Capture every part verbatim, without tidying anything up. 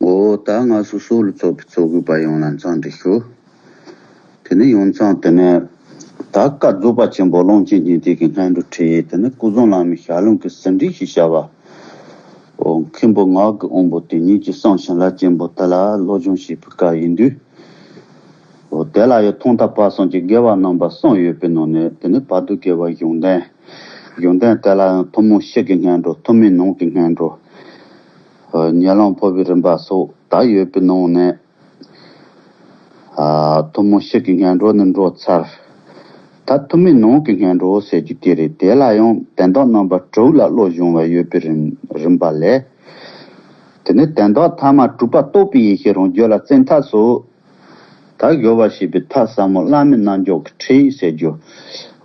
འོ་ད་ང་སོ་སོ་ལ་ཚོགས་པའི་ཚོགས་དགོས་པ་ཡོངས་ལ་འཚམས་འདྲི་ཞུ། དེ་ནས་ཡོངས་ཚང་དེ་ནས་ད་བཀའ་རྫོགས་པ་ཆེན་པོ་ཀློང་ཆེན་སྙིང་ཐིག་གི་སྔོན་འགྲོ་ཁྲིད་དེ་ནས་སྐུ་གཟུགས་ལ་མི་ཞལ་ལུང་གི་ཟིན་བྲིས་ཤིག་བྱ་བ། འོ་མཁན་པོ་ངག་གི་དབང་པོ་དེ་ཉིད་ཀྱི་གསུང་བྱིན་རླབས་ཆེན་པོ་དེ་ལ་སློབ་སྦྱོང་བྱེད་པའི་བཀའ་ཡིན་དུས། འོ་དེ་ལ་ཡང་ཐོག་མཐའ་བར་གསུམ་གྱི་དགེ་བ་རྣམ་པ་གསུམ་ཡོད་པའི་ནང་ནས་དེ་ནི་བར་དུ་དགེ་བ་གཞུང་དོན། གཞུང་དོན་དེ་ལ་ཡང་ཐུན་མོང་སྤྱི་གི་སྔོན་འགྲོ་ཐུན་མིན་ནང་གི་སྔོན་འགྲོ། ཉེ་ལམ་འཕོ་བའི་རིམ་པ་སོགས་ད་ཡོད་པའི་ནང་ནས། ཐུན་མོང་སྤྱི་གི་སྔོན་འགྲོ་ནི་འགྲོ་ཚར། ད་ཐུན་མིན་ནང་གི་སྔོན་འགྲོ་ཟེར་རྒྱུ་དེ་རེད། དེ་ལ་ཡང་དོན་དག་རྣམ་པ་དྲུག་ལ་བློ་སྦྱོང་བ་ཡོད་པའི་རིམ་རིམ་པ་ལས། དེ་ནས་དོན་དག་ཐ་མ་དྲུག་པ་རྟོགས་པའི་ཡེ་ཤེས་རང་རྒྱུད་ལ་བཙན་ཐབས་སུ། ད་དགེ་བ་བྱེད་པའི་ཐབས་ཟབ་མོ་བླ་མའི་རྣལ་འབྱོར་གྱི་ཁྲིད་ཟེར་རྒྱུ།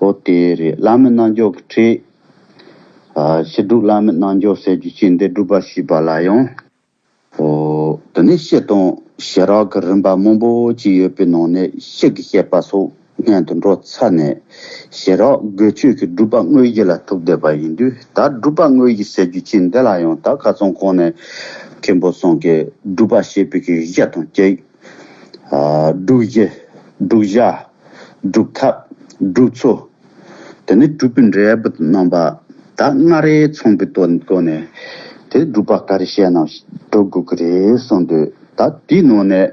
འོ་དེ་རེད། བླ་མའི་རྣལ་འབྱོར་གྱི་ཁྲིད། ཕྱི་སྒྲུབ་བླ་མའི་རྣལ་འབྱོར་ཟེར་རྒྱུ་ཅིག་འདི་སྒྲུབ་པ་བྱེད་པ་ལ་ཡང་། འོ་དེ་ནས་སྤྱི་དང་ཞི་རགས་ཀྱི་རིམ་པ་མང་པོ་ཅིག་ཡོད་པའི་ནང་ནས་སྤྱི་གི་བཤད་པ་སོགས་སྔོན་དུ་འགྲོ་ཚར་ནས་ཞི་རགས་དགོས་ཆོས་ཀྱི་སྒྲུབ་པ་དངོས་གཞི་ལ་ཐུག་བསྡད་པ་ཡིན་དུས། ད་སྒྲུབ་པ་དངོས་གཞི་ཟེར་རྒྱུ་ཅིག་འདི་ལ་ཡང་ད་ཁ་སང་གོང་ནས་མཁན་པོ་གསུམ་གྱིས་སྒྲུབ་པ་བྱེད་པའི་གི་གཞི་དང་གཅིག་སྒྲུབ་གཞི། སྒྲུབ་བྱ། སྒྲུབ་ཐབས། སྒྲུབ་ཚུལ། དེ་ནས་སྒྲུབ་པའི་འབྲས་བུ་རྣམ་པ་ད་ལྔ་རེ་མཚོན་པའི་སྒོ་ནས་དེ་སྒྲུབ་པ་ག་རེ་བྱས་ན་སྒྲུབ་དགོས་ཀྱི་རེད་གསུངས་དུས། ད་དེའི་ནང་ནས་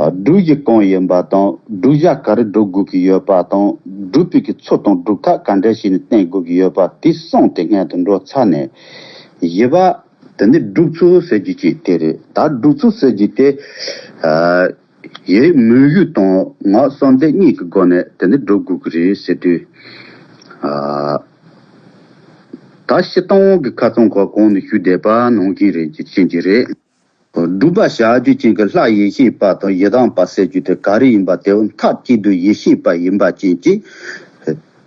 སྒྲུབ་གཞི་གང་ཡིན་པ་དང་སྒྲུབ་བྱ་ག་རེ་སྒྲུབ་དགོས་ཀྱི་ཡོད་པ་དང་སྒྲུབ་པའི་གི་ཚུལ་དང་སྒྲུབ་ཐབས་ག་འདྲ་བྱས་ནས་བསྟེན་དགོས་ཀྱི་ཡོད་པ་དེ་གསུངས་ཏེ་སྔོན་དུ་འགྲོ་ཚར་ནས་བཞི་པ། དེ་ནི་སྒྲུབ་ཚུལ་ཟེར་རྒྱུ་ཅིག་དེ་རེད། ད་སྒྲུབ་ཚུལ་ཟེར་རྒྱུ་དེ། ཡིད་མོས་གུས་དང་ངག་བསམ་གཏན་གཉིས་ཀྱི་སྒོ་ནས་དེ་ནི་སྒྲུབ་དགོས་ཀྱི་རེད་ཟེར་དུས། ད་སྤྱིར་བཏང་གི་ཁ་སང་གོང་ནས་ཞུས་བསྡད་པ་ནང་བཞིན་རེད་ཅེས་བྱེད་ཀྱི་རེད། སྒྲུབ་པ་བྱ་རྒྱུ་ཅན་གྱི་ལྷ་ཡེ་ཤེས་པ་དང་ཡི་དམ་པ་ཟེར་རྒྱུ་དེ་ག་རེ་ཡིན་པ་དེ་མཐའ་གཅིག་ཏུ་ཡེ་ཤེས་པ་ཡིན་པ་ཅན་གྱི།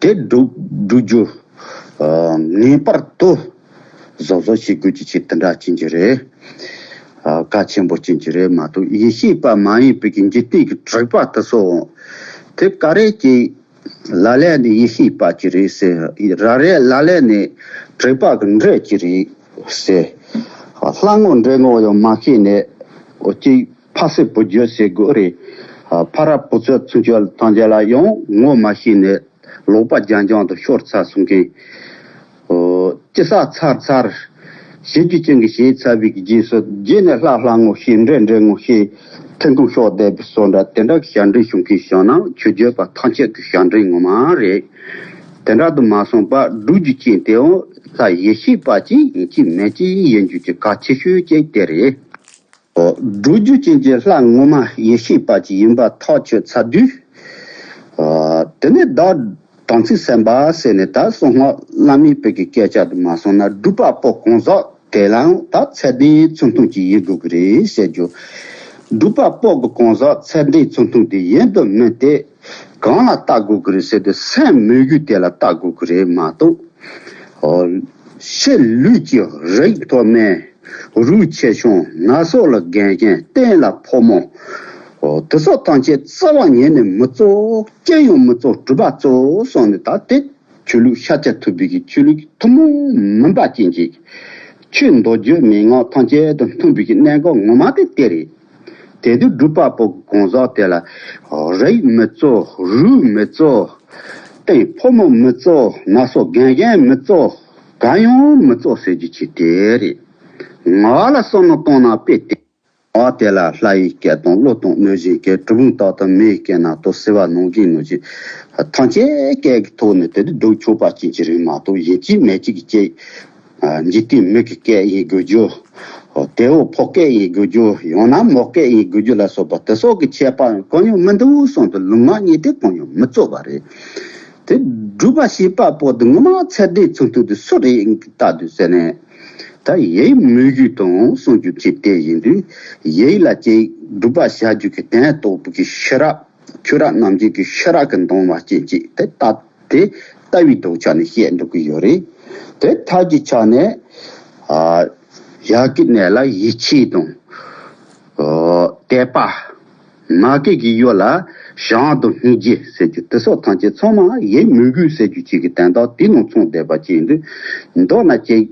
དེ་སྒྲུབ་སྒྲུབ་རྒྱུ། ངེས་པར་དུ་བཟོ་བཟོ་བྱེད་དགོས་ཀྱི་ཆེད་དེ་འདྲ་ཅན་གྱི་རེད། གལ་ཆེན་པོ་ཅན་གྱི་རེད་མ་གཏོགས་ཡེ་ཤེས་པ་མ་ཡིན་པའི་གི་འཇིག་རྟེན་གྱི་དྲེགས་པ་དེ་ཚོ་དེ་ག་རེ་ཅིག་ལ་ལས་ནི་ཡེ་ཤེས་པ་ཅིག་རེད་ཟེར། ར་རེ་ལ་ལས་ནི་དྲེགས་པ་གི་འདྲེ་ཅིག་རེད་ཟེར། ལྷ་ངོ་འདྲེ་ངོ་ཡང་མ་ཤེས་ནས་འོ་ཅིག་ཕ་སེ་བུ་རྒྱུད་ཟེར་དགོས་རེད། ཕ་ར་བུ་ཚོད་ཚུན་ཆད་ཐམས་ཅད་ལ་ཡང་ངོ་མ་ཤེས་ནས། ལོག་པ་རྐྱང་རྐྱང་དུ་ཤོར་ཚར་སོང་མཁན། ཨོ། ཅི་ཟ་ཚར་ཚར། བྱེད་རྒྱུ་ཅན་གྱི་བྱས་ཚར་བའི་རྗེས་སུ་རྗེས་ནས་ལྷ་ལྷ་ངོ་ཤེས་འདྲེ་འདྲེ་ངོ་ཤེས། ཐུན་མོང་ཤོག་བསྡད་པའི་བཟོ་འདྲ་དེ་འདྲ་གི་ཞབས་འདྲེན་བྱུང་མཁན་བྱུང་ན་ཆོས་བརྒྱུད་པ་ཐམས་ཅད་ཀྱི་ཞབས་འདྲེན་ངོ་མ་རེད། དེ་འདྲ་དུ་མ་སོང་པར་སྒྲུབ་རྒྱུ་ཅན་དེའང་ལྷ་ཡེ་ཤེས་པ་ཅིག་ཡིན་གཅིག་མིན་གཅིག་ཡིན་རྒྱུ་གི་གལ་ཆེ་ཤོས་ཅིག་དེ་རེད། སྒྲུབ་རྒྱུ་ཅན་གྱི་ལྷ་ངོ་མ་ཡེ་ཤེས་པ་ཅིག་ཡིན་པ་ཐག་ཆོད་ཚར་དུས། དེ་ནས་བདག་དམ་ཚིག་སེམས་དཔའ་ཟེར་ནས་ད་གསང་སྔགས་བླ་མའི་བོད་ཀྱི་སྐད་ཆ་དུ་མ་སོང་ན་སྒྲུབ་པ་པོ་གང་ཟག་དེ་ལའང་ད་ཚད་ལྡན་ཚུལ་མཐུན་ཅིག་ཡིན་དགོས་ཀྱི་རེད་ཟེར་རྒྱུ། སྒྲུབ་པ་པོ་གི་གང་ཟག་ཚད་ལྡན་ཚུལ་མཐུན་དེ་ཡིན་དུ་མིན་ཏེ། གང་ལ་བལྟ་དགོས་ཀྱི་རེད་ཟེར་དུས་སེམས་མོས་གུས་དེ་ལ་བལྟ་དགོས་ཀྱི་རེད་མ་གཏོགས། ཕྱི་ལུས་ཀྱི་རིགས་མཐོ་དམན། རུས་ཆེ་ཆུང་། ན་སོགས་ལ་རྒན་རྒན། བསྟན་ལ་ཕོ་མོ། དེ་ཚོ་ཐམས་ཅད་རྩ་བ་ཉིད་ནས་མི་གཙོ། ཅི་ཡང་མི་གཙོ། སྒྲུབ་པ་གཙོ་སོང་ནས་ད་དེ་ཆོས་ལུགས་ཤཱཀྱ་ཐུབ་པའི་གི་ཆོས་ལུགས་ཀྱི་ཐུན་མོང་མིན་པ་ཅན་གྱི་ཆོས་མདོ་རྒྱུད་མན་ངག་ཐམས་ཅད་དང་མཐུན་པའི་གི་གནད་འགག་ངོ་མ་དེ་དེ་རེད། དེ་དུས་སྒྲུབ་པ་པོ་གང་ཟག་དེ་ལ་རིགས་མི་གཙོ། རུས་མི་གཙོ། བསྟན་ཕོ་མོ་མི་གཙོ། ན་སོགས་རྒན་རྒན་མི་གཙོ། གང་ཡང་མི་གཙོ་ཟེར་རྒྱུ་ཅིག་དེ་རེད། ང་ལ་བསམ་བློ་བཏང་ན་དཔེ་དེ། ང་དེ་ལ་ལྷ་ཡི་སྐད་དང་ཀླུ་དང་གནོད་སྦྱིན་སྐད། གྲུལ་བུམ་དག་དང་མི་ཡི་སྐད་ན་དོ་ཟེར་བ་ནང་བཞིན་ནང་བཞིན་ཐམས་ཅད་སྐད་ཀྱི་ཐོག་ནས་དེ་དུས་སྒྲུབ་ཆོག་པ་ཅན་གྱི་རིགས་མ་གཏོགས་ཡིན་གཅིག་མིན་གཅིག་གི་སྐད། འཇིག་རྟེན་མི་གི་སྐད་ཡིན་དགོས་རྒྱུ། དེ་འོ་ཕོ་སྐད་ཡིན་དགོས་རྒྱུ། ཡང་ན་མོ་སྐད་ཡིན་དགོས་རྒྱུ་ལ་སོགས་པ་དེ་སོགས་ཀྱི་ཁྱད་པར་གང་ཡང་མི་འདུག་གསུངས་ཏེ་ལུང་ངག་གཉིས་དེ་གང་ཡང་མི་རྩོད་པ་རེད། དེ་སྒྲུབ་པ་བྱེད་པ་པོ་དེ་ངོ་མ་ཚད་ལྡན་ཚུལ་མཐུན་དེ་སུ་རེད་ལྟ་དུས་ཟེར་ནས། ད་ཡིད་མོས་གུས་དང་གསུང་རྒྱུ་ཅིག་དེ་ཡིན་དུས་ཡིད་ལ་ཅིག་སྒྲུབ་པ་བྱ་རྒྱུ་གི་དོན་རྟོགས་པའི་གི་ཤེས་རབ། ཆོས་རབ་རྣམ་འབྱེད་ཀྱི་ཤེས་རབ་ཀྱི་འདོང་བ་ཅན་ཅིག་དེ་ལྟ། དེ་ལྟ་བའི་ལྡོག་ཆ་ནས་བཤད་འགྲོ་གི་ཡོད་རེད། དེ་མཐའ་གི་ཆ་ནས་ཨ་ཡ་གི་གནས་ལ་ཡིད་ཆེས་དང་ཨ་དད་པ། མ་གི་གི་ཡུལ་ལ་བྱམས་དང་སྙིང་རྗེ་ཟེར་རྒྱུ་དེ་སོགས་ཐམས་ཅད་ཚང་མ་ཡིད་མོས་གུས་ཟེར་རྒྱུ་ཅིག་གི་དོན་དག་དེ་ནང་ཚང་བསྡད་པ་ཅིག་ཡིན་དུས། མདོར་ན་ཅིག་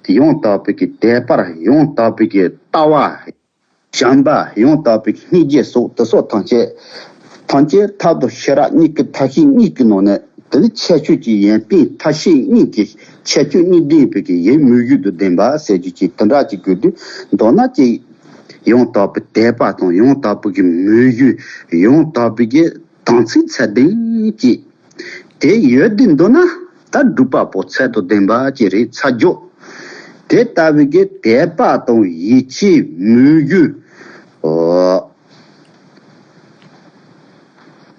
ཡང་དག་པའི་གི་དད་པར་ཡང་དག་པའི་གི་ལྟ་བ། བྱམས་པ། ཡང་དག་པའི་སྙིང་རྗེ་སོགས་དེ་སོགས་ཐམས་ཅད། ཐམས་ཅད་ཐབས་དང་ཤེས་རབ་གཉིས་ཀྱི་མཐའ་བཞི་གཉིས་ཀྱི་ནང་ནས་དེ་ནི་ཁྱད་ཆོས་ཀྱི་ཡོན་ཏན་མཐའ་བཞི་གཉིས་ཀྱི་ཁྱད་ཆོས་གཉིས་ལྡན་པའི་གི་ཡིད་མོས་གུས་དང་ལྡན་པ་ཟེར་རྒྱུ་ཅིག་དེ་འདྲ་ཅིག་དགོས་དུས། མདོར་ན་ཅིག་ཡང་དག་པའི་དད་པ་དང་ཡང་དག་པའི་གི་མོས་གུས། ཡང་དག་པའི་གི་དམ་ཚིག་ཚད་ལྡན་ཅིག་དེ་ཡོད་དེ་འདུག་ན། ད་སྒྲུབ་པ་པོ་ཚད་དང་ལྡན་པ་ཅིག་རེད་ཚར་འཇོག་དེ་ལྟ་བུའི་གི་དད་པ་དང་ཡིད་ཆེས་མོས་གུས། འོ།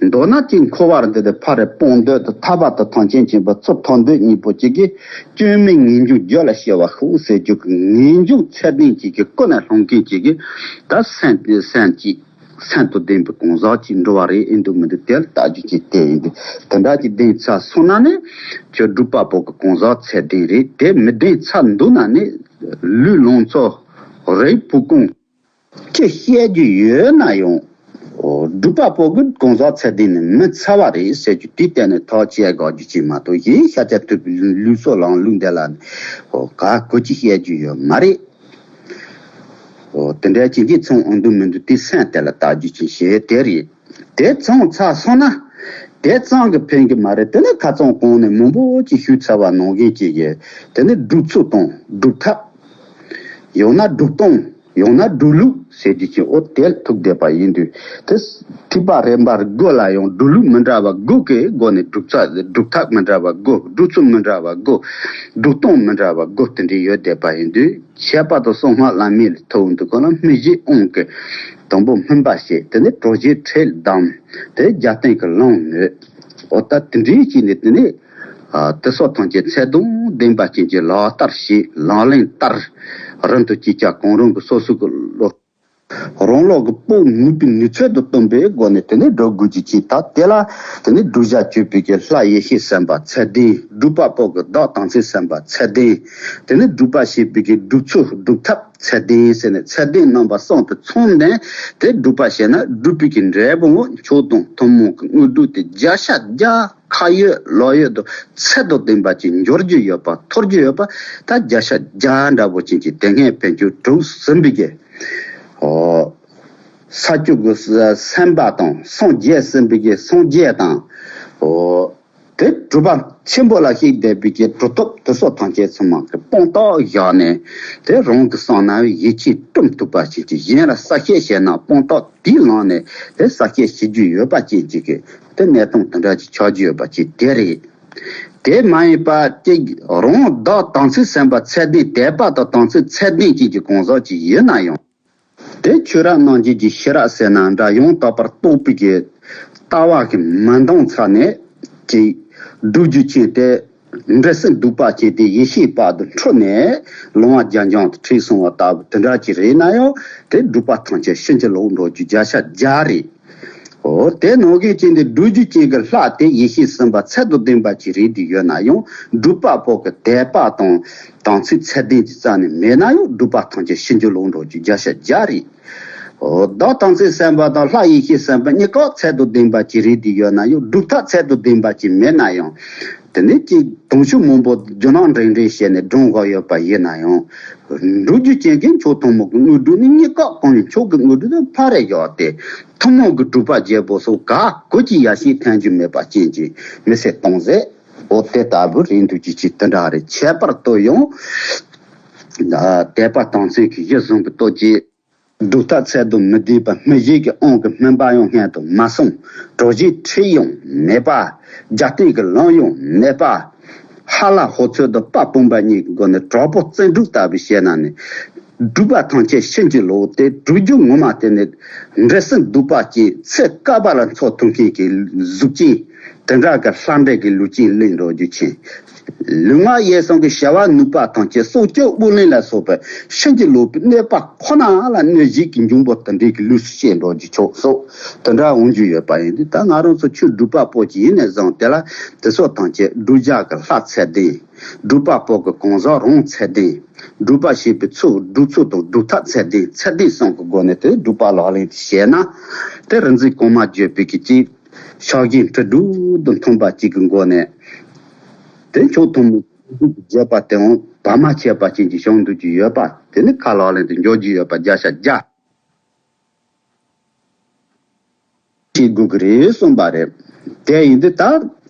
མདོར་ན་ཅིག་འཁོར་བར་འདི་དེ་ཕ་རེ་སྤོང་འདོད་དང་ཐར་པ་དང་ཐམས་ཅད་མཁྱེན་པ་ཚུར་ཐོབ་འདོད་གཉིས་པོ་གཅིག་གིས་སྐྱོན་མེད་ངེས་འབྱུང་རྒྱུད་ལ་སྐྱེ་བ་ཤོག་ཟེར་རྒྱུ་གི་ངེས་འབྱུང་ཚད་ལྡན་གཅིག་གི་ཀུན་ནས་སློང་མཁན་གཅིག་གིས་ད་སེམས་དེ་སེམས་གཅིག་སེམས་དང་ལྡན་པའི་གང་ཟག་ཅིག་འགྲོ་བ་རེད་ཨེ་འདུག་མི་འདུག་དེ་ལ་ལྟ་རྒྱུ་ཅིག་དེ་ཡིན་དུས། དེ་འདྲ་ཅིག་ལྡན་ཚར་སོང་ན་ནི་ཁྱོད་སྒྲུབ་པ་པོ་གི་གང་ཟག་ཚད་ལྡན་རེད། དེ་མི་ལྡན་ཚར་འདུག་ན་ནི་ལུས་ལོངས་སྤྱོད་རིགས་བུ་གོང་ཅི་བཤད་རྒྱུ་ཡོད་ན་ཡང་། སྒྲུབ་པ་པོ་གི་གང་ཟག་ཚད་ལྡན་ནི་མི་ཚར་བ་རེད་ཟེར་རྒྱུ་དེ་གཏན་ནས་ཐག་བཅད་དགོས་རྒྱུ་ཅིག་མ་གཏོགས། གཞན་ཤཱཀྱ་ཐུབ་པའི་ལུགས་སྲོལ་ལམ་ལུགས་འདི་ལ་ནི་ག་གོ་ཅི་བཤད་རྒྱུ་ཡོད་མ་རེད། འོ། དེ་འདྲའི་ཅིག་གིས་ཚང་འོང་འདུག་མི་འདུག་དེ་སེམས་དེ་ལ་བལྟ་རྒྱུ་ཅིག་བྱས་དེ་རེད། དེ་ཚང་ཚར་སོང་ན། དེ་ཙམ་གྱིས་ཕན་གྱི་མ་རེད། དེ་ནི་ཁ་རྩང་གོང་ནས་མང་པོ་ཅིག་ཞུས་ཚར་བ་ནང་བཞིན་ཅིག་གིས། དེ་ནི་སྒྲུབ་ཚུལ་དང་སྒྲུབ་ཐབས། ཡང་ན་སྒྲུབ་སྟངས། ཡང་ན་སྒྲུབ་ལུགས་ཟེར་རྒྱུ་ཅིག་འོ་དེ་ལ་ཐུག་བསྡད་པ་ཡིན་དུས། དེ་ཐེག་པ་རིམ་པ་དགུ་ལ་ཡང་སྒྲུབ་ལུགས་མི་འདྲ་བ་དགུ་གི་སྒོ་ནས་སྒྲུབ་ཚ་སྒྲུབ་ཐབས་མི་འདྲ་བ་དགུ། སྒྲུབ་ཚུལ་མི་འདྲ་བ་དགུ། སྒྲུབ་སྟངས་མི་འདྲ་བ་དགུ་དེ་འདྲ་ཡོད་བསྡད་པ་ཡིན་དུས། ཁྱད་པར་དུ་གསང་སྔགས་བླ་མེད་ལ་ཐུག་འདུག་གོ་ལ་སྨིན་བྱེད་དབང་གིས་དང་པོ་སྨིན་པ་བྱེད། དེ་ནས་གྲོལ་བྱེད་ཁྲིད་གདམས། དེ་རྒྱབ་རྟེན་གྱི་ལམ་མོས། འོ་ད་དེ་འདྲའི་ཅིག་ནས་དེ་ནས་དེ་སོགས་ཐམས་ཅད་ཚད་དང་ལྡན་པ་ཅན་གྱི་ལག་བསྟར་བྱེད། ལག་ལེན་བསྟར། རིམ་དུ་གཅིག་ཀྱང་གང་རུང་གི་སོ་སོ་གི་བློ། རང་ལུགས་ཀྱི་སྤོ་ནུས་པའི་ནུས་ཚད་དུ་བསྟུན་པའི་སྒོ་ནས་དེ་ནས་སྒྲུབ་དགོས་ཀྱི་ཅིག་ད་དེ་ལ་དེ་ནས་བསྒྲུབ་བྱ་སྤྱོད་པའི་གི་ལྷ་ཡེ་ཤེས་སེམས་དཔའ་ཚད་ལྡན། སྒྲུབ་པ་པོ་གི་བདག་དམ་ཚིག་སེམས་དཔའ་ཚད་ལྡན། དེ་ནས་སྒྲུབ་པ་བྱེད་པའི་གི་སྒྲུབ་ཚུལ་སྒྲུབ་ཐབས་ཚད་ལྡན་ཟེར་ནས་ཚད་ལྡན་རྣམ་པ་གསུམ་དུ་ཚང་ནས་དེ་སྒྲུབ་པ་བྱས་ན་སྒྲུབ་པའི་གི་འབྲས་བུ་ངོ་མཆོག་དང་ཐུན་མོང་གི་དངོས་གྲུབ་དེ་བརྒྱ་ཆ་བརྒྱ་ཁ་ཡོད་ལག་ཡོད་དུ་ཚད་དང་ལྡན་པ་ཅིག་འབྱོར་རྒྱུ་ཡོད་པ་ཐོབ་རྒྱུ་ཡོད་པ། ད་བརྒྱ་ཆ་བརྒྱ་འདྲ་པོ་ཅན་གྱི་དེ་སྔའི་བན་ཆོས་དྲུག་ཟིན་པའི་གི་ཨོ། ས་བཅུ་གི་སེམས་དཔའ་དང་སངས་རྒྱས་ཟིན་པའི་གི་སངས་རྒྱས་དང་། ཨོ། དེ་གྲུབ་པ་ཆེན་པོ་ལ་གཤེགས་བསྡད་པའི་གི་གྲུབ་ཐོབ་དེ་སོགས་ཐམས་ཅད་ཚང་མ་གི་དཔང་རྟགས་བཞག་ནས། དེ་རང་གི་བསམ་ན་ཡིད་ཆེས་སྒྲིམ་ཐུབ་པ་ཅན་གྱི། གཞན་ལ་གསལ་བཤད་བྱས་ན་དཔང་རྟགས་དེའི་ནང་ནས་དེ་གསལ་བཤད་བྱེད་རྒྱུ་ཡོད་པ་ཅན་གྱི་གི་དེ་གནས་སྟངས་དེ་འདྲ་ཅིག་ཆགས་རྒྱུ་ཡོད་པ་ཅིག་དེ་རེད། དེ་མ་ཡིན་པ་ཅིག་རང་བདག་དམ་ཚིག་སེམས་དཔའ་ཚད་ལྡན། དད་པ་དང་དམ་ཚིག་ཚད་ལྡན་ཅན་གྱི་གང་ཟག་ཅིག་ཡིན་ན་ཡང་། དེ་ཆོས་རབ་རྣམ་འབྱེད་ཀྱི་ཤེས་རབ་ཟེར་ན་འདྲ། ཡང་དག་པར་རྟོགས་པའི་གི་ལྟ་བ་གི་མི་འདང་ཚར་ནས་ཅིག་སྒྲུབ་རྒྱུ་ཅན་དེ་འབྲས་སེམས་སྡུག་པ་ཅན་དེ་ཡེ་ཤེས་དཔལ་དུ་འཕྲོ་ནས་ལོང་བ་རྒྱ་འགྱངས་དུ་ཁྲིད་སོང་བ་ལྟ་བུ་དེ་འདྲ་ཅིག་རེད་ན་ཡང་། དེ་སྒྲུབ་པ་ཐམས་ཅད་ཕྱིན་ཅི་ལོག་འགྲོ་རྒྱུ་བརྒྱ་ཆ་བརྒྱ་རེད། འོ། དེ་ནང་བཞིན་ཅན་དེ་སྒྲུབ་རྒྱུ་ཅན་གྱི་ལྷ་དེ་ཡེ་ཤེས་སེམས་དཔའ་ཚད་དང་ལྡན་པ་ཅིག་རེད་དེ་ཡོད་ན་ཡང་། སྒྲུབ་པ་པོ་གི་དད་པ་དང་དམ་ཚིག་ཚད་ལྡན་གྱི་རྩ་ནས་མེད་ན་ཡང་། སྒྲུབ་པ་ཐམས་ཅད་ཕྱིན་ཅི་ལོག་འགྲོ་རྒྱུ་བརྒྱ་ཆ་བརྒྱ་རེད། འོ། བདག་དམ་ཚིག་སེམས་དཔའ་དང་ལྷ་ཡེ་ཤེས་སེམས་དཔའ་གཉིས་ཀ་ཚད་དང་ལྡན་པ་ཅིག་རེད་དེ་ཡོད་ན་ཡང་། སྒྲུབ་ཐབས་ཚད་དང་ལྡན་པ་ཅིག་མེད་ན་ཡང་། དེ་ནས་ཅིག་དུང་ཕྱུར་མང་པོ་རྒྱུ་ནོར་འདྲེན་འདྲེན་བྱས་ནས་སྒྲུབ་དགོས་ཡོད་པ་ཡིན་ན་ཡང་། སྒྲུབ་རྒྱུ་ཅན་གྱི་མཆོག་ཐུན་མོང་གི་དངོས་གྲུབ་ནི་གཉིས་ཀ་གང་ཡིན་མཆོག་གི་དངོས་གྲུབ་དེ་ཕ་རེ་བཞག་སྟེ། ཐུན་མོང་གི་སྒྲུབ་པ་བརྒྱད་པོ་སོགས་ག་གོ་ཅི་ཡ་ཤེས་ཐོན་རྒྱུ་མེད་པ་ཅན་གྱི་མི་ཚེ་གཏོང་ཟེར། འོ། དེ་ལྟ་བུ་རེད་འདུག་ཅིག་ཅིག་དེ་འདྲ་རེད། ཁྱད་པར་དུ་ཡང་དད་པ་དམ་ཚིག་གི་གཞི་བཟུང་གི་སྟོབས་ཀྱིས། སྒྲུབ་ཐབས་ཚད་དང་མི་ལྡན་པ། སྨིན་བྱེད་ཀྱི་དབང་གིས་སྨིན་པ་ཡང་སྔོན་དུ་མ་སོང་། གྲོལ་བྱེད་ཁྲིད་ཡང་མེད་པ། རྒྱབ་རྟེན་གྱི་ལམ་ཡང་མེད་པ། ཧ་ལ་ཧོ་ཚོད་དང་དཔའ་སྤུན་པ་གཉིས་ཀྱི་སྒོ་ནས་དྲག་པོ་བཙན་སྒྲོག་ལྟ་བུ་བྱས་ན་ནི། སྒྲུབ་པ་ཐམས་ཅད་ཕྱིན་ཅི་ལོག་སྟེ། སྒྲུབ་རྒྱུ་ངོ་མ་དེ་ནི་འབྲས་སེམས་སྡུག་པ་ཅན། ཚེ་བསྐལ་པ་ལ་འཚོ་ཐུབ་མཁན་གྱི་གཟུགས་ཅན། དེ་འདྲ་གི་ལྷ་འདྲེ་གི་ལུས་ཅན་ལེན་འགྲོ་རྒྱུ་ཅན། ལུས་ངག་ཡིད་གསུམ་གྱི་བྱ་བ་ནུས་པ་ཐམས་ཅད་སྲོག་གཅོད་དབུགས་ལེན་ལ་སོགས་པའི་ཕྱིན་ཅི་ལོག་པའི་གནོད་པ་ཁོ་ན་ལ་གནོད་བྱེད་ཀྱི་འབྱུང་པོ་དེ་འདྲའི་གི་ལུས་སུ་སྐྱེས་འགྲོ་རྒྱུ་ཆོག་སོགས་དེ་འདྲ་འོང་རྒྱུ་ཡོད་པ་ཡིན་དུས། ད་ང་རང་ཚོ་ཆོས་སྒྲུབ་པ་པོ་ཅིག་ཡིན་ནས་བཟུང་། དེ་ལ་དེ་སོགས་ཐམས་ཅད་སྒྲུབ་བྱ་གི་ལྷ་ཚད་ལྡན། སྒྲུབ་པ་པོ་གི་གང་ཟག་རང་ཚད་ལྡན། སྒྲུབ་པ་བྱེད་པའི་ཚུལ། སྒྲུབ་ཚུལ་དང་སྒྲུབ་ཐབས་ཚད་ལྡན། ཚད་ལྡན་གསུམ་གྱི་སྒོ་ནས་དེ་སྒྲུབ་པ་ལག་ལེན་དུ་བྱས་ན། དེ་རིག་འཛིན་གོང་མ་བརྗོད་པའི་གི་ཅིག་ཕྱག་རྒྱའི་འཁྲི་སྒྲུབ་དང་མཐུན་པ་ཅིག་གི་སྒོ་ནས། དེ་མཆོག་ཐུན་མོང་བརྗོད་པ་དེའང་བར་མ་ཆད་པ་ཅན་གྱི་བྱུང་འདུག་རྒྱུ་ཡོད་པ། དེ་ནི་ཁ་ལག་ལེན་དུ་འཇོག་རྒྱུ་ཡོད་པ་བརྒྱ་ཆ་བརྒྱ། བྱེད་དགོས་ཀྱི་རེད་གསུངས་པ་རེད། དེ་ཡིན་དུས་ད་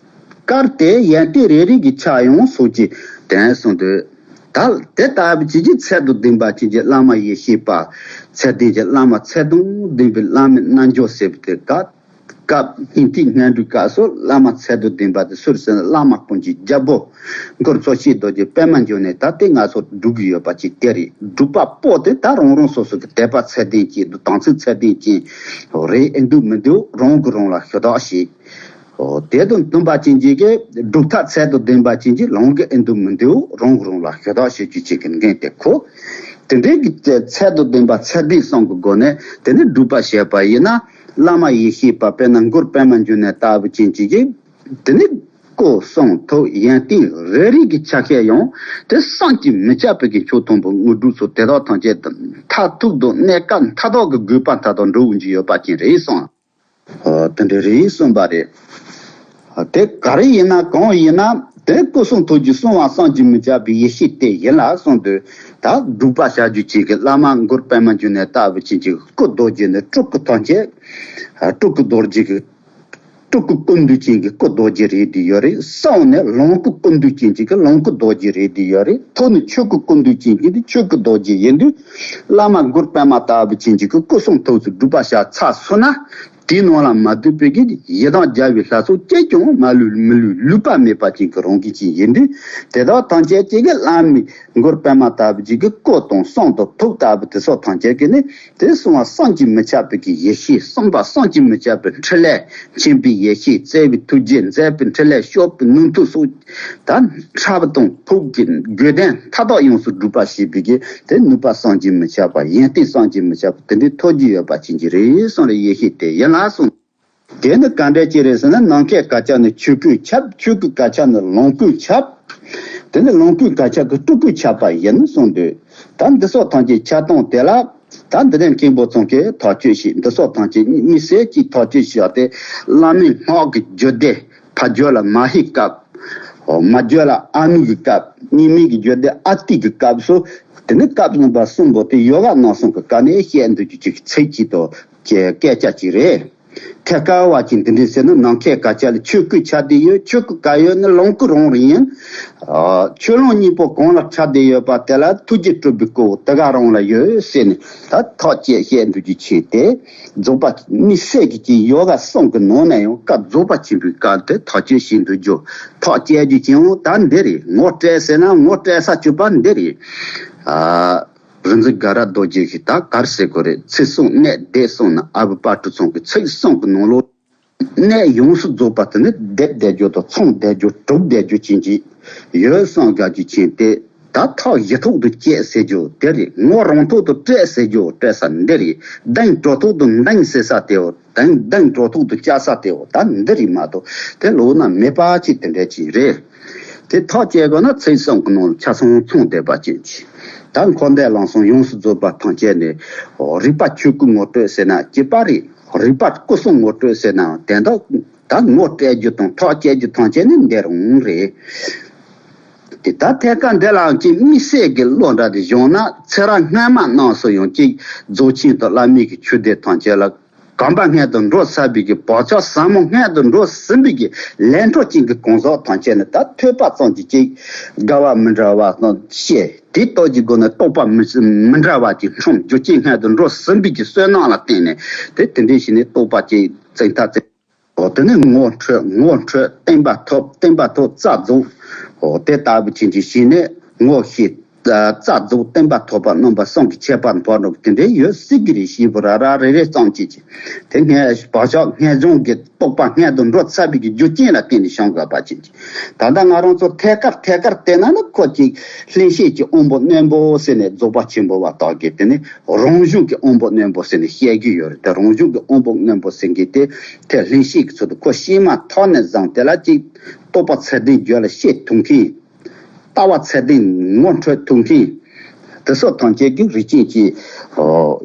སྐབས་དེ་ཡོན་ཏན་རེ་རེ་གི་ཆ་ཡང་སོགས་ཀྱི་དོན་གསུངས་དུས། ད་དེ་ལྟ་བུ་ཅིག་གི་ཚད་དང་ལྡན་པ་ཅན་གྱི་བླ་མ་ཡེ་ཤེས་པ། ཚད་ལྡན་གྱི་བླ་མ་ཚད་དང་ལྡན་པའི་བླ་མའི་རྣལ་འབྱོར་ཟེར་བ་དེ། སྐབས་སྐབས་སྙིང་ཐིག་སྔོན་འགྲོའི་སྐབས་སུ་བླ་མ་ཚད་དང་ལྡན་པ་དེ་སུ་རེད་ཟེར་ན། བླ་མ་དཀོན་མཆོག་རྒྱལ་པོ་མགོན་མཚོ་སྐྱེས་རྡོ་རྗེ་པད་མ་འབྱུང་གནས། ད་དེ་ང་ཚོ་སྒྲུབ་ཀྱི་ཡོད་པ་ཅིག་དེ་རེད། སྒྲུབ་པ་པོ་དེ་ད་རང་རང་སོ་སོ་གི་དད་པ་ཚད་ལྡན་ཅན་དང་དམ་ཚིག་ཚད་ལྡན་ཅན་རེད་ཨེ་འདུག་མི་འདུག་རང་གིས་རང་ལ་ཞུ་དག་བྱེད། ཨོ། དེ་དང་མཐུན་པ་ཅན་གྱི་གི་སྒྲུབ་ཐབས་ཚད་དང་ལྡན་པ་ཅན་གྱི་ལོང་གི་ཨེ་འདུག་མི་འདུག་རང་གིས་རང་ལ་ཞུ་དག་བྱེད་རྒྱུ་ཅིག་གི་འགན་དེ་ཁོ། དེ་འདྲའི་གི་ཚད་དང་ལྡན་པ་ཚད་ལྡན་གསུམ་གྱི་སྒོ་ནས་དེ་ནི་སྒྲུབ་པ་བྱས་པ་ཡིན་ན། བླ་མ་ཡེ་ཤེས་པ་དཔེར་ན་མགོན་པད་མ་འབྱུང་གནས་ལྟ་བུ་ཅན་གྱི་གི་དེ་ནི་སྐུ་གསུང་ཐུགས་ཡོན་ཏན་རེ་རེ་གི་ཆ་ཤས་ཡང་དེ་བསམ་གྱིས་མི་ཁྱབ་པའི་གི་མཆོག་ཐུན་མོང་དངོས་གྲུབ་སོགས་དེ་དག་ཐམས་ཅད་དུ་མཐར་ཐུག་ཏུ་གནས་སྐབས་མཐའ་དག་གི་དགོས་པ་མཐའ་དག་འགྲུབ་འོང་རྒྱུ་ཡོད་པ་ཅན་རེད་གསུངས། ཨ། དེ་འདྲ་རེད་གསུངས་པ་རེད། ཨ། དེ་ག་རེ་ཡིན་ན་གང་ཡིན་ན་དེ་སྐུ་གསུང་ཐུགས་ཀྱི་གསང་བ་བསམ་གྱིས་མི་ཁྱབ་པའི་ཡེ་ཤེས་དེ་ཡིན་ལ་གསུངས་དུས། ད་སྒྲུབ་པ་བྱ་རྒྱུ་ཅན་གྱི་བླ་མ་མགོན་པད་མ་འབྱུང་གནས་ལྟ་བུ་ཅན་གྱི་སྐུ་རྡོ་རྗེ་ནི་སྤྲུལ་སྐུ་ཐམས་ཅད། ཨ། སྤྲུལ་སྐུ་རྡོ་རྗེ་གི་སྤྲུལ་སྐུ་ཀུན་འདུས་ཅན་གྱི་སྐུ་རྡོ་རྗེ་རེད་དེ་ཡོད་རེད། གསུངས་ནས་ལོངས་སྐུ་ཀུན་འདུས་ཅན་གྱི་ལོངས་སྐུ་རྡོ་རྗེ་རེད་དེ་ཡོད་རེད། ཐུགས་ནི་ཆོས་སྐུ་ཀུན་འདུས་ཅན་གྱི་ཆོས་སྐུ་རྡོ་རྗེ་ཡིན་དུས། བླ་མ་མགོན་པད་མ་ལྟ་བུ་ཅན་གྱི་སྐུ་གསུང་ཐུགས་སུ་སྒྲུབ་པ་བྱ་ཚར་སོང་ན། དེའི་ནང་ལ་མ་འདུས་པའི་གི་ཡི་དམ་རྒྱལ་བའི་ལྷ་ཚོགས་ཅིས་ཀྱང་མ་ལུས་མི་ལུས་ལུས་པ་མེད་པ་ཅན་གྱི་རང་བཞིན་ཅན་ཡིན་དུས། དེ་དག་ཐམས་ཅད་ཅིག་གི་བླ་མའི་མགོན་པད་མ་ལྟ་བུ་ཅིག་གི་སྐུ་དང་གསུང་དང་ཐུགས་ལྟ་བུ་དེ་སོགས་ཐམས་ཅད་ཀྱི་ནི་དེ་གསང་བ་བསམ་གྱིས་མི་ཁྱབ་པའི་གི་ཡེ་ཤེས། གསང་བ་བསམ་གྱིས་མི་ཁྱབ་པའི་འཕྲིན་ལས། མཁྱེན་པའི་ཡེ་ཤེས། བརྩེ་བའི་ཐུགས་རྗེ། མཛད་པའི་འཕྲིན་ལས། སྤྱོད་པའི་ནུས་མཐུ་སོགས། ད་ཕྲ་བ་དང་ཕུགས་ཀྱི་དགོས་དོན་མཐའ་དག་ཡོངས་སུ་སྒྲུབ་པ་བྱེད་པའི་གི་དེ་ནུས་པ་བསམ་གྱིས་མི་ཁྱབ་པ། ཡོན་ཏན་བསམ་གྱིས་མི་ཁྱབ་པ་དེ་འདྲའི་ཐོབ་རྒྱུ་ཡོད་པ་ཅན་གྱི་རེད་གསུངས་རེད། ཡེ་ཤེས་དེ་ཡིན་ལ་གསུངས། དེ་ནི་ག་འདྲ་ཅིག་རེད་ཟེར་ན། ནམ་མཁའི་དཀར་ཆ་ནི་ཆོས་སྐུས་ཁྱབ། ཆོས་སྐུའི་དཀར་ཆ་ནི་ལོངས་སྐུས་ཁྱབ། དེ་ནི་ལོངས་སྐུའི་དཀར་ཆ་གིས་སྤྲུལ་སྐུས་ཁྱབ་པ་ཡིན་གསུངས་དུས། ད་འདི་སོགས་ཐམས་ཅད་ཁྱབ་སྟངས་དེ་ལ། ད་འདི་ནས་མཁན་པོ་ཚང་གིས་ཐག་གཅོད་བྱས། འདི་སོགས་ཐམས་ཅད་དམིགས་བསལ་གྱིས་ཐག་གཅོད་བྱས་ཏེ། བླ་མའི་སྔགས་ཀྱི་རྒྱུད་སྡེ་ཕ་རྒྱུད་ལ་མ་ཤེས་སྐབས། མ་རྒྱུད་ལ་ཨ་ནུ་གི་སྐབས། གཉིས་སྨན་གྱི་རྒྱུད་སྡེ་ཨ་ཏི་གི་སྐབས་སུ། དེ་ནི་སྐབས་རྣམ་པ་གསུམ་པོ་དེ་ཡོ་ག་རྣམ་གསུམ་གྱི་སྐབས་ནས་བཤད་འདོད་རྒྱུ་ཅིག་ཚིག་གཅིག་ཏུ་སྐད་ཆ་ཅིག་རེད། ཐད་ཀར་བ་ཅིག་འདི་འདྲ་ཟེར་ན། ནམ་མཁའི་དཀར་ཆ་ལ་ཆོས་སྐུ་ཆགས་བསྡད་ཡོད། ཆོས་སྐུ་ག་ཡོད་ན་ལོངས་སྐུ་རང་རེད་ཡིན། ཨ། ཆོས་ལོངས་གཉིས་པོ་གང་ལ་ཆགས་བསྡད་ཡོད་པ་དེ་ལ་ཐུགས་རྗེ་སྤྲུལ་པའི་སྐུ་དེ་ག་རང་ལ་ཡོད་ཟེར་ནས་ད་ཐག་བཅད་བཤད་འདོད་རྒྱུ་ཆེ་སྟེ། རྫོགས་པ་དམིགས་བསལ་གྱི་ཅིག་ཡོ་ག་གསུམ་གྱི་ནང་ནས་ཡང་སྐབས་རྫོགས་པ་ཆེན་པོའི་སྐབས་དེ་ཐག་གཅོད་བྱེད་འདོད་རྒྱུ། ཐག་བཅད་རྒྱུ་ཅིག་ཡང་ད་འདི་རེད། ངོ་སྤྲད་ཟེར་ན་ངོ་སྤྲད་ས་གཅིག་པ་འདི་རེད། ཨ། རིག་འཛིན་དགའ་རབ་རྡོ་རྗེ་གིས་ད་ག་རེ་ཟེར་དགོས་རེད། ཚིག་གསུམ་གནད་བརྡེག་གསུམ་ནི་ཨ་བུ་དཔལ་སྤྲུལ་ཚང་གི་ཚིག་གསུམ་གྱི་ནང་ལོགས། གནད་ཡོངས་སུ་རྫོགས་པ་དེ་ནི་བརྡེག་བསྡད་རྒྱུ་དང་མཚུངས་བསྡད་རྒྱུ་གྲུབ་བསྡད་རྒྱུ་ཅན་གྱི་ཡོད་བསམ་དགའ་རྒྱུ་ཅན་དེ། ད་ཐག་བཞི་ཐོག་ཏུ་བཅད་ཟེར་རྒྱུ་དེ་རེད། ངོ་རང་ཐོག་ཏུ་སྤྲད་ཟེར་རྒྱུ་སྤྲད་ས་འདི་རེད། གདེང་གྲོལ་ཐོག་ཏུ་འདེང་ཟེར་ས་དེའོ། གདེང་གདེང་གྲོལ་ཐོག་ཏུ་བཅའ་ས་དེའོ། ད་འདི་རེད་མ་གཏོགས་དེ་ལོགས་ན་མེད་པ་ཅིག་དེ་འདྲ་ཅིག་རེད། དེ་ཐག་བཅད་དགོས་ན་ཚིག་གསུམ་གྱི་ནང་ལ་ཆ་ཚང་མཚུངས་བསྡད་པ་ཅན་གྱི། ད་འཁོར་འདས་གླིང་གསུམ་ཡོངས་སུ་རྫོགས་པ་ཐམས་ཅད་ནི་རིག་པ་ཆོས་སྐུ་ངོ་སྤྲོད་ཟེར་ན་གཅིག་པ་རེད། རིག་པ་སྐུ་གསུམ་ངོ་སྤྲོད་ཟེར་ནའང་དེ་འདྲ། ད་ངོ་སྤྲད་རྒྱུ་དང་ཐག་བཅད་རྒྱུ་ཐམས་ཅད་ནི་འདི་རང་རེད། དེ་ད་ཐད་ཀར་འདི་ལའང་ཅིག་དམིགས་བསལ་གྱི་བློ་འདྲ་དེ་བྱུང་ན། ཚེ་རབས་སྔ་མ་རྣམས་སུ་ཡང་ཅིག་རྫོགས་ཆེན་དང་བླ་མེད་ཀྱི་ཆོས་སྡེ་ཐམས་ཅད་ལ། གོམ་པ་སྔོན་དུ་འགྲོ་ཚར་བའི་གི་བག་ཆགས་ཟབ་མོ་སྔོན་དུ་འགྲོ་ཟིན་པའི་གི་ལས་འཕྲོ་ཅན་གྱི་གང་ཟག་ཐམས་ཅད་ནི་ད་ཐོས་པ་ཙམ་གྱིས་ཅིག་དགའ་བ་མི་འདྲ་བ་ཤེས། དེའི་སྟོབས་ཀྱི་སྒོ་ནས་རྟོགས་པ་མི་མི་འདྲ་བ་ཅིག་འཁྲུངས། རྒྱུ་རྐྱེན་སྔོན་དུ་འགྲོ་ཟིན་པའི་གི་བསོད་ནམས་ལ་བརྟེན་ནས་དེ་དེ་འདྲའི་ཞིག་ནས་རྟོགས་པ་ཅིག་བཙན་ཐབས་བཙན། འོ། དེ་ནས་ངོ་འཕྲོད། ངོ་འཕྲོད་བརྟན་པ་ཐོབ། བརྟན་པ་ཐོབ་རྩལ་རྫོགས། འོ། དེ་ལྟ་བུ་ཅན་གྱི་ཞིག་ནས་ངོ་ཤེས། རྩལ་རྫོགས་བརྟན་པ་ཐོབ་པ་རྣམ་པ་གསུམ་གྱི་ཁྱད་པར་འཕགས་རྣམས་དེ་འདྲའི་ཡོད་སྲིད་ཀྱི་རེད། ཞེས་པ་ར་ར་རེ་རེ་ཙམ་ཅིག་གིས་དེ་སྔོན་བག་ཆགས་སྔོན་བྱུང་གི་རྟོགས་པ་སྔོན་དུ་འགྲོ་ཚར་བའི་གི་རྒྱུ་རྐྱེན་ལ་བརྟེན་ནས་བྱུང་དགོས་པ་ཅན་གྱི། ད་ལྟ་ང་རང་ཚོ་ཐད་ཀར་ཐད་ཀར་བལྟས་ན་ནི་ཁོ་ཅིག་བློ་ཤེས་ཀྱི་དབང་པོ་རྣོན་པོ་ཟེར་ནས་རྫོགས་པ་ཆེན་པོ་བ་དག་གིས་དེ་ནི་རང་བྱུང་གི་དབང་པོ་རྣོན་པོ་ཟེར་ནས་བཤད་ཀྱི་ཡོད་རེད། དེ་རང་བྱུང་གི་དབང་པོ་རྣོན་པོ་ཟེར་མཁན་དེ་དེ་བློ་ཤེས་ཀྱི་ཚུལ་དུ་ཁོ་ཤེས་མ་ཐག་ནས་བཟུང་དེ་ལ་ཅིག་རྟོགས་པ་ཚད་ལྡན་རྒྱུད་ལ་སྐྱེ་ཐུབ་མཁན། ལྟ་བ་ཚད་ལྡན་ངོ་འཕྲོད་ཐུབ་མཁན། དེ་སོགས་ཐམས་ཅད་ཀྱི་རིགས་ཅན་གྱི་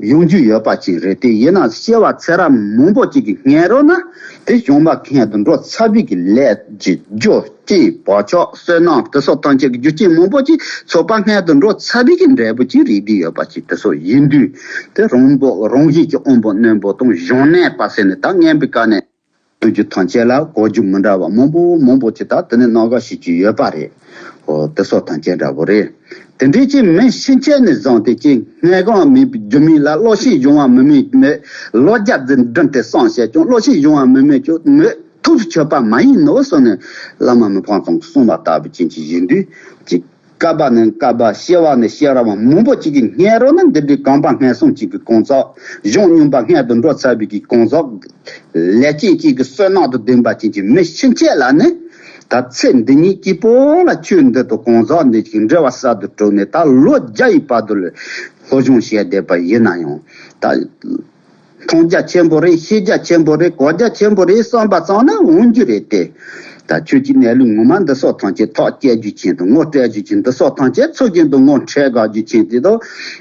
ཡོང་རྒྱུ་ཡོད་པ་ཅིག་རེད་དེ། ཡིན་ན་སྐྱེ་བ་ཚེ་རབས་མང་པོ་ཅིག་གི་སྔོན་རོལ་ན་དེ་བྱུང་བ་སྔོན་དུ་འགྲོ་ཚར་བའི་གི་ལས་ཀྱི་རྒྱུ་རྐྱེན་བག་ཆགས་བསོད་ནམས་དེ་སོགས་ཐམས་ཅད་ཀྱི་རྒྱུ་རྐྱེན་མང་པོ་ཅིག་ཚོགས་པ་སྔོན་དུ་འགྲོ་ཚར་བའི་གི་འབྲས་བུ་ཅིག་རེད་དེ་ཡོད་པ་ཅིག་དེ་སོགས་ཡིན་དུས། དེ་རང་བོ་རང་བཞིན་གྱི་དབང་པོ་རྣོན་པོ་དང་གཞོན་ནུ་པ་ཟེར་ནས་ད་སྔོན་པའི་བཀའ་ནས། དུས་ཀྱི་ཐམས་ཅད་ལ་གོ་རྒྱུ་མི་འདྲ་བ་མང་པོ་མང་པོ་ཅིག་ད་དེ་ནས་སྣ་འགའ་ཞིག་ཅིག་ཡོད་པ་རེད། འོ་དེ་སོགས་ཐམས་ཅད་འདྲ་པོ་རེད། དེ་འདྲའི་ཅིག་མི་ཕྱིན་ཆད་ནས་བཟུང་སྟེ་ཅིག་སྔོན་གང་མེད་པའི་རྒྱུ་མེད་ལ་བློ་ཤེས་གཞུང་བ་མི་མེད་མོད། ལོ་བརྒྱ་འཛིན་འདྲེན་དེ་བསམ་བྱས་ཀྱང་བློ་ཤེས་གཞུང་བ་མི་མེད་ཀྱང་མོད་ཐུགས་སུ་ཆུད་པ་མ་ཡིན་ནོ་གསུངས་ནས་བླ་མ་མི་ཕམ་ཚང་གིས་གསུངས་པ་ལྟ་བུ་ཅན་ཅིག་ཡིན་དུས་ཅིག་བསྐལ་པ་ནས་བསྐལ་པ། བྱེ་བ་ནས་བྱེ་བ་མང་པོ་ཅིག་གི་སྔོན་རོལ་ན་འདི་འདྲའི་གོམ་པ་སྔོན་སོང་ཅིག་གི་གང་ཟག་གཞུང་སྙོམས་པ་སྔོན་དུ་འགྲོ་ཚར་བའི་གི་གང་ཟག་ལས་ཅན་ཅིག་གི་བསོད་ནམས་དང་ལྡན་པ་ཅན་གྱི་མི་ཕྱིན་ཆད་ལ་ནི། ད་ཚེ་འདི་ཉིད་ཀྱི་བོད་ལ་ཆོས་འདི་དང་གང་ཟག་འདི་ཅིག་འབྲེལ་བ་གསར་དུ་གྲུབ་ནས་ད་ལོ་བརྒྱ་ཡི་བར་དུ་ལ་སློབ་སྦྱོང་བྱས་བསྡད་པ་ཡིན་ན་ཡང་ད། མཐོང་རྒྱ་ཆེན་པོ་རེད། ཤེས་རྒྱ་ཆེན་པོ་རེད། གོ་རྒྱ་ཆེན་པོ་རེད་བསམ་པ་ཙམ་ན་འོང་རྒྱུ་རེད་དེ། ད་ཆོས་ཀྱི་གནས་ལུགས་ངོ་མ་འདི་སོགས་ཐམས་ཅད་ཐག་བཅད་རྒྱུ་ཅན་དང་ངོ་སྤྲད་རྒྱུ་ཅན། འདི་སོགས་ཐམས་ཅད་ཚུལ་བཞིན་དུ་ངོ་འཕྲད་དགོས་རྒྱུ་ཅན་དེ་དག་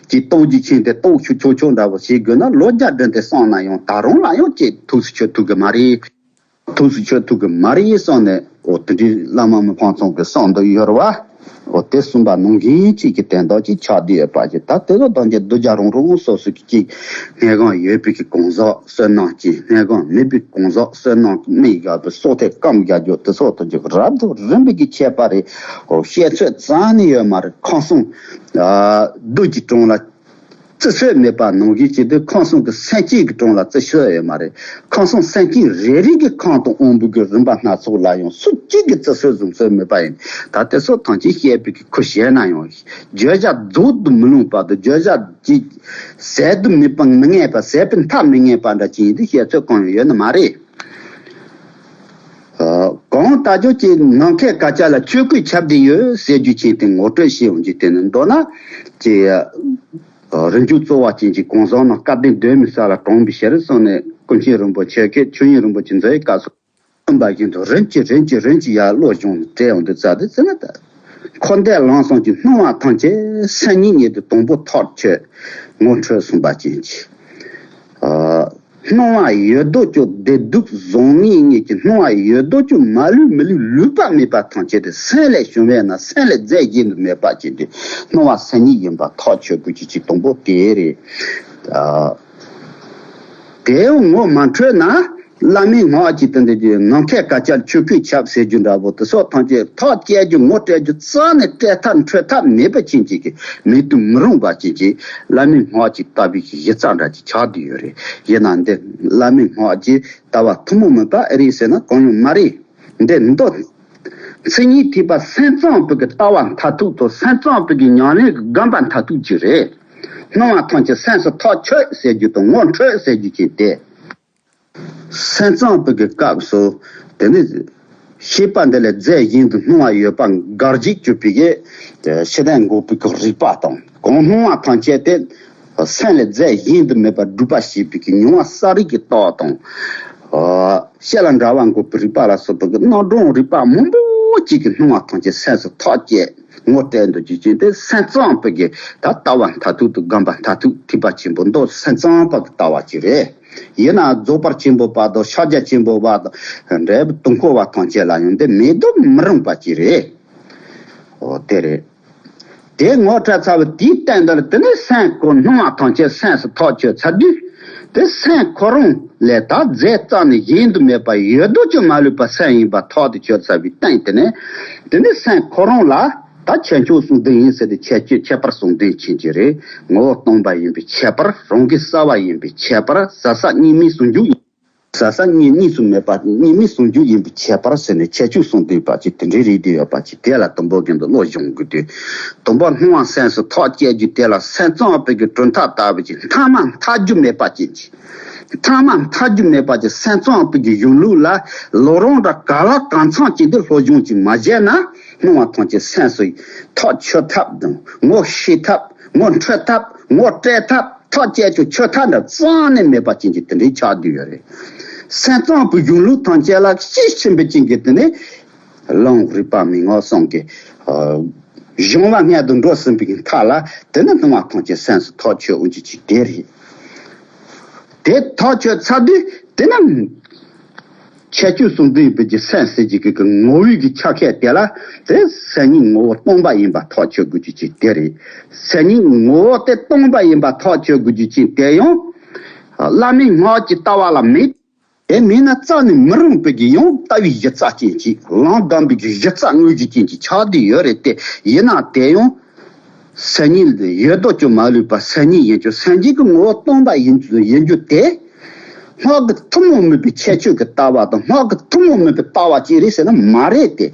ཅིག་རྟོགས་རྒྱུ་ཅན་དེ་རྟོགས་ཆོག་ཆོག་ཆོག་འདྲ་པོ་བྱེད་དགོས་ན་ལོ་བརྒྱ་བདུན་དེ་སོང་ན་ཡང་ད་རུང་ལ་ཡང་ཅིག་ཐུགས་སུ་ཆུད་ཐུབ་གི་མ་རེད། ཐུགས་སུ་ཆུད་ཐུབ་ཀྱི་མ་རེད་གསུངས་ནས། འོ་དེ་འདྲའི་བླ་མ་མི་ཕམ་ཚང་གིས་གསུངས་འདུག་ཡོད་རེད་བ། འོ་དེ་གསུངས་པ་ནང་བཞིན་གཅིག་གི་དོན་དག་ཅིག་ཆགས་བསྡད་ཡོད་པ་ཅིག་ད་དེ་ཚོ་ཐམས་ཅད་གདུལ་བྱ་རང་རང་སོ་སོ་གི་ཅིག་སྔོན་གང་ཡོད་པའི་གི་གང་ཟག་བསོད་ནམས་ཅན། སྔོན་གང་མེད་པའི་གང་ཟག་བསོད་ནམས་མི་དགའ་བའི་སྲོག་ཐལ་སྐམ་རྒྱག་རྒྱུ་དེ་སོགས་ཐམས་ཅད་རབ་ཏུ་རིམ་པའི་གི་ཁྱད་པར་རེད། འོ་བཤད་ཚོད་རྩ་ནས་ཡོད་མ་རེད། ཁམས་གསུམ་རྡུལ་གྱི་གྲངས་ལ། བརྩི་སྲོལ་མེད་པ་ནང་བཞིན་བྱས་ཏེ་ཁམས་གསུམ་གྱི་སེམས་ཅན་གྱི་གྲངས་ལ་བརྩི་སྲོལ་ཡོད་མ་རེད། ཁམས་གསུམ་སེམས་ཅན་རེ་རེ་གི་ཁམས་དང་དབང་པོ་གི་རིམ་པ་སྣ་ཚོགས་ལ་ཡང་སུ་གཅིག་གིས་བརྩི་སྲོལ་བཟུང་སྲོལ་མེད་པ་ཡིན། ད་དེ་སོགས་ཐམས་ཅད་བཤད་པའི་གི་ཁུལ་བྱས་ན་ཡང་བརྗོད་བྱ་རྫོགས་དུ་མི་ལོངས་པ་དང་བརྗོད་བྱ་ཅིག་ཟད་དུ་མི་སྤང་མི་ངེས་པ། ཟད་པའི་མཐའ་མི་ངེས་པ་འདྲ་ཅིག་ཡིན་དུས་བཤད་ཚོད་གང་ཡང་ཡོད་ནི་མ་རེད། ཨ། གང་ལྟར་ཁྱོད་ཀྱིས་ནམ་མཁའི་དཀར་ཆ་ལ་ཆོས་སྐུས་ཁྱབ་བསྡད་ཡོད་ཟེར་རྒྱུ་ཅན་དེ་ངོ་སྤྲོད་བྱེད་འོང་རྒྱུ་དེ་ནི་མདོར་ན་ཅིག་ཨ། རིམ་བྱུང་རྩོལ་བ་ཅན་གྱི་གང་ཟག་རྣམས་སྐལ་ལྡན་གདོན་མི་ཟ་ལ་གྲོངས་པའི་ཕྱིར་གསུངས་ནས་ཀུན་མཁྱེན་རིན་པོ་ཆེ་གིས་ཆོས་དབྱིངས་རིན་པོ་ཆེ་མཛད་པའི་སྐབས་སུ་གསུངས་པ་བཞིན་དུ་རིམ་གྱིས་རིམ་གྱིས་རིམ་གྱིས་ཡར་བློ་སྦྱོང་ནས་བྲལ་འོང་དུས་ཙམ་དེ་ཚེ་ན་ད། འཁོར་འདས་ལམ་གསུམ་གྱི་སྣང་བ་ཐམས་ཅད་སེམས་ཉིད་ཉིད་དུ་དང་པོ་ཐག་ཆོད་ངོ་འཕྲོད་གསུངས་པ་ཅན་གྱི། ཨ། སྣང་བ་ཡོད་དོ་ཅོག་བདེ་སྡུག་བཟང་ངན་གཉིས་ཀྱི་སྣང་བ་ཡོད་དོ་ཅོག་མ་ལུས་མི་ལུས་ལུས་པ་མེད་པ་ཐམས་ཅད་དེ་སེམས་ལས་བྱུང་བས་ན་སེམས་ལས་རྫས་གཞན་དུ་མེད་པ་ཅན་དེ་སྣང་བ་སེམས་ཉིད་ཡིན་པ་ཐག་ཆོད་དགོས་ཀྱི་ཅིག་དང་པོ་དེ་རེད། ཨ། དེའང་ངོ་མ་འཕྲོད་ན་བླ་མའི་སྔགས་ཀྱི་དོན་དུ་ནམ་མཁའི་དཀར་ཆ་ཆོས་སྐུས་ཁྱབ་ཟེར་རྒྱུ་འདྲ་པོ་དེ་སོགས་ཐམས་ཅད་ཐག་བཅད་རྒྱུ་ངོ་སྤྲད་རྒྱུ་རྩ་ནས་སྤྲད་ཐབས་འཕྲོད་ཐབས་མེད་པ་ཅན་ཅིག་གི་མེད་དུ་མི་རུང་བ་ཅན་ཅིག་བླ་མའི་སྔགས་ཀྱི་ལྟ་བའི་གཞི་རྩ་འདྲ་ཅིག་ཆགས་བསྡད་ཡོད་རེད། ཡིན་ན་འདི་བླ་མའི་སྔགས་ཀྱི་ལྟ་བ་ཐུན་མོང་མིན་པ་ཨེ་རེད་ཟེར་ན་གང་ཡང་མ་རེད། འདི་མདོ་མཚན་ཉིད་ཐེག་པ་སེམས་ཙམ་པའི་གི་ལྟ་བ་མཐར་ཐུག་དང་སེམས་ཙམ་པའི་གི་ཉམས་ལེན་གྱི་སྒོམ་པ་མཐར་ཐུག་ཅིག་རེད། སྣང་བ་ཐམས་ཅད་སེམས་སུ་ཐག་ཆོད་ཟེར་རྒྱུ་དང་ངོ་འཕྲོད་ཟེར་རྒྱུ་ཅན་དེ། སེམས་ཙམ་པའི་གི་སྐབས་སུ་དེ་ནི་ཤེས་པ་འདི་ལས་རྫས་གཞན་དུ་སྣང་བ་ཡོད་པ་འགའ་ཞིག་གྱུར་པའི་གི་ཤེས་ལྡན་འགོག་པའི་གི་རིག་པ་དང་གང་སྣང་བ་ཐམས་ཅད་དེ་སེམས་ལས་རྫས་གཞན་དུ་མེད་པར་སྒྲུབ་པ་བྱེད་པའི་གི་མྱོང་བ་གསལ་རིག་གི་རྟོགས་དང་། ཨ། ཤེས་ལ་འདྲ་བ་འགོག་པའི་རིག་པ་ལ་སོགས་པའི་གི་རྣམ་གྲངས་རིག་པ་མང་པོ་ཅིག་གི་སྣང་བ་ཐམས་ཅད་སེམས་སུ་ཐག་བཅད་ངོ་སྤྲད་འདུག་རྒྱུ་ཅན་དེ་སེམས་ཙམ་པའི་གི་ད་ལྟ་བ་མཐར་ཐུག་ཏུ་སྒོམ་པ་མཐར་ཐུག་ཐེག་པ་ཆེན་པོ་མདོ་སེམས་ཙམ་པ་གི་ལྟ་བ་ཅིག་རེད། ཡིན་ན་རྫོགས་པ་ཆེན་པོ་པ་དང་ཕྱག་རྒྱ་ཆེན་པོ་པ་དང་འབྲས་བུ་དང་འཁོར་བ་ཐམས་ཅད་ལ་ཡང་འདི་མེད་དུ་མི་རུང་བ་ཅིག་རེད། འོ་དེ་རེད། དེ་ངོ་སྤྲད་ཚར་བའི་དེའི་སྟེང་དུ་ལ་དེ་ནས་སེམས་ཁོ་སྣང་བ་ཐམས་ཅད་སེམས་སུ་ཐག་ཆོད་ཚར་དུས། དེ་སེམས་ཁོ་རང་ལས་ད་རྫས་རྩ་ནས་གཞན་དུ་མེད་པ་ཡོད་དོ་ཅོག་མ་ལུས་པ་སེམས་ཡིན་པ་ཐག་ཏུ་ཆོད་ཚར་བའི་སྟེང་དེ་ནས། དེ་ནས་སེམས་ཁོ་རང་ལ་ད་ཁྱད་ཆོས་གསུམ་ལྡན་ཡིན་ཟེར་ཏེ་ཁྱད་ཆོས་ཁྱད་པར་གསུམ་ལྡན་ཕྱིན་གྱི་རེད། ངོ་བོ་སྟོང་པ་ཡིན་པའི་ཁྱད་པར། རང་གི་གསལ་བ་ཡིན་པའི་ཁྱད་པར། ཟད་ཟད་གཉིས་མེད་ཟུང་འཇུག་ཡིན། ཟད་ཟད་གཉིས་གཉིས་སུ་མེད་པ་གཉིས་མེད་ཟུང་འཇུག་ཡིན་པའི་ཁྱད་པར་ཟེར་ནས་ཁྱད་ཆོས་གསུམ་ལྡན་པ་ཅིག་དེ་འདྲའི་རིགས་དེ་ཡོད་པ་ཅིག་དེ་ལ་དང་པོ་རྒྱུན་དུ་བློ་སྦྱོང་དགོས་དུས། དང་པོ་སྣང་བ་སེམས་སུ་ཐག་བཅད་རྒྱུ་དེ་ལ་སེམས་ཙམ་པའི་གི་གྲུབ་མཐའ་ལྟ་བུ་ཅིག་མཐའ་མ་མཐའ་རྒྱུ་མེད་པ་ཅན་གྱི། མཐའ་མ་མཐའ་རྒྱུ་མེད་པ་ཅིག་སེམས་ཙམ་པའི་གི་གཞུང་ལུགས་ལ་ལོ་རང་ར་ག་ལ་གང་འཚམ་ཅིག་འདི་སློབ་སྦྱོང་ཅིག་མ་བྱས་ན་སྣང་བ་ཐམས་ཅད་སེམས་སུ་ཐག་ཆོད་ཐབས་དང་ངོ་ཤེས་ཐབས་ངོ་འཕྲོད་ཐབས་ངོ་སྤྲད་ཐབས། ཐག་བཅད་ཆོག་ཆོད་ཐབས་འདྲ་རྩ་ནས་མེད་པ་ཅན་གྱི་དེ་འདྲའི་ཆགས་བསྡད་ཡོད་རེད། སེམས་ཙམ་པའི་གཞུང་ལུགས་ཐམས་ཅད་ལ་དཔྱིས་ཕྱིན་པའི་ཅན་གྱི་དེ་ནི་ལམ་རིག་པ་མན་ངག་གསུམ་གྱི། ཨ། གཞུང་བ་སྔོན་དུ་འགྲོ་ཟིན་པའི་མཐའ་ལ་དེ་ནི་སྣང་བ་ཐམས་ཅད་སེམས་སུ་ཐག་ཆོད་འོང་རྒྱུ་ཅིག་དེ་རེད། དེ་ཐག་ཆོད་ཚར་དུས་དེ་ནི་ཁྱད་ཆོས་གསུམ་ལྡན་པའི་གི་སེམས་ཟེར་གྱི་གི་གི་ངོ་བོའི་གི་ཆ་ཤས་དེ་ལ་དེ་སེམས་ཉིད་ངོ་བོ་སྟོང་པ་ཡིན་པ་ཐག་ཆོད་དགོས་རྒྱུ་ཅིག་དེ་རེད། སེམས་ཉིད་ངོ་བོ་དེ་སྟོང་པ་ཡིན་པ་ཐག་ཆོད་དགོས་རྒྱུ་ཅིག་དེ་ཡང་བླ་མའི་སྔགས་ཀྱི་ལྟ་བ་ལ་མེད། དེ་མེད་ན་རྩ་ནས་མི་རུང་བའི་གི་ཡང་ལྟ་བའི་གཞི་རྩ་ཅན་གྱི་ལམ་སྒོམ་པའི་གི་གཞི་རྩ་དངོས་གཞི་ཅན་གྱི་ཆགས་བསྡད་ཡོད་རེད་དེ། ཡིན་ན་དེ་ཡང་སེམས་ཉིད་ཡོད་དོ་ཅོག་མ་ལུས་པ་སེམས་ཉིད་ཡིན་ཅོག་སེམས་ཉིད་ཀྱི་ངོ་བོ་སྟོང་པ་ཡིན་ཡིན་རྒྱུ་དེ། སྔགས་ཀྱི་ཐུན་མོང་མིན་པའི་ཁྱད་ཆོས་ཀྱི་ལྟ་བ་དང་སྔགས་ཀྱི་ཐུན་མོང་མིན་པའི་ལྟ་བ་ཅིག་རེད་ཟེར་ན་མ་རེད་དེ།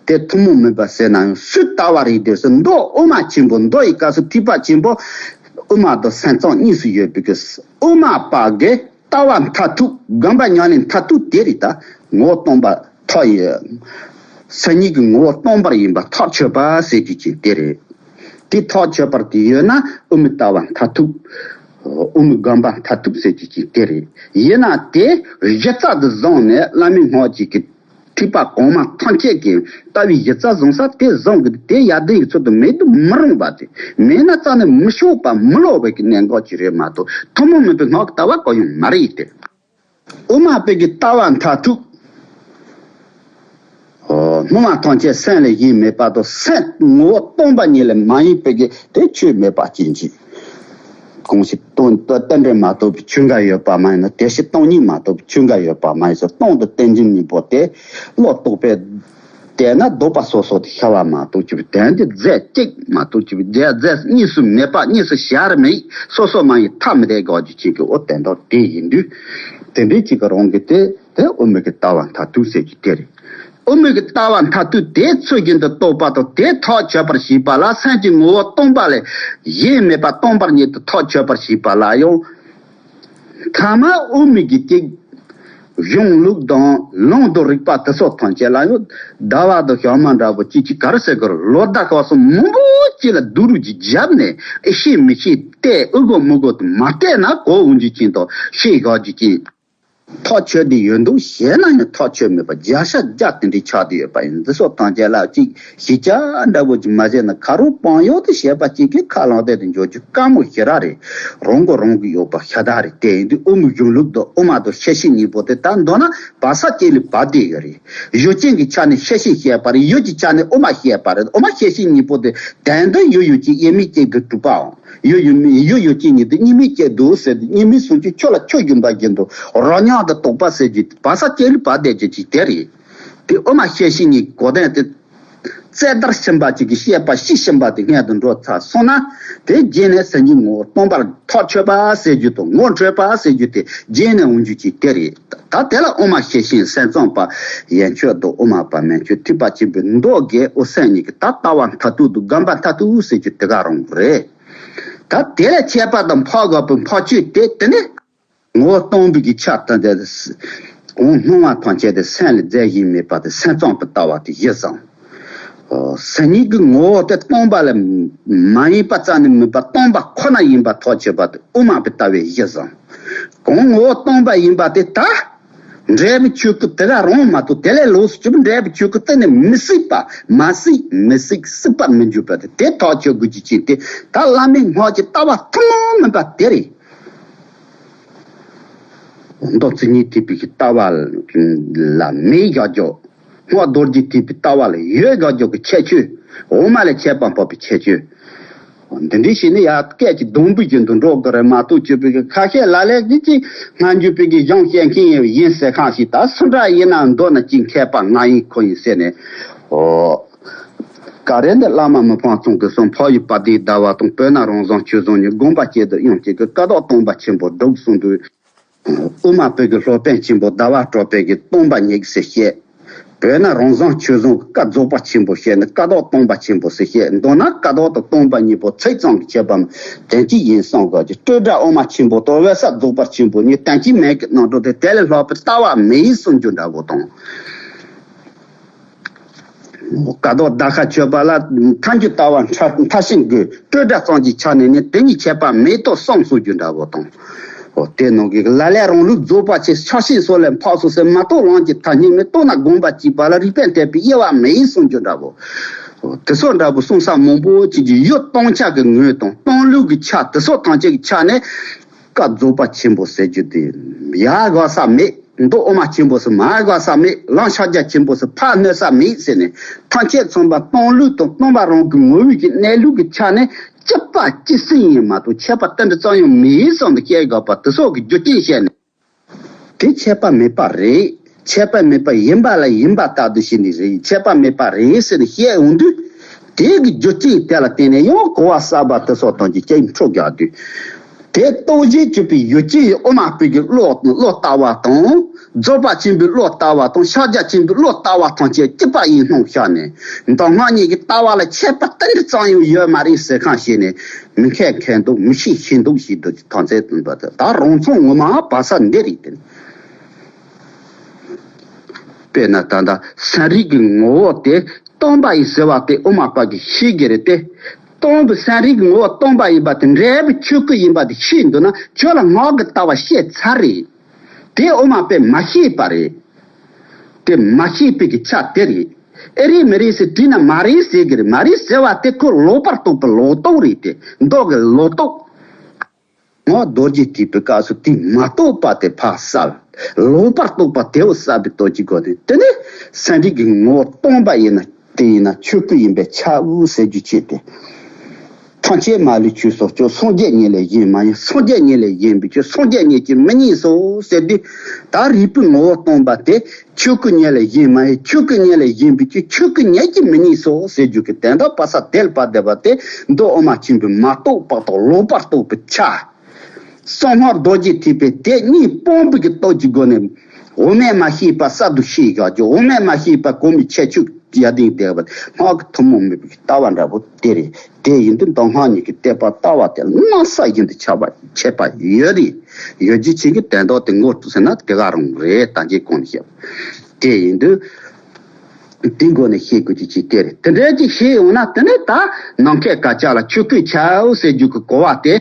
དེ་ཐུན་མོང་མིན་པ་ཟེར་ན་ཡང་སུའི་ལྟ་བ་རེད་དེ་ཟེར་མདོ་དབུ་མ་ཆེན་པོ་མདོ་ཡི་སྐབས་སུ་ཐེག་པ་ཆེན་པོ་དབུ་མ་དང་སེམས་ཙམ་གཉིས་སུ་ཡོད་པའི་གི་དབུ་མ་པ་གི་ལྟ་བ་མཐར་ཐུག་སྒོམ་པ་ཉམས་ལེན་མཐར་ཐུག་དེ་རེད། ད་ངོ་བོ་སྟོང་པ་ཐག་ཡིན། སེམས་ཉིད་ཀྱི་ངོ་བོ་སྟོང་པར་ཡིན་པ་ཐག་ཆོད་པ་ཟེར་རྒྱུ་ཅིག་དེ་རེད། དེ་ཐག་ཆོད་པར་དེ་ཡོད་ན་དབུ་མའི་ལྟ་བ་མཐར་ཐུག་དབུ་མའི་སྒོམ་པ་མཐར་ཐུག་ཟེར་རྒྱུ་ཅིག་དེ་རེད། ཡིན་ན་དེ་གཞི་རྩ་དུ་བཟུང་ནས་བླ་མའི་སྔགས་ཀྱི་གི་ཐེག་པ་གོང་མ་ཐམས་ཅད་ཀྱི་ལྟ་བའི་གཞི་རྩ་བཟུང་ས་དེ་བཟུང་གི་དེ་ཡར་ལྡན་གྱི་ཚུལ་དུ་མེད་དུ་མི་རུང་བ་དེ། མེད་ན་རྩ་ནས་མི་ཆོག་པ་མི་སློབ་པའི་གི་གནད་འགག་ཅིག་རེད་མ་གཏོགས་ཐུན་མོང་མིན་པའི་སྔགས་ཀྱི་ལྟ་བ་གང་ཡང་མ་རེད་དེ། དབུ་མ་པའི་གི་ལྟ་བ་མཐར་ཐུག་ཨོ། སྣང་བ་ཐམས་ཅད་སེམས་ལས་གཞན་མེད་པ་དང་སེམས་ངོ་བོ་སྟོང་པ་ཉིད་ལས་མ་གཡེང་བའི་གི་དེ་ཆོས་མེད་པ་ཅན་གྱི། གང་ཞིག་སྟོང་རྟེན་འབྲེལ་མ་གཏོགས་པའི་ཆོས་འགའ་ཡོད་པ་མ་ཡིན་ནོ། དེ་ཞིག་སྟོང་ཉིད་མ་གཏོགས་པའི་ཆོས་འགའ་ཡོད་པ་མ་ཡིན་ཟེར། སྟོང་དང་རྟེན་ཅན་གཉིས་པོ་དེ་བློ་རྟོག་པས་བལྟས་ན་ལྡོག་པ་སོ་སོ་དེ་ཤར་བ་མ་གཏོགས་ཀྱི་དོན་དེ་རྫས་གཅིག་མ་གཏོགས་ཀྱི་རྫས་རྫས་གཉིས་སུ་མེད་པ་གཉིས་སུ་ཤར་མེད། སོ་སོ་མ་ཡིན་ཐ་མི་དད་དགག་རྒྱུ་ཅན་གྱི་འོ་དོན་དག་དེ་ཡིན་དུས། དེ་འདྲའི་ཅིག་གི་རང་གི་དེ་དེ་དབུ་མའི་གི་ལྟ་བ་མཐར་ཐུག་ཟེར་རྒྱུ་དེ་རེད། དབུ་མའི་གི་ལྟ་བ་མཐར་ཐུག་དེ་ཚུལ་བཞིན་དུ་རྟོགས་པ་དང་དེ་ཐག་ཆོད་པར་བྱེད་པ་ལ་སེམས་ཀྱི་ངོ་བོ་སྟོང་པ་ལས་གཞན་མེད་པ་སྟོང་པར་ཉིད་དུ་ཐག་ཆོད་པར་བྱེད་པ་ལ་ཡང་། ཐ་མ་དབུ་མའི་གི་ཅིག་གཞུང་ལུགས་དང་ལུང་དང་རིགས་པ་དེ་སོགས་ཐམས་ཅད་ལ་ཡང་ཟླ་བ་དང་ཞག་མ་འདྲ་པོ་ཅིག་ཅིག་ག་རེ་ཟེར་དགོས་རེད། ལོ་ཟླ་ག་སོགས་མང་པོ་ཅིག་ལ་བསྡུ་རུབ་ཅིག་བརྒྱབ་ནས་ཨེ་ཤེས་མི་ཤེས་བལྟས་ཨེ་གོ་མི་གོ་དེ་མ་བལྟས་ན་གོ་འོང་རྒྱུ་ཅན་དང་ཤེས་དགོས་རྒྱུ་ཅན། ཐག་ཆོད་དེ་ཡོད་འདུག་ཞེ་ན་ཡང་ཐག་ཆོད་མེད་པ་བརྒྱ་ཆ་བརྒྱ་དེ་འདྲའི་ཆགས་བསྡད་ཡོད་པ་ཡིན། འདི་སོགས་ཐམས་ཅད་ལ་ཅིག་ཞིབ་ཆ་འདྲ་པོ་ཅིག་མ་བྱས་ན་ཁ་རོག་པང་གཡོག་ཏུ་བྱས་པ་ཅིག་གིས་ཁ་ལངས་བསྡད་དུ་འཇོག་རྒྱུ་དཀའ་མོ་ཞེ་དྲག་རེད། རང་མགོ་རང་གིས་གཡོག་པ་ཤ་སྟག་རེད། དེ་ཡིན་དུས་དབུ་མའི་གཞུང་ལུགས་དང་དབུ་མ་དང་ཤེར་ཕྱིན་གཉིས་པོ་དེ་ད་མདོར་ན་བར་ས་གཅིག་ལ་བབས་བསྡད་ཡོད་རེད། ཡུལ་ཅན་གྱི་ཆ་ནས་ཤེར་ཕྱིན་བཤད་པ་རེད། ཡུལ་གྱི་ཆ་ནས་དབུ་མ་བཤད་པ་རེད། དབུ་མ་ཤེར་ཕྱིན་གཉིས་པོ་དེ་དོན་དུ་ཡུལ་ཡུལ་གཅིག་དབྱེར་མེད་སྐྱེས་བུ་གྲུབ་པའམ། ཡུལ་ཡུལ་མེད་ཡུལ་ཡུལ་གཅིག་ཉིད་དུ་གཉིས་མེད་སྐྱེས་བུ་ཟེར་ཏེ་གཉིས་མེད་ཟུང་འཇུག་ཆོས་ལ་ཆོས་བཞིན་པ་བཞིན་དུ་རང་མྱང་དུ་རྟོགས་པ་ཟེར་རྒྱུ་བར་ས་གཅིག་ལ་བབས་བསྡད་རྒྱུ་ཅིག་དེ་རེད། དེ་དབུ་མ་ཤེར་ཕྱིན་གཉིས་གོ་དོན་དེ་རྩེ་ལྟར་ཕྱིན་པ་ཅིག་གིས་བཤད་པ་ཤེར་ཕྱིན་པ་དེ་སྔོན་དུ་འགྲོ་ཚར་སོང་ན་དེ་རྗེས་ནས་སེམས་ཀྱི་ངོ་བོ་སྟོང་པར་ཐག་ཆོད་པ་ཟེར་རྒྱུ་དང་ངོ་འཕྲོད་པ་ཟེར་རྒྱུ་དེ་རྗེས་ནས་འོང་རྒྱུ་ཅིག་དེ་རེད། ད་དེ་ལ་དབུ་མ་ཤེར་ཕྱིན་སེམས་ཙམ་པ་ཡན་ཆོད་དང་དབུ་མ་པ་མན་ཆོད་ཐེག་པ་ཆེན་པོའི་མདོ་དགེ་དབུ་སེམས་གཉིས་ཀྱི་ད་ལྟ་བ་མཐར་ཐུག་དང་སྒོམ་པ་མཐར་ཐུག་ཟེར་རྒྱུ་དེ་ག་རང་རེད། ད་དེ་ལས་ཁྱད་པར་དུ་འཕགས་དགོས་པའི་འཕགས་ཆོས་དེ་དེ་ནི་ངོ་བོ་སྟོང་པའི་གི་ཆ་དང་དེ་གང་སྣང་བ་ཐམས་ཅད་དེ་སེམས་ལས་རྫས་གཞན་མེད་པ་དེ་སེམས་ཙམ་པའི་ལྟ་བ་དེ་གཞི་བཟུང་། སེམས་ཉིད་ཀྱི་ངོ་བོ་དེ་སྟོང་པ་ལས་མ་ཡིན་པ་རྩ་ནས་མེད་པ་སྟོང་པ་ཁོ་ན་ཡིན་པ་ཐག་ཆོད་པ་དེ་དབུ་མ་པའི་ལྟ་བའི་གཞི་བཟུང་། གང་ངོ་བོ་སྟོང་པ་ཡིན་པ་དེ་ད། འབྲས་བུ་ཆོས་སྐུ་དེ་ག་རང་མ་གཏོགས་དེ་ལས་ལོགས་སུ་གྱུར་པའི་འབྲས་བུ་ཆོས་སྐུ་གཏན་ནས་མི་སྲིད་པ་མ་སྲིད་མི་སྲིད་སྲིད་པར་མི་འགྱུར་བ་དེ་དེ་ཐག་ཆོད་དགོས་རྒྱུ་ཅན་དེ་ད་བླ་མའི་སྔགས་ཀྱི་ལྟ་བ་ཐུན་མོང་མིན་པ་དེ་རེད། མདོ་མཚན་ཉིད་ཐེག་པའི་ལྟ་བ་ལ་མེད་བཞག་རྒྱུ། སྔགས་རྡོ་རྗེ་ཐེག་པའི་ལྟ་བ་ལ་ཡོད་བཞག་རྒྱུ་གི་ཁྱད་ཆོས་འོག་མ་ལས་ཁྱད་པར་འཕགས་པའི་ཁྱད་ཆོས། འདི་འདྲའི་བྱས་ནས་ཡ་སྐད་ཀྱི་སྡོང་པོ་བཞིན་དུ་འགྲོ་དགོས་རེད་མ་གཏོགས་ཅིག་པའི་གི་ཁ་ཤས་ལ་ལས་ཀྱི་ཅིག་སྔ་འགྱུར་པའི་གི་གཞུང་བཤད་མཁན་ཡིན་ཟེར་ཁང་ཞིག་ད་སུ་འདྲ་ཡིན་ན་མདོ་ན་ཅིག་མཁས་པ་ང་ཡིན་ཁོ་ཡིན་ཟེར་ནས། ཨོ། ག་རེ་འདི་བླ་མ་མི་ཕམ་ཚང་གི་གསུང་འཕགས་ཡུལ་དཔལ་ལྡན་ཟླ་བ་དང་བོད་ན་རང་བཟང་ཆོས་བཟང་གཉིས་དགོངས་པ་གཅིག་ཏུ་དབྱངས་གཅིག་གིས་ཀ་དག་སྟོང་པ་ཆེན་པོ་སྒྲུབ་གསུངས་དུས། དབུ་མ་པའི་གི་སློབ་དཔོན་ཆེན་པོ་ཟླ་བ་གྲགས་པས་གི་སྟོང་པ་ཉིད་ཟེར་བཤད། བོད་ན་རང་བཟང་ཆོས་བཟང་གི་བཀའ་རྫོགས་པ་ཆེན་པོ་བཤད་ནས་ཀ་དག་སྟོང་པ་ཆེན་པོ་ཟེར་བཤད། མདོར་ན་ཀ་དག་དང་སྟོང་པ་གཉིས་པོ་ཚིག་ཙམ་གྱི་ཁྱད་པར་དོན་གཅིག་ཡིན་གསུངས་དགོས་ཀྱི། སྤྲོས་བྲལ་དབུ་མ་ཆེན་པོ་དང་འོད་གསལ་རྫོགས་པ་ཆེན་པོ་གཉིས་དོན་གཅིག་མིང་གི་རྣམ་གྲངས་དེ་དེ་ལས་ལྷག་པའི་ལྟ་བ་མེད་གསུང་རྒྱུ་འདྲ་པོ་དང་། ཀ་དག་ཟླ་ཤ་ཆོད་པ་ལ་ཐལ་འགྱུར་ལྟ་བ་མཐར་ཕྱིན་དགོས། སྤྲོས་བྲལ་ཙམ་གྱི་ཆ་ནས་ནི་དེ་གཉིས་ཁྱད་པར་མེད་དོ་གསུངས་སོང་རྒྱུ་འདྲ་པོ་དང་། འོ་དེ་ནང་གི་ལ་ལས་རང་ལུགས་རྫོགས་པ་ཆེ་ཕྱག་ཆེན་སོགས་ལས་འཕགས་སོ་ཟེར་མ་གཏོགས་ལམ་གྱི་ཐ་སྙད་མེད། རྟོགས་ན་དགོངས་པ་གཅིག་པ་ལ་རིགས་པས་འཐད་པའི་དབྱེ་བ་མེད་གསུངས་རྒྱུ་འདྲ་པོ། དེ་སོགས་འདྲ་པོ་གསུང་ས་མང་པོ་ཅིག་གི་ཡུལ་སྟོང་ཆ་གི་ངོས་དང་སྟོང་ལུགས་ཀྱི་ཆ་དེ་སོགས་ཐམས་ཅད་ཀྱི་ཆ་ནས་བཀའ་རྫོགས་པ་ཆེན་པོ་ཟེར་རྒྱུ་དེ་ཡ་དགའ་ས་མེད། མདོ་དབུ་མ་ཆེན་པོ་སུ་མ་དགའ་ས་མེད། ལམ་ཕྱག་རྒྱ་ཆེན་པོ་སུ་ཕར་གནོད་ས་མེད་ཟེར་ནས་ཐམས་ཅད་མཚོན་པ་སྟོང་ལུགས་དང་སྟོང་པ་རང་གི་ངོ་བོའི་གི་གནས་ལུགས་ཀྱི་ཆ་ནས་གཅིག་པ་གཅིག་སྲིད་ཡིན་མ་གཏོགས་ཁྱད་པར་ཏིལ་འབྲུ་ཙམ་ཡང་མེད་བསམ་དུ་སྐྱེ་དགོས་པ་དེ་སོགས་ཀྱི་རྒྱུ་རྐྱེན་བཤད་ནས། དེ་ཁྱད་པར་མེད་པ་རེད། ཁྱད་པར་མེད་པ་ཡིན་པ་ལ་ཡིན་པ་ལྟར་དུ་བྱས་ནས་རེད། ཁྱད་པར་མེད་པ་རེད་ཟེར་ནས་བཤད་འོང་དུས། དེ་གི་རྒྱུ་རྐྱེན་དེ་ལ་བརྟེན་ནས་ཡང་གོ་བ་གསར་པ་དེ་སོགས་དང་གི་སྐྱེ་འཕྲོ་རྒྱག་དུས། དེ་རྟོགས་བྱེད་གཅིག་པའི་ཡུལ་ཅན་ཡི་དབུ་མ་པའི་གི་བློ་བློ་ལྟ་བ་དང་། རྫོགས་པ་ཆེན་པོའི་བློ་ལྟ་བ་དང་ཕྱག་རྒྱ་ཆེན་པོའི་བློ་ལྟ་བ་ཐམས་ཅད་གཅིག་པ་ཡིན་སྣང་བཞག་ནས། མདོ་སྔགས་གཉིས་ཀྱི་ལྟ་བ་ལ་ཁྱད་པར་ཏིལ་འབྲུ་ཙམ་ཡང་ཡོད་མ་རེད་ཟེར་ཁ་བྱས་ནས། མི་མཁས་མཁས་མདོག་མི་ཤེས་ཤེས་མདོག་ཞིག་འདུག་ཐམས་ཅད་དུ་འབད་དེ་ད་རང་མཚང་ངོ་མ་བབས་ས་འདི་རེད་དེ། དཔེར་ན་ད་ལྟ་སེམས་རིག་གི་ངོ་བོ་དེ་སྟོང་པ་ཡིན་ཟེར་བ་དེ་དབུ་མ་པ་གིས་ཤེས་ཀྱི་རེད་དེ། སྟོང་པའི་སེམས་རིག་གི་ངོ་བོ་སྟོང་པ་ཡིན་པ་དེ་འབྲས་བུ་ཆོས་སྐུ་ཡིན་པ་དེ་ཤེས་འདུག་ན་ཁྱོད་ལ་སྔགས་ཀྱི་ལྟ་བ་བཤད་ཚར་རེད། དེ་དབུ་མ་པས་མ་ཤེས་པ་རེད། དེ་མ་ཤེས་པའི་གི་ཆ་དེ་རེད། ཨེ་རེད་མི་རེད་ཟེར་དྲིས་ན་མ་རེད་ཟེར་གི་རེད། མ་རེད་ཟེར་བ་དེ་ཁོ་ལོག་པར་རྟོག་པའི་ལོག་རྟོག་རེད་དེ། མདོ་གི་ལོག་རྟོག་ངོ་རྡོ་རྗེ་ཐེག་པའི་སྐབས་སུ་དེ་མ་རྟོགས་པ་དེ་ཕར་བསལ། ལོག་པར་རྟོག་པ་དེ་བོ་བསལ་བའི་སྟོབས་ཀྱི་སྒོ་ནས་དེ་ནི་སེམས་རིག་གི་ངོ་བོ་སྟོང་པ་ཡིན་ན་དེ་ཡིན་ན་ཆོས་སྐུ་ཡིན་པས་ཁྱབ་ཟེར་རྒྱུ་བྱས་ཏེ། ཐམས་ཅད་མ་ལུས་ཆོས་སོ་སྐྱོང་། སངས་རྒྱས་ཉིད་ལས་གཞན་མ་ཡིན། སངས་རྒྱས་ཉིད་ལས་གཞན་པའི་ཆོས་སངས་རྒྱས་ཉིད་ཀྱིས་མི་རྙེད་སོ་ཟེར་དུས། ད་རིག་པའི་ངོ་བོ་སྟོང་པ་དེ་ཆོས་སྐུ་ཉིད་ལས་གཞན་མ་ཡིན། ཆོས་སྐུ་ཉིད་ལས་གཞན་པའི་ཆོས་ཆོས་སྐུ་ཉིད་ཀྱིས་མི་རྙེད་སོ་ཟེར་རྒྱུ་གི་དོན་དག་པ་ས་དེ་ལ་བབས་བསྡད་པ་དེ་མདོ་དབུ་མ་ཆེན་པོའི་མ་རྟོགས་པ་དང་ལོག་པར་རྟོག་པའི་ཆ། གསང་སྔགས་རྡོ་རྗེ་ཐེག་པའི་དེ་གཉིས་སྤངས་པའི་གི་སྟོབས་ཀྱི་སྒོ་ནས། དབུ་མས་མ་ཤེས་པ་གསར་དུ་ཤེས་བཞག་རྒྱུ། དབུ་མས་མ་ཤེས་པ་གོང་མའི་ཁྱད་ཆོས་ཡ་ལྡན་བསྡད་པ། སྔགས་ཀྱི་ཐུན་མོང་མིན་པའི་ལྟ་བ་འདྲ་པོ་དེ་རེད། དེ་ཡིན་དུས་མདོ་སྔགས་གཉིས་ཀྱི་དད་པ་ལྟ་བ་དེ་གནམ་ས་བཞིན་དུ་ཁྱད་པར་ཁྱད་པར་ཡོད་རེད། ཡོད་རྒྱུ་ཆེན་གྱི་དོན་དག་དེ་ངོ་སྤྲོད་ཟེར་ན་དེ་ག་རང་རེད། ད་གིན་གོང་ནས་བཤད་པ། དེ་ཡིན་དུས། དེའི་སྒོ་ནས་ཤེས་དགོས་རྒྱུ་ཅིག་དེ་རེད། དེ་འདྲ་ཅིག་ཤེས་ཡོང་ན་དེ་ནས་ད་ནམ་མཁའི་དཀར་ཆག་ལ་ཆོས་སྐུ་ཁྱབ་ཟེར་རྒྱུ་གི་གོ་བ་དེ།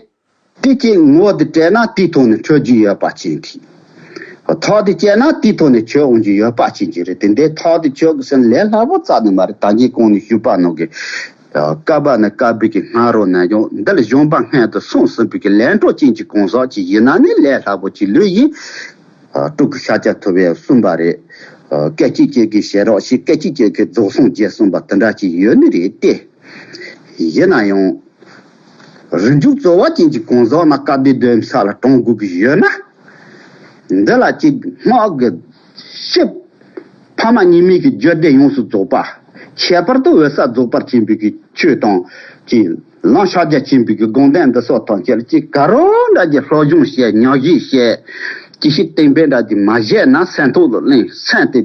དེ་ཅིག་ངོ་དེ་སྤྲད་ན་དེའི་ཐོག་ནས་འཕྲོད་རྒྱུ་ཡོད་པ་ཅན་གྱི། ཐག་དེ་བཅད་ན་དེའི་ཐོག་ནས་ཆོད་འོང་རྒྱུ་ཡོད་པ་ཅན་གྱི་རེད། དེ་འདྲའི་ཐག་དེ་ཆོད་དགོས་ཟེར་ན་ལས་སླ་པོ་རྩ་ནས་མ་རེད། ད་གིན་གོང་ནས་ཞུས་པ་ནང་གི། བཀའ་པ་ནི་བཀའ་པའི་གི་སྔ་རོལ་ནས་ཀྱང་འདི་ལ་གཞུང་པ་སྔོན་དུ་སོང་ཟིན་པའི་གི་ལས་འཕྲོ་ཅན་གྱི་གང་ཟག་ཅིག་ཡིན་ན་ནི་ལས་སླ་པོ་ཅིག་ལོས་ཡིན། སྤྲུལ་སྐུ་ཤཱཀྱ་ཐུབ་པས་གསུངས་པ་རེད། སྐད་ཅིག་གཅིག་གིས་ཞལ་རག་ཤེས། སྐད་ཅིག་གཅིག་གིས་རྫོགས་སངས་རྒྱས་གསུངས་པ་དེ་འདྲ་ཅིག་ཡོད་ནི་རེད་དེ། ཡིན་ན་ཡང་། རིགས་འཇུག་རྩོལ་བ་ཅན་གྱི་གང་ཟག་ན་སྐལ་ལྡན་འདོན་ས་ལ་གྲངས་དགོས་ཀྱི་ཡོད་ན། འདི་ལ་ཅིག་སྔགས་ཀྱི་ཕྱི་ཕ་མ་གཉིས་མེད་ཀྱི་རྒྱུད་སྡེ་ཡོངས་སུ་རྫོགས་པ། ཁྱད་པར་དུ་འོད་གསལ་རྫོགས་པར་བྱིན་པའི་གི་ཆོས་དང་ཅིག་ལམ་ཕྱག་རྒྱ་ཆེན་པོའི་གི་དགོངས་དོན་འདི་སོགས་དང་བཅས་ལ་ཅིག་ག་རེ་འདྲ་ཅིག་སློབ་སྦྱོང་བྱས། ཉམས་ཞིབ་བྱས། ཅིག་ཤེས་བསྟན་པའི་འདྲ་ཅིག་མ་བྱས་ན་སེམས་ཐོག་ཏུ་གླེང་སེམས་དེ།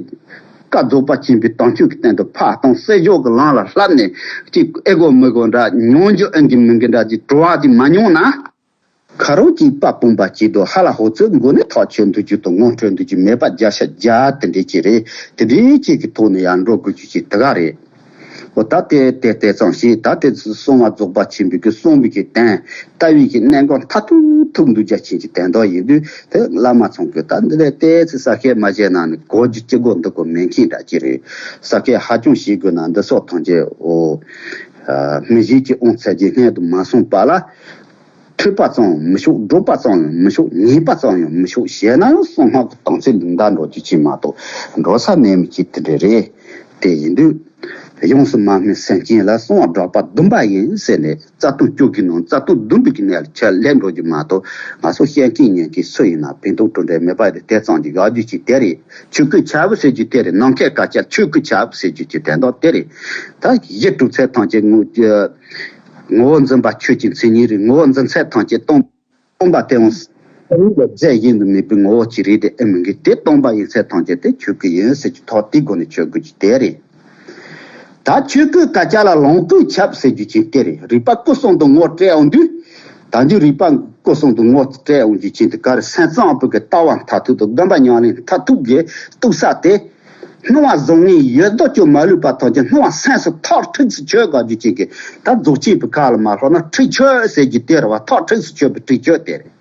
བཀའ་རྫོགས་པ་ཆེན་པོའི་དམ་ཆོས་ཀྱི་སྟེང་དུ་ཕར་གཏོང་། སྲིད་ཕྱོགས་ཀྱི་ལམ་ལ་བསླབས་ནས་ཅིག་ཨེ་དགོས་མི་དགོས་འདྲ་མྱོང་རྒྱུ་ཨེ་འགྲིག་མི་འགྲིག་འདྲ་ཅིག་བྲོ་བ་ཅིག་མ་མྱོང་ན། ཁ་རོག་ཅིག་པ་སྤུངས་པ་ཅིག་དང་ཧ་ལ་ཧོ་ཚོད་མགོ་ནས་ཐག་ཆོད་འདུག་རྒྱུ་དང་ངོ་འཕྲོད་འདུག་རྒྱུ་མེད་པ་བརྒྱ་ཆ་བརྒྱ་དེ་འདྲས་ཅིག་རེད། དེ་འདྲས་ཅིག་གི་ཐོག་ནས་ཡར་འགྲོ་དགོས་རྒྱུ་ཅིག་དེ་ག་རེད། འོ་ད་དེ་དེ་དེ་ཙམ་ཞིག་ད་དེ་གསང་བ་རྫོགས་པ་ཆེན་པོའི་གི་གསུངས་པའི་གི་དོན་ལྟ་བའི་གི་གནད་འགག་མཐར་ཐུག་ཐུག་འདུག་རྒྱ་ཆེན་གྱི་དོན་དག་ཡིན་དུས་དེ་བླ་མ་ཚང་གི་ད་འདི་ལས་ཏོག་ཙམ་ས་ཁད་མ་བྱས་ན་ནི་གོ་རྒྱུ་ཅི་དགོས་འདི་དགོས་མེད་མཁན་འདྲ་ཅིག་རེད། ས་ཁད་ཧ་ཅང་ཞིག་དགོས་ན་འདི་སོགས་ཐམས་ཅད་འོ་མི་གཞན་གྱི་དབང་ཚད་ཀྱི་སྣེ་དུ་མ་སོང་བ་ལ། འཁྲུལ་པ་ཙམ་ཡང་མི་ཆོག་སྒྲོག་པ་ཙམ་ཡང་མི་ཆོག་ཉེས་པ་ཙམ་ཡང་མི་ཆོག་བྱས་ན་ཡང་གསང་སྔགས་ཀྱི་དམ་ཚིག་ལ་འདའ་འགྲོ་རྒྱུ་ཅིག་མ་གཏོགས་འགྲོ་ས་མེད་མི་ཅིག་དེ་འདྲ་རེད། དེ་ཡིན་དུས། ཡོངས་སུ་མ་སྨིན་སེམས་ཅན་ལ་གསང་བ་སྒྲོག་པ་བདུན་པ་ཡིན་ཟེར་ནས་རྩ་ལྟུང་བཅུ་གི་ནང་རྩ་ལྟུང་བདུན་པའི་གི་གནས་ལ་ཆ་ལས་འགྲོ་རྒྱུ་མ་གཏོགས་ང་ཚོ་བཤད་མཁན་ཉན་མཁན་སུ་ཡིན་ན་ཕན་ཐོགས་གྲུབ་འབྲས་མེད་པ་རེད། དེ་ཙམ་གྱིས་དགའ་རྒྱུ་ཅིག་དེ་རེད། ཆོས་སྐུ་ཁྱབ་ཟེར་རྒྱུ་དེ་རེད། ནམ་མཁའི་དཀར་ཆག་ཆོས་སྐུ་ཁྱབ་ཟེར་རྒྱུ་ཅིག་དོན་དག་དེ་རེད། ད་གཞི་གྲུབ་ཚད་ཐམས་ཅད་ངོ་ངོ་བོ་འཛིན་པ་ཆོས་ཀྱི་མཚན་ཉིད་རེད། ངོ་བོ་འཛིན་ཚད་ཐམས་ཅད་སྟོང་སྟོང་པ་དེའང་རྫས་གཞན་དུ་མེད་པའི་ངོ་བོ་ཅིག་རེད་དེ་ཨེ་མིན་གི་དེ་སྟོང་པ་ཡིན་ཚད་ཐམས་ཅད་དེ་ཆོས་སྐུ་ཡིན་ཟེར་གྱི་ཐོག་དེའི་སྒོ་ནས་ཆོས་སྐུ་ཅིག་དེ་རེད། ད་ཆོས་སྐུ་དཀར་ཆག་ལ་ལོངས་སྐུ་ཁྱབ་ཟེར་རྒྱུ་ཅིག་དེ་རེད། རིག་པ་སྐུ་གསུམ་དུ་ངོ་སྤྲད་འོང་དུས། ད་འདི་རིག་པ་སྐུ་གསུམ་དུ་ངོ་སྤྲད་འོང་རྒྱུ་ཅིག་དེ་ག་རེ་སེམས་ཙམ་པའི་གི་ལྟ་བ་མཐར་ཐུག་དང་སྡོམ་པ་ཉམས་ལེན་མཐར་ཐུག་གི་གཏུག་ས་དེ། སྣང་བ་བཟང་ངན་ཡོད་དོ་ཅོག་མ་ལུས་པ་ཐམས་ཅད་སྣང་བ་སེམས་སུ་ཐག་ཁྲིགས་སུ་ཆོད་དགོས་རྒྱུ་ཅིག་གི་ད་རྫོགས་ཆེན་པའི་ཁ་ལ་མ་ལྷག་ན་ཁྲིགས་ཆོད་ཟེར་རྒྱུ་དེ་རེད་བ། ཐག་ཁྲིགས་སུ་ཆོད་པའི་ཁྲིགས་ཆོད་དེ་རེད།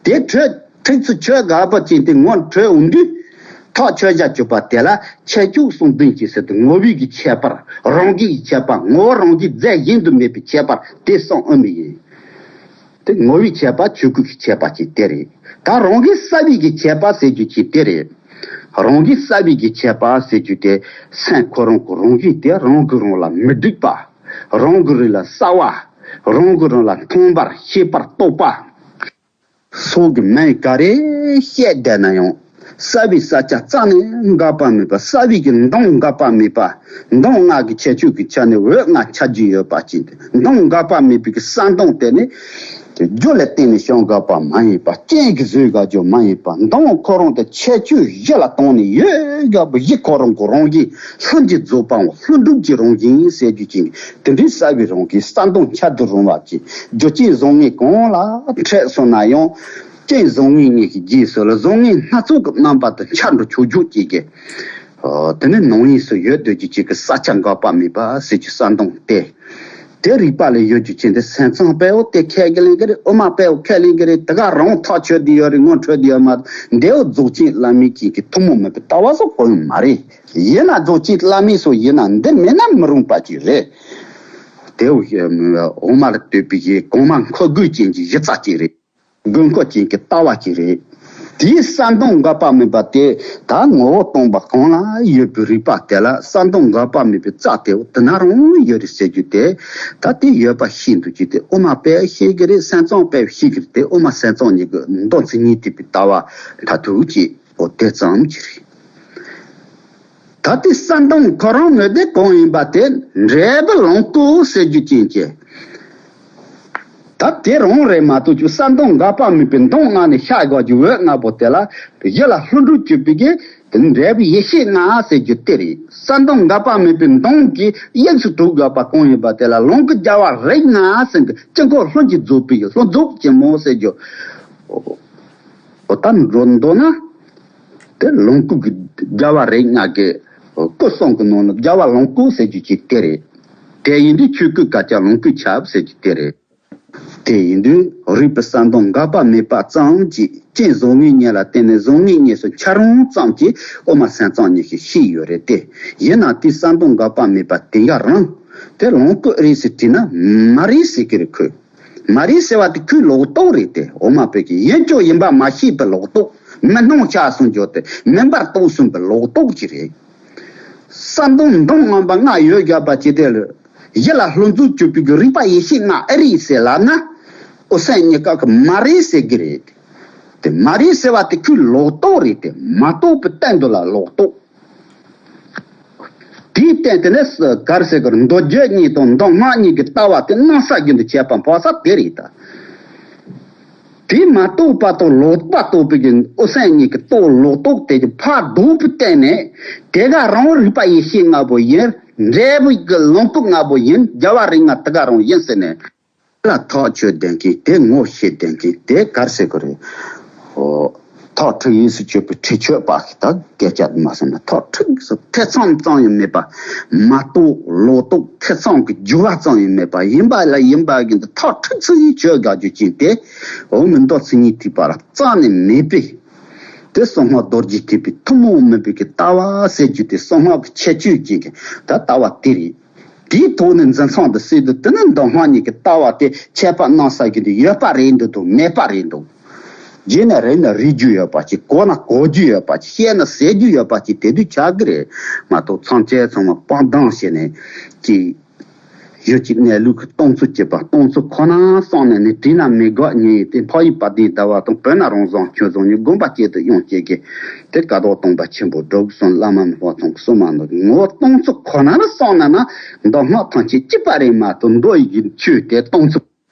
དེ་ཁྲིགས་ཁྲིགས་སུ་ཆོད་དགོས་པ་ཅིག་དེ་ངོ་འཕྲོད་འོང་དུས། ཐག་ཆོད་བྱ་གཅིག་པ་དེ་ལ་ཁྱད་ཆོས་གསུམ་ལྡན་གྱི་ཟེར་དུས་ངོ་བོའི་གི་ཁྱད་པར། རང་གི་ཁྱད་པར། ངོ་བོ་རང་གི་རྫས་གཞན་དུ་མེད་པའི་ཁྱད་པར་དེ་གསུམ་ཨེ་མི་ཡིན། དེ་ངོ་བོའི་ཁྱད་པར་ཆོས་སྐུ་གི་ཁྱད་པར་གཅིག་དེ་རེད། ད་རང་གི་ས་བོན་གྱི་ཁྱད་པར་ཟེར་རྒྱུ་གཅིག་དེ་རེད། རང་གི་ས་བོན་གྱི་ཁྱད་པར་ཟེར་རྒྱུ་དེ་སེམས་ཁོ་རང་གི་རང་བཞིན་དེ་རང་གིས་རང་ལ་མི་སྡུག་པ། རང་གིས་རང་ལ་གསལ་བ། རང་གིས་རང་ལ་མཐོང་བར་ཤེས་པར་རྟོགས་པ། སོགས་ཀྱི་མིང་ག་རེ་བཤད་བསྡད་ན་ཡང་། གསལ་བའི་ས་ཆ་རྩ་ནས་འགག་པ་མེད་པ། གསལ་བའི་གི་མདོངས་འགག་པ་མེད་པ། མདོངས་ལྔ་གི་ཁྱད་ཆོས་ཀྱི་ཆ་ནས་འོད་ལྔ་ཆ་རྒྱུས་ཡོད་པ་ཅིག་སྟེ། མདོངས་འགག་པ་མེད་པའི་གི་གསལ་མདོངས་དེ་ནི། རྒྱུ་ལ་བརྟེན་ནས་བྱུང་འགག་པ་མ་ཡིན་པ། རྐྱེན་གྱིས་བཟོས་འགག་རྒྱུ་མ་ཡིན་པ། མདོངས་ཁོ་རང་དེ་ཁྱད་ཆོས་གཞི་ལ་བཏང་ནས་ཡོད་འགག་པ། གཞི་ཁོ་རང་གི་རང་བཞིན་ལྷུན་གྱིས་རྫོགས་པའམ་ལྷུན་གྲུབ་ཀྱི་རང་བཞིན་ཟེར་རྒྱུ་ཅིག་དེ་འདྲའི་གསལ་བའི་རང་གི་གསལ་མདོངས་འཆར་དུ་རུང་བ་ཅིག་རྒྱུ་རྐྱེན་བཟང་ངན་གང་ལ་འཕྲད་སོང་ན་ཡང་། རྐྱེན་བཟང་ངན་གཉིས་ཀྱི་རྗེས་སུ་ལ་བཟང་ངན་སྣ་ཚོགས་ཀྱི་རྣམ་པ་དུ་འཆར་འགྲོ་ཆོག་ཆོག་ཅིག་གི། ཨོ། དེ་ནི་ནང་དབྱིངས་སུ་ཡོད་སྡོད་རྒྱུ་ཅིག་གི་ས་ཆ་འགག་པ་མེད་པ་ཟེར་རྒྱུ་གསལ་མདོངས་ཏེ། དེ་རིག་པ་ལས་ཡོད་རྒྱུ་ཅན་དེ་སེམས་ཙམ་དཔེའོ་དེ་ཁས་ཀྱི་ལེན་གྱི་རེད། དབུ་མ་དཔེའོ་ཁས་ལེན་གྱི་རེད། དེ་ག་རང་ཐག་ཆོད་དེ་ཡོད་རེད། ངོ་འཕྲོད་དེ་ཡོད་མ་རེད། འདིའོ་རྫོགས་ཆེན་བླ་མེད་ཅན་གྱི་ཐུན་མོང་མིན་པའི་ལྟ་བ་སོགས་གང་ཡང་མ་རེད། ཡིན་ན་རྫོགས་ཆེན་བླ་མེད་སོགས་ཡིན་ན་འདི་མེད་ན་མི་རུང་པ་ཅིག་རེད། དེའོ་དབུ་མ་ལ་ལྟོས་པའི་གོང་མ་མཁོ་དགུ་ཅན་གྱི་གཞི་རྩ་ཅིག་རེད། དགོས་མཁོ་ཅན་གྱི་ལྟ་བ་ཅིག་རེད། དེའི་གསལ་མདོངས་འགག་པ་མེད་པ་དེ་ད་ངོ་བོ་སྟོང་པ་གང་ལ་ཡོད་པའི་རིག་པ་དེ་ལ་གསལ་མདོངས་འགག་པ་མེད་པའི་རྩ་དེ་དེ་ན་རང་ཡོད་རེད་ཟེར་རྒྱུ་དེ། ད་དེ་ཡོད་པ་ཤེས་འདུག་རྒྱུ་དེ་དབུ་མ་དཔེ་ཤེས་ཀྱི་རེད། སེམས་ཙམ་དཔེ་ཤེས་ཀྱི་རེད། དེ་དབུ་མ་སེམས་ཙམ་གཉིས་ཀྱི་མདོ་མཚན་ཉིད་བསྡུས་པའི་ལྟ་བ་མཐར་ཐུག་ཅིག་འོ་དེ་ཙམ་གྱིས་རེད། ད་དེ་གསལ་མདོངས་ཁོ་རང་ངོས་དེ་གང་ཡིན་པ་དེ་འབྲས་བུ་ལོངས་སྐུ་ཟེར་རྒྱུ་ཅན་གྱི། ད་དེ་རང་རེད་མ་གཏོགས་ཀྱི་གསལ་མདོངས་འགག་པ་མེད་པའི་མདོངས་ལྔ་ནས་ཤར་འགག་གི་འོད་ལྔ་པོ་དེ་ལ་གཞི་ལ་ལྷུན་གྲུབ་གྱུར་པའི་གི་དེ་འབྲས་བུ་ཡེ་ཤེས་ལྔ་ཟེར་རྒྱུ་དེ་རེད། གསལ་མདོངས་འགག་པ་མེད་པའི་མདོངས་ཀྱི་དབྱིངས་སུ་གྲུབ་འགག་པ་གང་ཡིན་པ་དེ་ལ་ལོངས་སྐུ་རྒྱལ་བ་རིགས་ལྔ་ཟེར་གྱི་དཀྱིལ་འཁོར་ལྷུན་གྱིས་རྫོགས་པའི་གི་ལྷུན་རྫོགས་ཆེན་མོ་ཟེར་རྒྱུ། འོ་ད་འགྲོ་འདོད་ན། དེ་ལོངས་སྐུ་གི་རྒྱལ་བ་རིགས་ལྔ་གི་སྐུ་གསུམ་གི་ནང་ནས་རྒྱལ་བ་ལོངས་སྐུ་ཟེར་རྒྱུ་ཅིག་དེ་རེད། དེ་ཡིན་དུས་ཆོས་སྐུ་དཀར་ཆག་ལོངས་སྐུའི་ཆབ་ཟེར་རྒྱུ་དེ་རེད། དེ་ཡིན་དུས་རིག་པའི་གསལ་མདོངས་འགག་པ་མེད་པ་ཙམ་གྱིས་རྐྱེན་བཟང་ངན་གཉིས་ལ་བརྟེན་ནས་བཟང་ངན་གཉིས་སུ་འཆར་རུང་ཙམ་གྱིས་དབུ་མ་སེམས་ཙམ་གཉིས་ཀྱིས་ཤེས་ཡོད་རེད་དེ། ཡིན་ན་དེའི་གསལ་མདོངས་འགག་པ་མེད་པ་དེ་ཡང་རང་དེ་ལོངས་སྐུ་རེད་ཟེར་དྲིས་ན་མ་རེད་ཟེར་གྱི་རེད་ཁོས། མ་རེད་ཟེར་བ་དེ་ཁོའི་ལོག་རྟོག་རེད་དེ། འོ་མ་བོད་ཀྱི་ཡིན་ཀྱང་ཡིན་པ་མ་ཤེས་པའི་ལོག་རྟོག་མི་སྣང་ཆ་སོང་འཇོག་དེ་མིན་པར་རྟོགས་སོང་པའི་ལོག་རྟོག་ཅིག་རེད། གསལ་མདོངས་མདོངས་ངན་པ་ལྔ་ཡོད་བཞག་པ་ཅི་སྟེ་ལ། གཞི་ལ་ལྷུན་རྫོགས་གྱུར་པའི་གི་རིག་པ་ཡེ་ཤེས་ལྔ་ཨེ་རེད་ཟེར་ལབ་ན། འོ་སེམས་གཉིས་ཀ་གི་མ་རེད་ཟེར་གི་རེད། དེ་མ་རེད་ཟེར་བ་དེ་ཁོའི་ལོག་རྟོག་རེད་དེ། མ་རྟོགས་པའི་སྟེང་དུ་ལ་ལོག་རྟོག་དེའི་སྟེང་དེ་ནས་ག་རེ་ཟེར་གི་རེད། མདོ་རྒྱུད་གཉིས་དང་མདོ་སྔགས་གཉིས་ཀྱི་ལྟ་བ་དེ་སྣང་ས་རྒྱུན་དུ་བྱས་པ་འཕགས་ས་དེ་རེད་ད། དེ་མ་རྟོགས་པ་དང་ལོག་པ་རྟོགས་པའི་གི་འོ་སེམས་གཉིས་ཀྱི་རྟོག་ལོག་རྟོག་དེ་གི་ཕར་ལྡོག་པའི་སྟེང་ནས་དེ་ག་རང་རིག་པ་ཡེ་ཤེས་ལྔ་པོ་ཡིན། འབྲས་བུ་གི་ལོངས་སྐུ་ལྔ་པོ་ཡིན། རྒྱལ་བ་རིགས་ལྔ་དེ་ག་རང་ཡིན་ཟེར་ནས། ལ་ཐག་ཆོད་ལྡན་མཁན་དེ་ངོ་ཤེས་ལྡན་མཁན་དེ་ག་རེ་ཟེར་གི་རེད། ཨོ། ཐག་ཁྲིག་གཡས་སུ་གཅོད་པའི་ཁྲིག་ཆོད་པ་ཞིག་དང་སྐད་ཆ་དུ་མ་སོང་ན་ཐག་ཁྲིག་སུ་ཐེ་ཚོམ་ཙམ་ཡང་མེད་པ། མ་རྟོགས་ལོག་རྟོག་ཐེ་ཚོམ་གྱི་རྒྱུ་བ་ཙམ་ཡང་མེད་པ་ཡིན་པ་ལ་ཡིན་པ་གི་འདི་ཐག་ཁྲིག་སུ་ཡིས་ཆོད་དགའ་རྒྱུ་ཅན་དེ། འོ་མི་མདོ་མཚན་ཉིད་ཐེག་པ་ལ་རྩ་ནས་མེད་པས། དེ་གསང་སྔགས་རྡོ་རྗེ་ཐེག་པའི་ཐུན་མོང་མིན་པའི་གི་ལྟ་བ་ཟེར་རྒྱུ་དེ་གསང་སྔགས་ཀྱི་ཁྱད་ཆོས་ཅན་གྱི་ད་ལྟ་བ་དེ་རེད། དེའི་ཐོག་ནས་འཛིན་མཚམས་དུ་སྲིད་དུ་དེ་ནི་མདོ་སྔགས་གཉིས་ཀྱི་ལྟ་བ་དེ་ཁྱད་པར་སྣང་ས་གི་འདུག་ཡོད་པ་རེད་འདུག་དང་མེད་པ་རེད་འདུག་བརྗོད་ན་རེད་ན་རིག་རྒྱུ་ཡོད་པ་ཅིག་གོ་ན་གོ་རྒྱུ་ཡོད་པ་ཅིག་བཤད་ན་ཟེར་རྒྱུ་ཡོད་པ་ཅིག་དེ་དུས་ཆགས་ཀྱི་རེད་མ་གཏོགས་ཚང་ཅན་ཚང་མ་སྤང་ལྡང་བྱས་ནས་ཅིག་ཡོད་ཀྱི་གནས་ལུགས་ཀྱི་སྟོང་ཚུལ་གྱི་པ་སྟོང་ཚུལ་ཁོ་ན་གསུངས་ནས་ནི་དྲིས་ན་མི་དགོས་ཉེ་ཡི་དེ་འཕགས་ཡུལ་དཔལ་ལྡན་ཟླ་བ་དང་བོད་ན་རང་བཟང་ཁྱོད་བཟང་ཉིད་དགོངས་པ་གཅིག་ཏུ་ཡོང་བྱེད་ཀྱི་དེ་ཀ་དོག་སྟོང་པ་ཆེན་པོ་འགྲོ་གི་སོང་བླ་མ་མི་དཔའ་ཐོང་གི་སོ་མ་ནོ་ངོ་སྟོང་ཚུལ་ཁོ་ན་ལ་གསུངས་ན་ན་མདོ་སྔགས་ཐམས་ཅད་གཅིག་པ་རེད་མ་གཏོགས་མདོ་ཡི་གི་ཆོས་དེ་སྟོང་ཚུལ་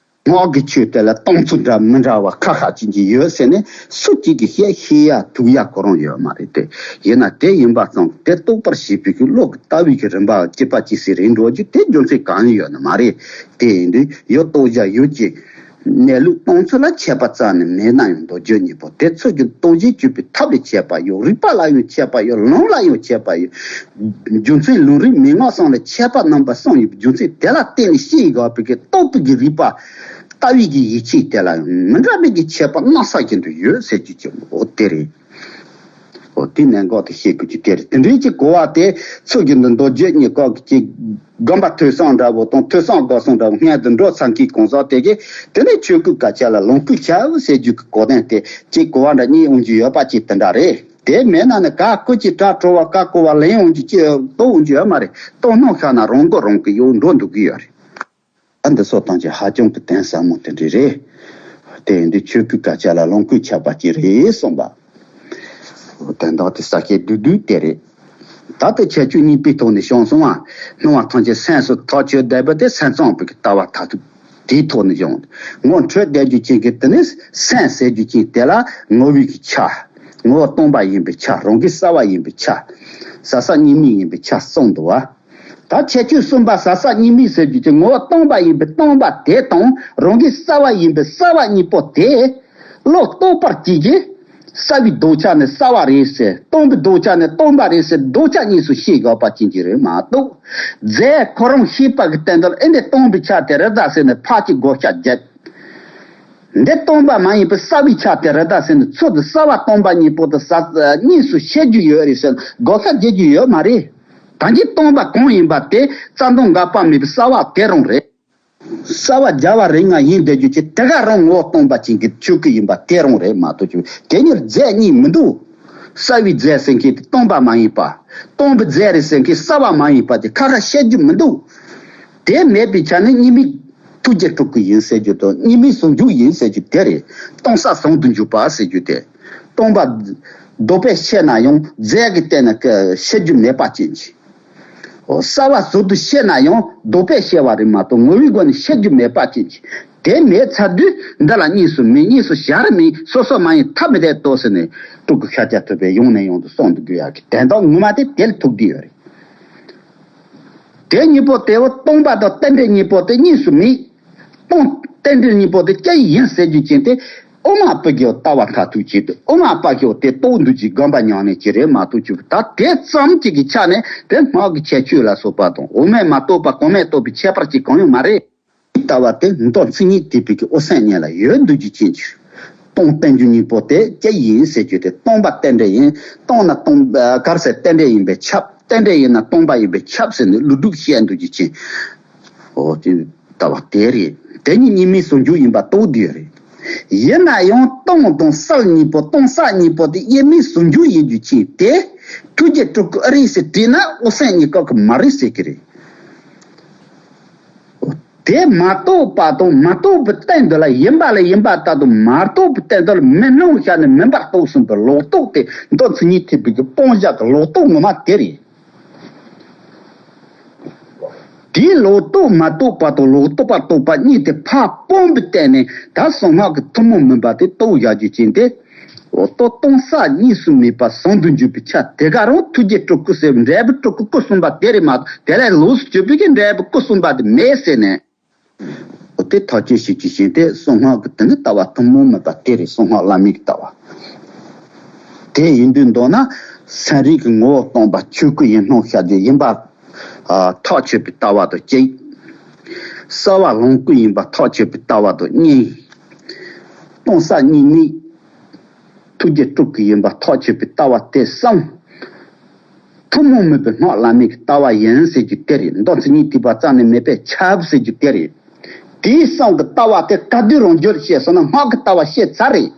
སྔགས་ཀྱི་ཆོས་དེ་ལ་སྟོང་ཚུལ་འདྲ་མི་འདྲ་བ་ཁ་ཁ་ཅིག་ཅིག་ཡོད་ཟེར་ནས་སུ་གཅིག་གིས་བཤད་ཤེས་ཡ་ཐུག་ཡ་ཁོ་རང་ཡོད་མ་རེད་དེ། ཡིན་ན་དེ་ཡིན་པ་ཙང་དེ་རྟོགས་པར་བྱེད་པའི་གི་བློ་གི་ལྟ་བའི་གི་རིམ་པ་གཅིག་པ་གཅིག་སེ་རེད་འགྲོ་རྒྱུ་དེ་རྒྱུ་མཚན་གང་ཡང་ཡོད་ནི་མ་རེད། དེ་ཡིན་དུས་ཡོད་རྟོགས་བྱ་ཡོད་ཀྱི་གནས་ལུགས་སྟོང་ཚུལ་ལ་ཁྱད་པར་རྩ་ནས་མེད་ན་ཡང་མདོ་རྒྱུད་གཉིས་པོ་དེ་ཚུལ་གྱི་རྟོགས་བྱའི་སྤྱོད་པའི་ཐབས་ལ་ཁྱད་པར་ཡོད། རིགས་པ་ལ་ཡང་ཁྱད་པར་ཡོད། ལུང་ལ་ཡང་ཁྱད་པར་ཡོད། རྒྱུ་མཚན་ལུང་རིགས་མན་ངག་གསུམ་ལ་ཁྱད་པར་རྣམ་པ་གསུམ་ཡོད་པའི་རྒྱུ་མཚན་དེ་ལ་བརྟེན་ནས་ཤེས་དགོས་པའི་གི་རྟོགས་པའི་གི་རིགས་པ་ལྟ་བའི་གི་ཡིད་ཆེས་དེ་ལ་ཡང་མི་འདྲ་བའི་གི་ཁྱད་པར་སྣང་ས་བཞིན་དུ་ཡོད་ཟེར་རྒྱུ་ཅིག་འོ་དེ་རེད། འོ་དེ་གནད་འགག་དེ་ཤེས་དགོས་ཀྱི་དེ་རེད། དེ་འདྲའི་ཅིག་གོ་བ་དེ་ཚོད་ཀྱི་འདི་མདོ་རྒྱུད་གཉིས་ཀ་གི་ཅིག་དགོན་པ་ཐོས་བསམ་འདྲ་བོ་དང་ཐོས་བསམ་དགོས་བསམ་འདྲ་བོ་སྔོན་དུ་འགྲོ་ཚང་གི་གང་ཟག་དེ་གིས་དེ་ནས་ཆོས་སྐུའི་སྐད་ཆ་ལ་ལོངས་སྐུའི་ཆ་ཟེར་རྒྱུ་གི་གོ་དོན་དེ་ཅིག་གོ་བ་འདྲ་གཉིས་འོང་རྒྱུ་ཡོད་པ་ཅིག་དེ་འདྲ་རེད། དེ་མེད་ན་ནི་ག་སྐུ་གཅིག་གྲགས་འཕྲོ་བ་ག་གོ་བ་ལེན་འོང་རྒྱུ་ཅིག་རྟོགས་འོང་རྒྱུ་ཡོད་མ་རེད། རྟོགས་སྣང་ཤར་ན་རང་མགོ་རང་གིས་གཡོག་འགྲོ་འདུག་གི་ཡོད་རེད། ཨ་འདི་ཚོ་ཐམས་ཅད་ཧ་ཅང་གི་དོན་ཟབ་མོ་དེ་འདྲ་རེད། དེ་ཡིན་དུས་ཆོས་སྐུའི་སྐད་ཆ་ལ་ལོངས་སྐུའི་ཆ་བ་ཅིག་རེད་གསུངས་པ། དོན་དག་དེ་ས་སྐྱེ་བསྡུས་བསྡུས་དེ་རེད། ད་ལྟ་ཁྱད་ཆོས་གཉིས་པའི་ཐོག་ནས་བྱུང་སོང་བ། སྣང་བ་ཐམས་ཅད་སེམས་སུ་ཐག་ཆོད་བསྡད་པ་དེ་སེམས་ཙམ་པའི་ལྟ་བ་མཐར་ཐུག་དེའི་ཐོག་ནས་བྱུང་། ངོ་འཕྲོད་བསྡད་རྒྱུ་ཅན་གྱི་དེ་ནི་སེམས་ཟེར་རྒྱུ་ཅན་དེ་ལ་ངོ་བོའི་གི་ཆ། ངོ་བོ་སྟོང་པ་ཡིན་པའི་ཆ། རང་གི་གསལ་བ་ཡིན་པའི་ཆ། གསལ་གསལ་གཉིས་མེད་ཡིན་པའི་ཆ་གསུངས་འདུག་བ། ད་ཁྱད་ཆོས་གསུམ་པ་གསལ་གསལ་གཉིས་མེད་ཟེར་རྒྱུ་ཅན་ངོ་བོ་སྟོང་པ་ཡིན་པའི་སྟོང་པ་དེ་དང་རང་གི་གསལ་བ་ཡིན་པའི་གསལ་བ་གཉིས་པོ་དེ། བློ་རྟོག་པར་གྱིས་ཀྱི། གསལ་བའི་ལྡོག་ཆ་ནི་གསལ་བ་རེད་ཟེར། སྟོང་པའི་ལྡོག་ཆ་ནི་སྟོང་པ་རེད་ཟེར་ལྡོག་ཆ་གཉིས་སུ་ཤེས་དགོས་པ་ཅན་གྱི་རེད་མ་གཏོགས། རྫས་ཁོ་རང་ཤེས་པ་གི་སྟེང་དུ་ཨེ་འདི་སྟོང་པའི་ཆ་དེ་རེད་ད་ཟེར་ནས་ཕར་གྱི་བགོ་བཤའ་བརྒྱབ། འདི་སྟོང་པ་མ་ཡིན་པའི་གསལ་བའི་ཆ་དེ་རེད་ད་ཟེར་ནས་ཚུར་དུ་གསལ་བ་སྟོང་པ་གཉིས་པོ་དེ་ས་གཉིས་སུ་ཤེས་རྒྱུ་ཡོད་རེད་ཟེར་བགོ་བཤའ་བརྒྱབ་རྒྱུ་ཡོད་མ་རེད། ད་གིན་སྟོང་པ་གང་ཡིན་པ་དེ་རྩ་ལྟུང་འགག་པ་མེད་པའི་གསལ་བ་དེ་རང་རེད། གསལ་བ་རྒྱལ་བ་རིགས་ལྔ་ཡིན་བསྡད་རྒྱུ་ཅིག་དེ་ག་རང་ངོ་བོ་སྟོང་པ་ཅན་གྱི་ཆོས་སྐུ་ཡིན་པ་དེ་རང་རེད་མ་གཏོགས་ཆོས་དེ་ཉིད་རྫས་གཉིས་མི་འདུག་གསལ་བའི་རྫས་ཟེར་མཁན་དེ་སྟོང་པ་མ་ཡིན་པ། སྟོང་པའི་རྫས་རེད་ཟེར་མཁན་གསལ་བ་མ་ཡིན་པ་དེ་ཁ་ཁ་བཤད་རྒྱུ་མི་འདུག་དེ་མེད་པའི་ཆ་ནས་གཉིས་མེད་ཐུགས་རྗེ་སྤྲུལ་སྐུ་ཡིན་ཟེར་རྒྱུ་དང་གཉིས་མེད་ཟུང་འཇུག་ཡིན་ཟེར་རྒྱུ་དེ་རེད། སྟོང་གསལ་ཟུང་དུ་འཇུག་པ་ཟེར་རྒྱུ་དེ། སྟོང་པ་ལྡོག་པས་བཤད་ན་ཡང་རྫས་ཀྱི་སྟེང་ན་བཤད་རྒྱུ་མེད་པ་ཅན་གྱི། འོ་གསལ་བ་ཟུར་དུ་བཤད་ན་ཡང་ལྡོག་པས་བཤད་པ་རེད་མ་གཏོགས་ངོ་བོའི་སྒོ་ནས་བཤད་རྒྱུ་མེད་པ་ཅན་གྱི། དེ་མེད་ཚར་དུས་འདི་ལ་གཉིས་སུ་མེད་གཉིས་སུ་བྱར་མེད་སོ་སོ་མ་ཡིན་ཐ་མི་དད་དོ་ཟེར་ནས་སྤྲུལ་སྐུ་ཤཱཀྱ་ཐུབ་པས་ཡང་ནས་ཡང་དུ་གསུངས་འདུག་དགོས་ཡག་གི་དོན་དག་ངོ་མ་དེ་དེ་ལ་ཐུག་བསྡད་ཡོད་རེད། དེ་གཉིས་པོ་དེ་བོ་སྟོང་པ་དང་རྟེན་འབྲེལ་གཉིས་པོ་དེ་གཉིས་སུ་མེད། སྟོང་རྟེན་འབྲེལ་གཉིས་པོ་དེ་སྐྱེ་ཡིན་ཟེར་རྒྱུ་ཅན་དེ་དབུ་མ་པ་གི་ལྟ་བ་མཐར་ཐུག་ཅིག་དང་དབུ་མ་པ་གི་དེ་རྟོགས་འདུག་ཅིག་དགོན་པ་ཉམས་ལེན་ཅིག་རེད་མ་གཏོགས་ཅིག་ད་དེ་ཙམ་ཅིག་གི་ཆ་ནས་དེ་སྔགས་ཀྱི་ཁྱད་ཆོས་ལ་སོགས་པ་དང་དབུ་མས་མ་རྟོགས་པ་གོང་མས་རྟོགས་པའི་ཁྱད་པར་ཅིག་གང་ཡང་མ་རེད། ལྟ་བ་དེ་མདོ་མཚན་ཉིད་ཐེག་པའི་གི་དབུ་སེམས་གཉིས་ལ་ཡོད་འདུག་རྒྱུ་ཅན་གྱི། སྟོང་རྟེན་འབྲེལ་གཉིས་པོ་དེ་སྐྱེ་ཡིན་ཟེར་རྒྱུ་དེ་སྟོང་པ་རྟེན་འབྲེལ་ཡིན། སྟོང་ན་སྟོང་གར་ཟེར་རྟེན་འབྲེལ་ཡིན་པས་ཁྱབ། རྟེན་འབྲེལ་ཡིན་ན་སྟོང་པ་ཡིན་པས་ཁྱབ་ཟེར་ནས་ལོ་དྲུག་བཤད་འདུག་རྒྱུ་ཅན། འོ་དེ་ལྟ་བ་དེ་རེད། དེ་ཉིད་གཉིས་མེད་ཟུང་འཇུག་ཡིན་པ་རྟོགས་བསྡད་ཡོད་རེད། ཡིན་ན་ཡང་སྟོང་དང་གསལ་གཉིས་པོ་སྟོང་གསལ་གཉིས་པོ་དེ་དབྱེར་མེད་ཟུང་འཇུག་ཡིན་རྒྱུ་ཅན་དེ། ཐུགས་རྗེ་སྤྲུལ་སྐུ་ཨེ་རེད་ཟེར་དྲིས་ན་དབུ་སེམས་གཉིས་ཀ་གི་མ་རེད་ཟེར་གི་རེད། དེ་མ་རྟོགས་པ་དང་མ་རྟོགས་པའི་སྟེང་དུ་ལ་ཡིན་པ་ལ་ཡིན་པ་ལྟར་དུ་མ་རྟོགས་པའི་སྟེང་དུ་ལ་མི་སྣང་བྱས་ནས་མིན་པར་རྟོགས་ཟིན་པའི་ལོག་རྟོག་དེ་མདོ་མཚན་ཉིད་ཐེག་པའི་གི་སྤོང་བྱ་གི་ལོག་རྟོག་ངོ་མ་དེ་རེད། དེའི་ལོག་རྟོག་མ་རྟོགས་པ་དང་ལོག་རྟོག་པ་རྟོགས་པ་གཉིས་དེ་ཕར་སྤོང་བའི་སྟེང་ནས་ད་གསང་སྔགས་ཀྱི་ཐུན་མོང་མིན་པ་དེ་རྟོགས་བྱ་རྒྱུ་ཅན་དེ། འོ་ལྟོ་སྟོང་གསལ་གཉིས་སུ་མེད་པ་ཟུང་དུ་འཇུག་པའི་ཆ་དེ་ག་རང་ཐུགས་རྗེ་སྤྲུལ་སྐུ་ཟེར་བའི་འབྲས་བུ་སྤྲུལ་སྐུ་སྐུ་གསུམ་པ་དེ་རེད་མ་གཏོགས་དེ་ལས་ལོགས་སུ་གྱུར་པའི་གི་འབྲས་བུ་སྐུ་གསུམ་པ་དེ་མེད་ཟེར་ནས། འོ་དེ་ཐག་གཅོད་བྱེད་ཀྱི་བཞིན་ཏེ་གསང་སྔགས་ཀྱི་དེ་ནི་ལྟ་བ་ཐུན་མོང་མིན་པ་དེ་རེད། གསང་སྔགས་བླ་མེད་ཀྱི་ལྟ་བ། དེ་ཡིན་དུས་མདོར་ན་སེམས་རིག་གི་ངོ་བོ་སྟོང་པ་ཆོས་སྐུ་ཡིན་སྣང་ཤར་རྒྱུ་ཡིན་པ། ཐག་ཆོད་པའི་ལྟ་བ་དང་གཅིག་གསལ་བ་ལོངས་སྐུ་ཡིན་པ་ཐག་ཆོད་པའི་ལྟ་བ་དང་གཉིས། སྟོང་གསལ་གཉིས་མེད། ཐུགས་རྗེ་སྤྲུལ་སྐུ་ཡིན་པ་ཐག་ཆོད་པའི་ལྟ་བ་དེ་གསུམ། ཐུན་མོང་མིན་པའི་སྔགས་བླ་མེད་ཀྱི་ལྟ་བ་ཡིན་ཟེར་རྒྱུ་དེ་རེད། མདོ་མཚན་ཉིད་ཐེག་པ་རྩ་ནས་མེད་པས་ཁྱབ་ཟེར་རྒྱུ་དེ་རེད། དེའི་གསུམ་གྱི་ལྟ་བ་དེ་ག་དུས་རང་རྒྱུད་བཤད་སོང་ན་སྔགས་ཀྱི་ལྟ་བ་བཤད་ཚར་རེད།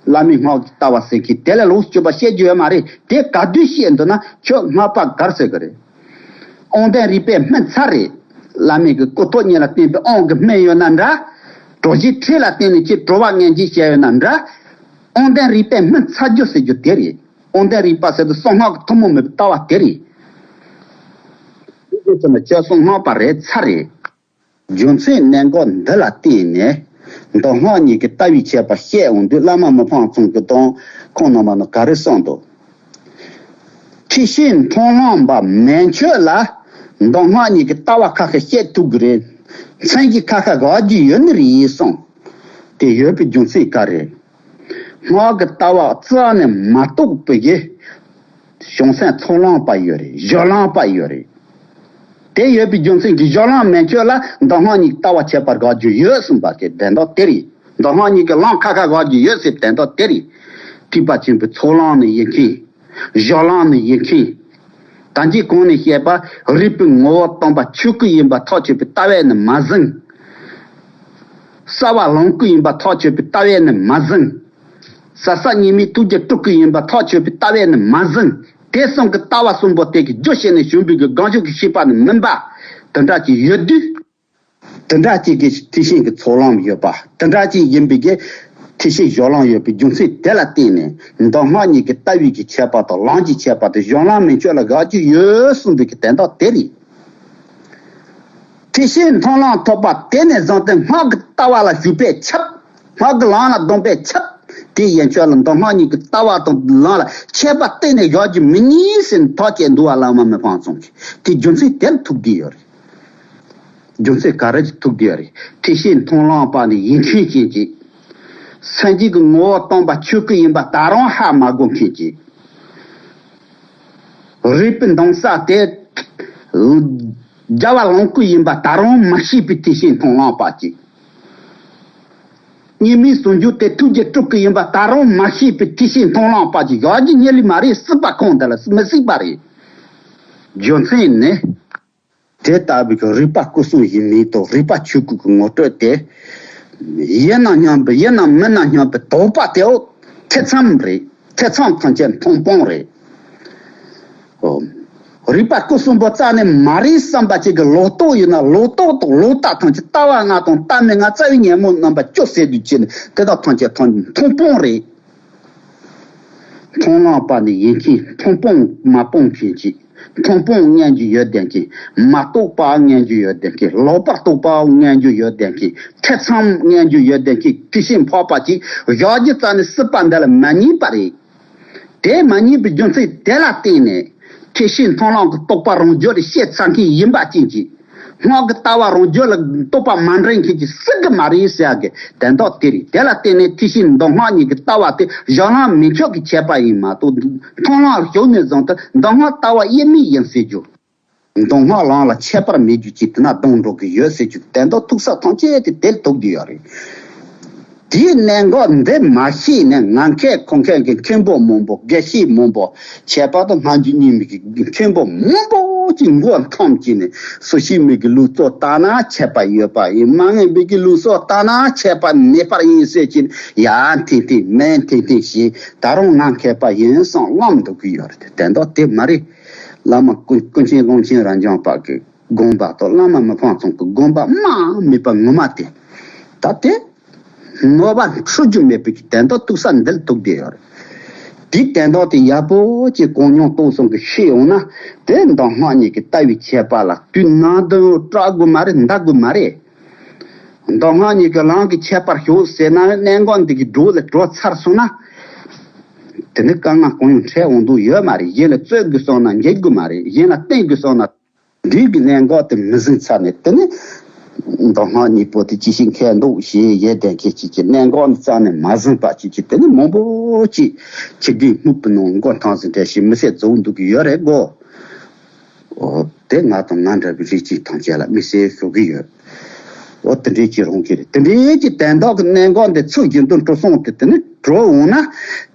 བླ་མེད་སྔགས་ཀྱི་ལྟ་བ་ཟེར་མཁན་དེ་ལས་ལོགས་སུ་གྱུར་པ་བཤད་རྒྱུ་ཡོད་མ་རེད། དེ་ག་དུས་བཤད་འདུག་ན་ཁྱོད་སྔགས་པ་གར་ཟེར་གི་རེད། དབང་ལྡན་རིག་པས་སྨིན་ཚར་རེད། བླ་མེད་ཀྱི་སྐུ་ཐོག་གཉིས་ལ་བརྟེན་པའི་དབང་གིས་སྨིན་ཡོད་ན་འདྲ། གྲོགས་བྱེད་ཁྲིད་ལ་བརྟེན་ནས་ཁྱེད་གྲོལ་བ་ངན་ཅིག་བྱས་ཡོད་ན་འདྲ། དབང་ལྡན་རིག་པས་སྨིན་ཚར་རྒྱུ་ཟེར་རྒྱུ་དེ་རེད། དབང་ལྡན་རིག་པ་ཟེར་དུས་གསང་སྔགས་ཀྱི་ཐུན་མོང་མིན་པའི་ལྟ་བ་དེ་རེད། དེ་ཚོ་ནི་ཁྱོད་གསང་སྔགས་པ་རེད་ཚར་རེད། རྒྱུ་མཚན་གནད་འགག་འདི་ལ་བརྟེན་ནས་མདོ་སྔགས་གཉིས་ཀྱི་ལྟ་བའི་ཁྱད་པར་བཤད་འོང་དུས་བླ་མ་མི་ཕམ་ཚང་གི་དང་ཁོང་རྣམ་པ་ནི་ག་རེ་གསུངས་འདུག་ཁྲིད་བཤད་མཐོང་ལམ་པ་མན་ཆོད་ལ་མདོ་སྔགས་གཉིས་ཀྱི་ལྟ་བ་ཁ་ཁ་བཤད་ཐུབ་ཀྱི་རེད། མཚན་གྱི་ཁ་ཁ་དགག་རྒྱུ་ཡོད་ནི་རེད་གསུངས། དེ་ཡོད་པའི་རྒྱུ་མཚན་ག་རེ། སྔགས་ཀྱི་ལྟ་བ་རྩ་ནས་མ་རྟོགས་པའི་གི་བྱང་སེམས་ཚོགས་ལམ་པ་ཡོད་རེད། སྦྱོར་ལམ་པ་ཡོད་རེད། དེ་ཡོད་པའི་རྒྱུ་མཚན་གྱིས་སྦྱོར་ལམ་མན་ཆོད་ལ་མདོ་སྔགས་གཉིས་ལྟ་བ་ཁྱད་པར་དགག་རྒྱུ་ཡོད་གསུངས་པ་དེ་དོན་དག་དེ་རེད། མདོ་སྔགས་གཉིས་ཀྱི་ལམ་ཁ་ཁ་དགག་རྒྱུ་ཡོད་ཟེར་དོན་དག་དེ་རེད། ཐེག་པ་ཆེན་པོའི་ཚོགས་ལམ་ནས་ཡིན་མཁན། གཞན་ལམ་ནི་ཡིན་མཁན། ད་གིན་གོང་ནས་བཤད་པ། རིག་པའི་ངོ་བོ་སྟོང་པ་ཆོས་སྐུ་ཡིན་པ་ཐག་ཆོད་པའི་ལྟ་བས་ནི་མ་ཟིན། སྲིད་པ་ལོངས་སྐུ་ཡིན་པ་ཐག་ཆོད་པའི་ལྟ་བས་ནི་མ་ཟིན། ཟབ་གསལ་གཉིས་མེད་ཐུགས་རྗེ་སྤྲུལ་སྐུ་ཡིན་པ་ཐག་ཆོད་པའི་ལྟ་བས་ནི་མ་ཟིན། དེ་གསུམ་གྱི་ལྟ་བ་གསུམ་པོ་དེ་གི་རྒྱུ་བྱས་ནས་བྱུང་བའི་གི་གང་བྱུང་གི་ཤེས་པ་ནི་མིན་པ། དེ་འདྲ་ཅིག་ཡོད་དུས། དེ་འདྲ་ཅིག་གི་ཐེག་ཆེན་གྱི་ཚོགས་ལམ་ཡོད་པ། དེ་འདྲ་ཅིག་ཡིན་པའི་གི་ཐེག་ཆེན་གཞན་ལམ་ཡོད་པའི་རྒྱུ་མཚན་དེ་ལ་བརྟེན་ནས། མདོ་སྔགས་གཉིས་ཀྱི་ལྟ་བའི་གི་ཁྱད་པར་དང་། ལམ་གྱི་ཁྱད་པར་དང་། གཞན་ལམ་མིན་ཆོས་ལ་དགག་རྒྱུ་ཡོད་གསུངས་པའི་གི་དོན་དག་དེ་རེད། ཐེག་ཆེན་མཐོང་ལམ་ཐོབ་པ་དེ་ནས་བཟུང་སྟེ་སྔགས་ཀྱི་ལྟ་བ་ལ་ཞུགས་པས་ཁྱབ། སྔགས་ཀྱི་ལམ་ལ་ལྡོག་པས་ཁྱབ། དེ་ཡན་ཆད་ལ་མདོ་སྔགས་གཉིས་ཀྱི་ལྟ་བ་དང་ལམ་ལ་ཁྱད་པར་གཏན་ནས་བཞག་རྒྱུ་མི་རྙེད་ཟེར་ནས་ཐག་བཅད་འདུག་པ། བླ་མ་མི་ཕམ་ཚང་གིས་དེ་རྒྱུ་མཚན་དེར་ཐུག་གི་ཡོད་རེད། རྒྱུ་མཚན་ག་རེ་ཐུག་གི་ཡོད་རེད། ཐེག་ཆེན་མཐོང་ལམ་པ་ནི་ཡིན་མཁན་ཅན་གྱི། སངས་རྒྱས་ཀྱི་ངོ་བོ་སྟོང་པ་ཆོས་སྐུ་ཡིན་པ་ད་རུང་ཧ་མ་གོ་མཁན་གྱི། རིག་པའི་མདུང་ས་དེ་རྒྱལ་བ་ལོངས་སྐུ་ཡིན་པ་ད་རུང་མ་ཤེས་པའི་ཐེག་ཆེན་མཐོང་ལམ་པ་ཅིག། གཉིས་མེད་ཟུང་འཇུག་དེ་ཐུགས་རྗེ་སྤྲུལ་སྐུ་ཡིན་པ་ད་རུང་མ་ཤེས་པའི་ཐེག་ཆེན་མཐོང་ལམ་པ་ཅིག་ཡོང་རྒྱུ་རྙེད་ལེ་མ་རེད། སྲིད་པ་ཁོངས་འདི་ལ་མི་སྲིད་པ་རེད། རྒྱུ་མཚན་ནི། དེ་ལྟ་བུའི་གི་རིག་པ་སྐུ་གསུམ་ཡིན་མིན་དང་། རིག་པ་ཆོས་སྐུ་གི་ངོ་སྤྲོད་དེ། ཡིན་ནམ་སྙམ་པའི། ཡིན་ནམ་མིན་ནམ་སྙམ་པའི་དོགས་པ་དེའོ། ཐེ་ཚོམ་རེད། ཐེ་ཚོམ་ཐམས་ཅད་མཐོང་སྤང་རེད། ཨོ། རིག་པ་སྐུ་གསུམ་པོ་རྩ་ནས་མ་རེད་བསམ་པ་ཅིག་གི་ལོག་རྟོག་ཡོད་ན། ལོག་རྟོག་དང་ལོག་ལྟ་ཐམས་ཅད་ལྟ་བ་ལྔ་དང་ལྟ་མིན་ལྔ། རྩ་བའི་ཉོན་མོངས་རྣམ་པ་བཅུ་ཟེར་དུས་ཅི་ནས་དེ་དག་ཐམས་ཅད་མཐོང་མཐོང་སྤང་རེད། མཐོང་ལམ་པ་ནི་ཡིན་མཁན། མཐོང་སྤང་མ་སྤང་མཁན་གྱི། མཐོང་སྤང་ངན་རྒྱུ་ཡོད་ལྡན་མཁན། མ་རྟོགས་པ་ངན་རྒྱུ་ཡོད་ལྡན་མཁན། ལོག་པར་རྟོག་པ་ངན་རྒྱུ་ཡོད་ལྡན་མཁན། ཐེ་ཚོམ་ངན་རྒྱུ་ཡོད་ལྡན་མཁན། ཐེག་ཆེན་འཕགས་པ་ཅིག་བཞག་རྒྱུ་རྩ་ནས་སྲིད་པ་འདི་ལ་མ་རྙེད་པ་རེད། དེ་མ་རྙེད་པའི་རྒྱུ་མཚན་དེ་ལ་བརྟེན་ནས། ཐེག་ཆེན་མཐོང་ལམ་གྱི་རྟོགས་པ་རང་རྒྱུད་ལ་སྐྱེས་ཚར་མཁན་ཡིན་པ་ཅན་གྱི། སྔགས་ཀྱི་ལྟ་བ་རང་རྒྱུད་ལ་རྟོགས་པ་མ་འདྲེན་མཁན་གྱི་སྲིད་ཀྱི་མ་རེད་ཟེར་ཡག་གི་དོན་དག་དེ་རེད། དེ་ལ་བརྟེན་ནས་ཐེག་ཆེན་མདོ་སྔགས་གཉིས་ཀྱི་ལྟ་བ་དེ་གཞན་ལམ་མིན་ཆོས་ཀྱི་ཁྱད་པར་ཡིན་མ་གཏོགས། མཐོང་ལམ་ཞུགས་ནས་བཟུང་སྟེ་མདོ་སྔགས་ལྟ་བ་དབྱེར་མེད་ཡིན་ཟེར་རྒྱུ། མདོ་སྔགས་ལམ་ལ་ཁྱད་པར་མེད་རྒྱུ་ཅིག་དེ་ན་ལྡང་འགྲོ་གི་ཡོད་ཟེར་རྒྱུ་དོན་དག་ཐུག་ས་ཐམས་ཅད་དེ་དེར་ཐུག་གི་ཡོད་རེད། དེའི་གནད་འགག་འདི་མ་ཤེས་ནས་ང་མཁས་ཁོ་མཁས་ཀྱི་མཁན་པོ་མང་པོ། དགེ་བཤེས་མང་པོ། ཁྱད་པར་དུ་སྔ་འགྱུར་རྙིང་མའི་གི་མཁན་པོ་མང་པོ་ཅིག་མགོ་འཐོམས་ཀྱིས་ནས། སུ་ཤེས་མི་གི་ལུགས་སྲོལ་ལྟར་ན་ཁྱད་པར་ཡོད་པ་ཡིན། མ་ངེས་པའི་གི་ལུགས་སྲོལ་ལྟར་ན་ཁྱད་པར་མེད་པར་ཡིན་ཟེར་གྱིས། ཡ་འཐེན་འཐེན་མེད་འཐེན་འཐེན་བྱས། ད་རུང་ང་མཁས་པ་ཡིན་བསམ་བློ་འདུག་གི་ཡོད་རེད། དོན་དག་དེ་མ་རེད། བླ་མ་ཀུན་ཀུན་མཁྱེན་ཀློང་ཆེན་རབ་འབྱམས་པ་གི་དགོངས་པ་དང་། བླ་མ་མི་ཕམ་ཚང་གི་དགོངས་པ་དམའ་མེད་པ་ངོ་མ་དེ། ད་དེ་ནོར་བ་འཁྲུལ་རྒྱུ་མེད་པའི་གི་དོན་དག་ཐུག་ས་འདིར་ཐུག་བསྡད་ཡོད་རེད། དེའི་དོན་དག་དེ་ཡག་པོ་ཅིག་གོ་མྱོང་རྟོགས་གསུམ་གྱིས་ཤེས་ཡོང་ན། དེ་མདོ་སྔགས་གཉིས་ཀྱི་ལྟ་བའི་ཁྱད་པར་ལ་དུས་ནམ་དུ་སྐྲག་དགོས་མ་རེད། འདའ་དགོས་མ་རེད། མདོ་སྔགས་གཉིས་ཀྱི་ལམ་གྱི་ཁྱད་པར་ཤོད་ཟེར་ན། གནད་འགག་འདི་གི་འགྲོ་ལ་འགྲོ་ཚར་སོང་ན། དེ་ནི་དཀའ་ངལ་གང་ཡང་འཕྲད་འོང་དུ་ཡོད་མ་རེད། གཞན་ལ་རྩོད་དགོས་སོང་ན་འགྱེལ་དགོས་མ་རེད། གཞན་ལ་བསྟན་དགོས་སོང་ན། འདི་གི་གནད་འགག་དེ་མི་ཟིན་ཚར་ནས། དེ་ནི་མདོ་སྔགས་གཉིས་པོ་དེ་ཅི་ཞིག་མཁས་འདུག་ཞེས་ཡོད་དེ་མཁན་ཅིག་གི་གནད་འགག་ནི་རྩ་ནས་མ་ཟིན་པ་ཅིག་གི། དེ་ནི་མང་པོ་ཅིག་ཁྱི་རྒན་སྨུག་པོའི་ནང་མགོ་འཐམས་ཟིན་འདྲ་ཞིག་མི་ཚེ་རྫོགས་འདུག་གི་ཡོད་རེད་གོ། འོ། དེ་ང་དང་ང་འདྲ་བའི་རིགས་ཅིག་ཐམས་ཅད་ལ་དམིགས་བསལ་ཞུ་གི་ཡོད། འོ། དེ་འདྲའི་ཅིག་རང་གི་རེད། དེ་འདྲའི་ཅིག་དོན་དག་གི་གནད་འགག་འདི་ཚུལ་བཞིན་དུ་འགྲོ་སོང་དེ་དེ་ནི་འགྲོ་འོང་ན།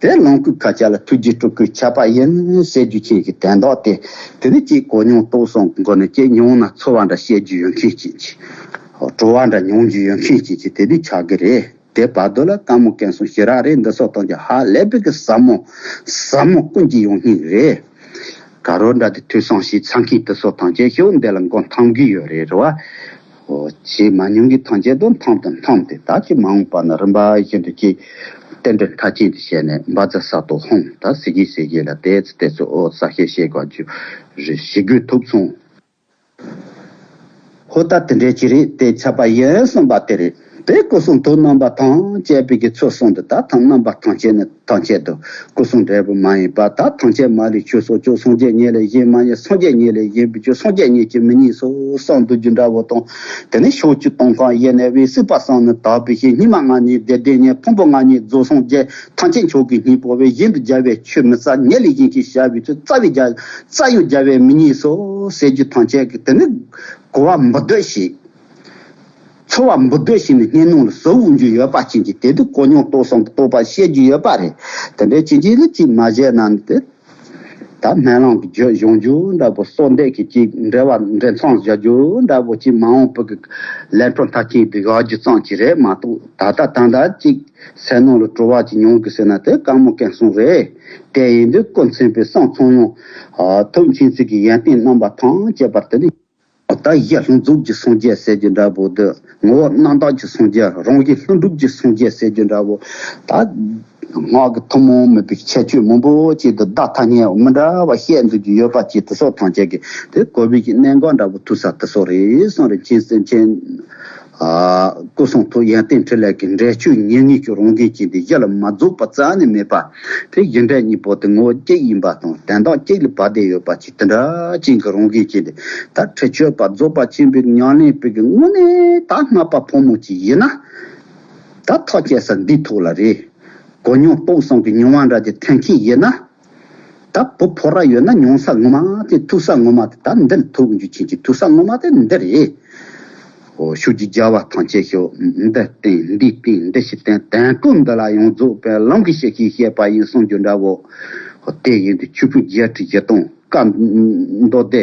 དེ་ལོངས་སྐུའི་མཁའ་ཁྱབ་ལ་ཐུགས་རྗེ་སྤྲུལ་སྐུའི་ཁྱབ་པ་ཡིན་ཟེར་རྒྱུ་ཅན་གྱི་དོན་དག་དེ། དེ་ནི་ཅིག་གོ་མྱོང་རྟོགས་སོང་གི་སྒོ་ནས་ཅིག་མྱོང་ན་ཚོར་བ་འདྲ་བཤད་རྒྱུ་ཡོད་མཁན་ཅིག་ཅིག། འོ། བྲོ་བ་འདྲ་མྱོང་རྒྱུ་ཡོད་མཁན་ཅིག་ཅིག་དེ་དུས་ཆགས་ཀྱི་རེད། དེ་བར་དུ་ལ་དཀའ་མོ་སྐེམ་སོང་ཞེ་དྲག་རེད། འདི་སོགས་དང་གྱི་ཧ་ལས་པའི་གི་ཟབ་མོ། ཟབ་མོ་ཀུན་གྱི་ཡོང་སྙིང་རེད། ག་རོ་འདྲ་དེ་ཐོས་བསམ་ཞིག་ཚང་མཁན་དེ་སོགས་ཐམས་ཅད་ཤོག་འདི་ལ་མགོ་འཐམ་གི་ཡོད་རེད། རེད་བ། འོ། བྱས་མ་མྱོང་གི་ཐམས་ཅད་དུ་འཐམ་དང་འཐམ་སྟེ། ད་ཅི་མ་འོངས་པ་ན་རིམ་པ་བཞིན་དུ་ཅིག་རྟེན་འབྲེལ་མཐའ་ཅན་དུ་བྱས་ནས་འབའ་ཛ་ས་ཏོ་ཧོང་ད་ཟེར་གི་ཟེར་གི་ལ་དེ་ཚོ་དེ་ཚོ། འོ། ས་ཤེ་ཤེ་ག་རྒྱུ་རེ་ཞི་རྒོལ་ཐུབ་སོང་། ཧོ། ད་དེ་འདྲའི་ཅི་རེད། དེ་ཆགས་པ་ཡིན་གསུངས་པ་དེ་རེད། དེ་སྐུ་གསུང་ཐུགས་རྣམ་པ་ཐམས་ཅད་པའི་གི་ཚུལ་གསུངས་འདུག་ད་ཐམས་རྣམ་པ་ཐམས་ཅད་ནི་ཐམས་ཅད་དུ་སྐུ་གསུང་འབྲས་བུ་མ་ཡིན་པ། ད་ཐམས་ཅད་མ་ལུས་ཆོས་སོ་ཅོག་སངས་རྒྱས་ཉིད་ལས་གཞན་མ་ཡིན། སངས་རྒྱས་ཉིད་ལས་གཞན་པའི་ཆོས་སངས་རྒྱས་ཉིད་ཀྱིས་མི་རྙེད་སོ་གསུངས་འདུག་རྒྱུ་འདྲ་བོ་དང་། དེ་ནི་ཕྱོགས་བཅུ་སྟོང་གང་ཡེ་ནས་པའི་སྲིད་པ་གསུམ་ནི་དག་པའི་ཕྱིར། སྙིགས་མ་ལྔ་བརྙེས་བདེ་སྡུག་བརྙེས། ཕུང་པོ་ལྔ་བརྙེས་རྫོགས་སངས་རྒྱས། ཐམས་ཅད་མཆོག་གི་སྙིང་པོ་བས། གཞན་དུ་སྦྱར་བའི་ཆོས་མི་རྩ། ཉིད་ལས་གཞན་གྱིས་བྱ་བའི་ཚུལ། རྩ་བའི་རྒྱ་རྩ་ཡང་རྒྱ་བས་མི་རྙེད་སོ་ཟེར་རྒྱུ་ཐམས་ཅད་ཀྱི་དེ་ནི་གོ་བ་འབུར་དོད་ཞིག་ཚོར་བ་འབུར་དོད་ཞིག་ནི་སྙན་ནང་ལ་ཟུག་འོང་རྒྱུ་ཡོད་པ་ཅན་གྱི་དེ་དུས་གོ་མྱོང་རྟོགས་སོང་གི་རྟོགས་པ་བཤད་རྒྱུ་ཡོད་པ་རེད། དེ་འདྲའི་ཅན་གྱི་ལ་ཅིག་མ་བཤད་ན་ནི་དེ། ད་སྨོན་ལམ་གྱི་རྒྱུ་སྦྱོང་རྒྱུ་འདྲ་པོ། གསོལ་འདེབས་ཀྱི་ཅིག་འབྲེལ་བ་འབྲེལ་མཚམས་བཞག་རྒྱུ་འདྲ་པོ། ཅིག་མ་འོངས་པ་གི་ལས་འཕྲོ་མཐར་ཕྱིན་དེ་བཞག་རྒྱུ་ཙམ་ཅིག་རེད་མ་གཏོགས། ད་ལྟ་ད་ལྟ་ཅིག་སེམས་ནང་ལ་སྤྲོ་བ་ཅིག་མྱོང་གི་ཟེར་ན་དེ་དཀའ་མོ་སྐྱོན་གསུམ་རེད། དེ་ཡིན་དུས་སྐུ་མཚན་པའི་སེམས་ཚང་མ་ཐུགས་མཁྱེན་བརྩེ་གི་ཡོན་ཏན་རྣམ་པ་ཐམས་ཅད་པར་དེ་ནི། ད་གཞི་ལྷུན་རྫོགས་ཀྱི་སངས་རྒྱས་ཟེར་རྒྱུ་འདྲ་པོ་དེ། ངོ་བོ་རྣམ་དག་གི་སངས་རྒྱས། རང་བཞིན་ལྷུན་གྲུབ་ཀྱི་སངས་རྒྱས་ཟེར་རྒྱུ་འདྲ་པོ། ད་སྔགས་ཀྱི་ཐུན་མོང་མིན་པའི་ཁྱད་ཆོས་མང་པོ་ཅིག་དང་བརྡ་ཐ་སྙད་མི་འདྲ་བ་བཤད་འདུག་རྒྱུ་ཡོད་པ་ཅིག་དེ་སོགས་ཐམས་ཅད་ཀྱི་དེ་གོ་བའི་གི་གནད་འགག་འདྲ་པོ་ཐུག་ས་དེ་སོགས་རེད་གསུངས་རེད། མཁྱེན་སེམས་ཅན། ཨ། སྐུ་གསུང་ཐུགས་ཡོན་ཏན་ཕྲིན་ལས་ཀྱི་འབྲས་ཆོས་ཉེར་གཉིས་ཀྱི་རང་བཞིན་ཅན་དེ་གཞི་ལ་མ་རྫོགས་པ་རྩ་ནས་མེད་པ། དེ་གཞི་འབྲས་གཉིས་པོ་དེ་ངོ་བོ་གཅིག་ཡིན་པ་དང་དོན་དག་གཅིག་ལ་བབས་བསྡད་ཡོད་པ་ཅིག་དེ་འདྲ་ཅན་གྱི་རང་བཞིན་ཅན་དེ། ད་ཁྲེགས་ཆོད་པ་རྫོགས་པ་ཆེན་པོའི་ཉམས་ལེན་པའི་གི་དངོས་གནས་ད་སྔགས་པ་ཕོ་མོ་ཅིག་ཡིན་ན། ད་ཐག་བཅད་ས་འདིའི་ཐོག་ལ་རེད། གོ་མྱོང་རྟོགས་གསུམ་གྱི་མྱོང་བ་འདྲ་ཅིག་ཐོན་མཁན་ཡིན་ན། ད་བུ་ཕོ་ར་ཡོད་ན་མྱོང་ས་ངོ་མ་དེ་ཐུག་ས་ངོ་མ་དེ་ད་འདིར་ཐུག་རྒྱུ་ཅན་གྱི་ཐུག་ས་ངོ་མ་དེ་འདི་རེད། འོ། ཤུགས་ཀྱིས་རྒྱལ་བ་ཐམས་ཅད་ཤོག་འདི་བསྟེན་འདི་བསྟེན་འདི་ཞིག་བསྟེན། དོན་ཀུན་འདི་ལ་ཡོངས་རྫོགས་པའི་ལམ་གྱི་གཤེགས་ཤིང་བཤད་པ་ཡིན་གསུང་རྒྱུ་འདྲ་བོ། འོ། དེ་ཡིན་དུས་ཆོས་ཕུང་བརྒྱད་ཁྲི་བཞི་སྟོང་བཀའ་མདོ་སྡེ་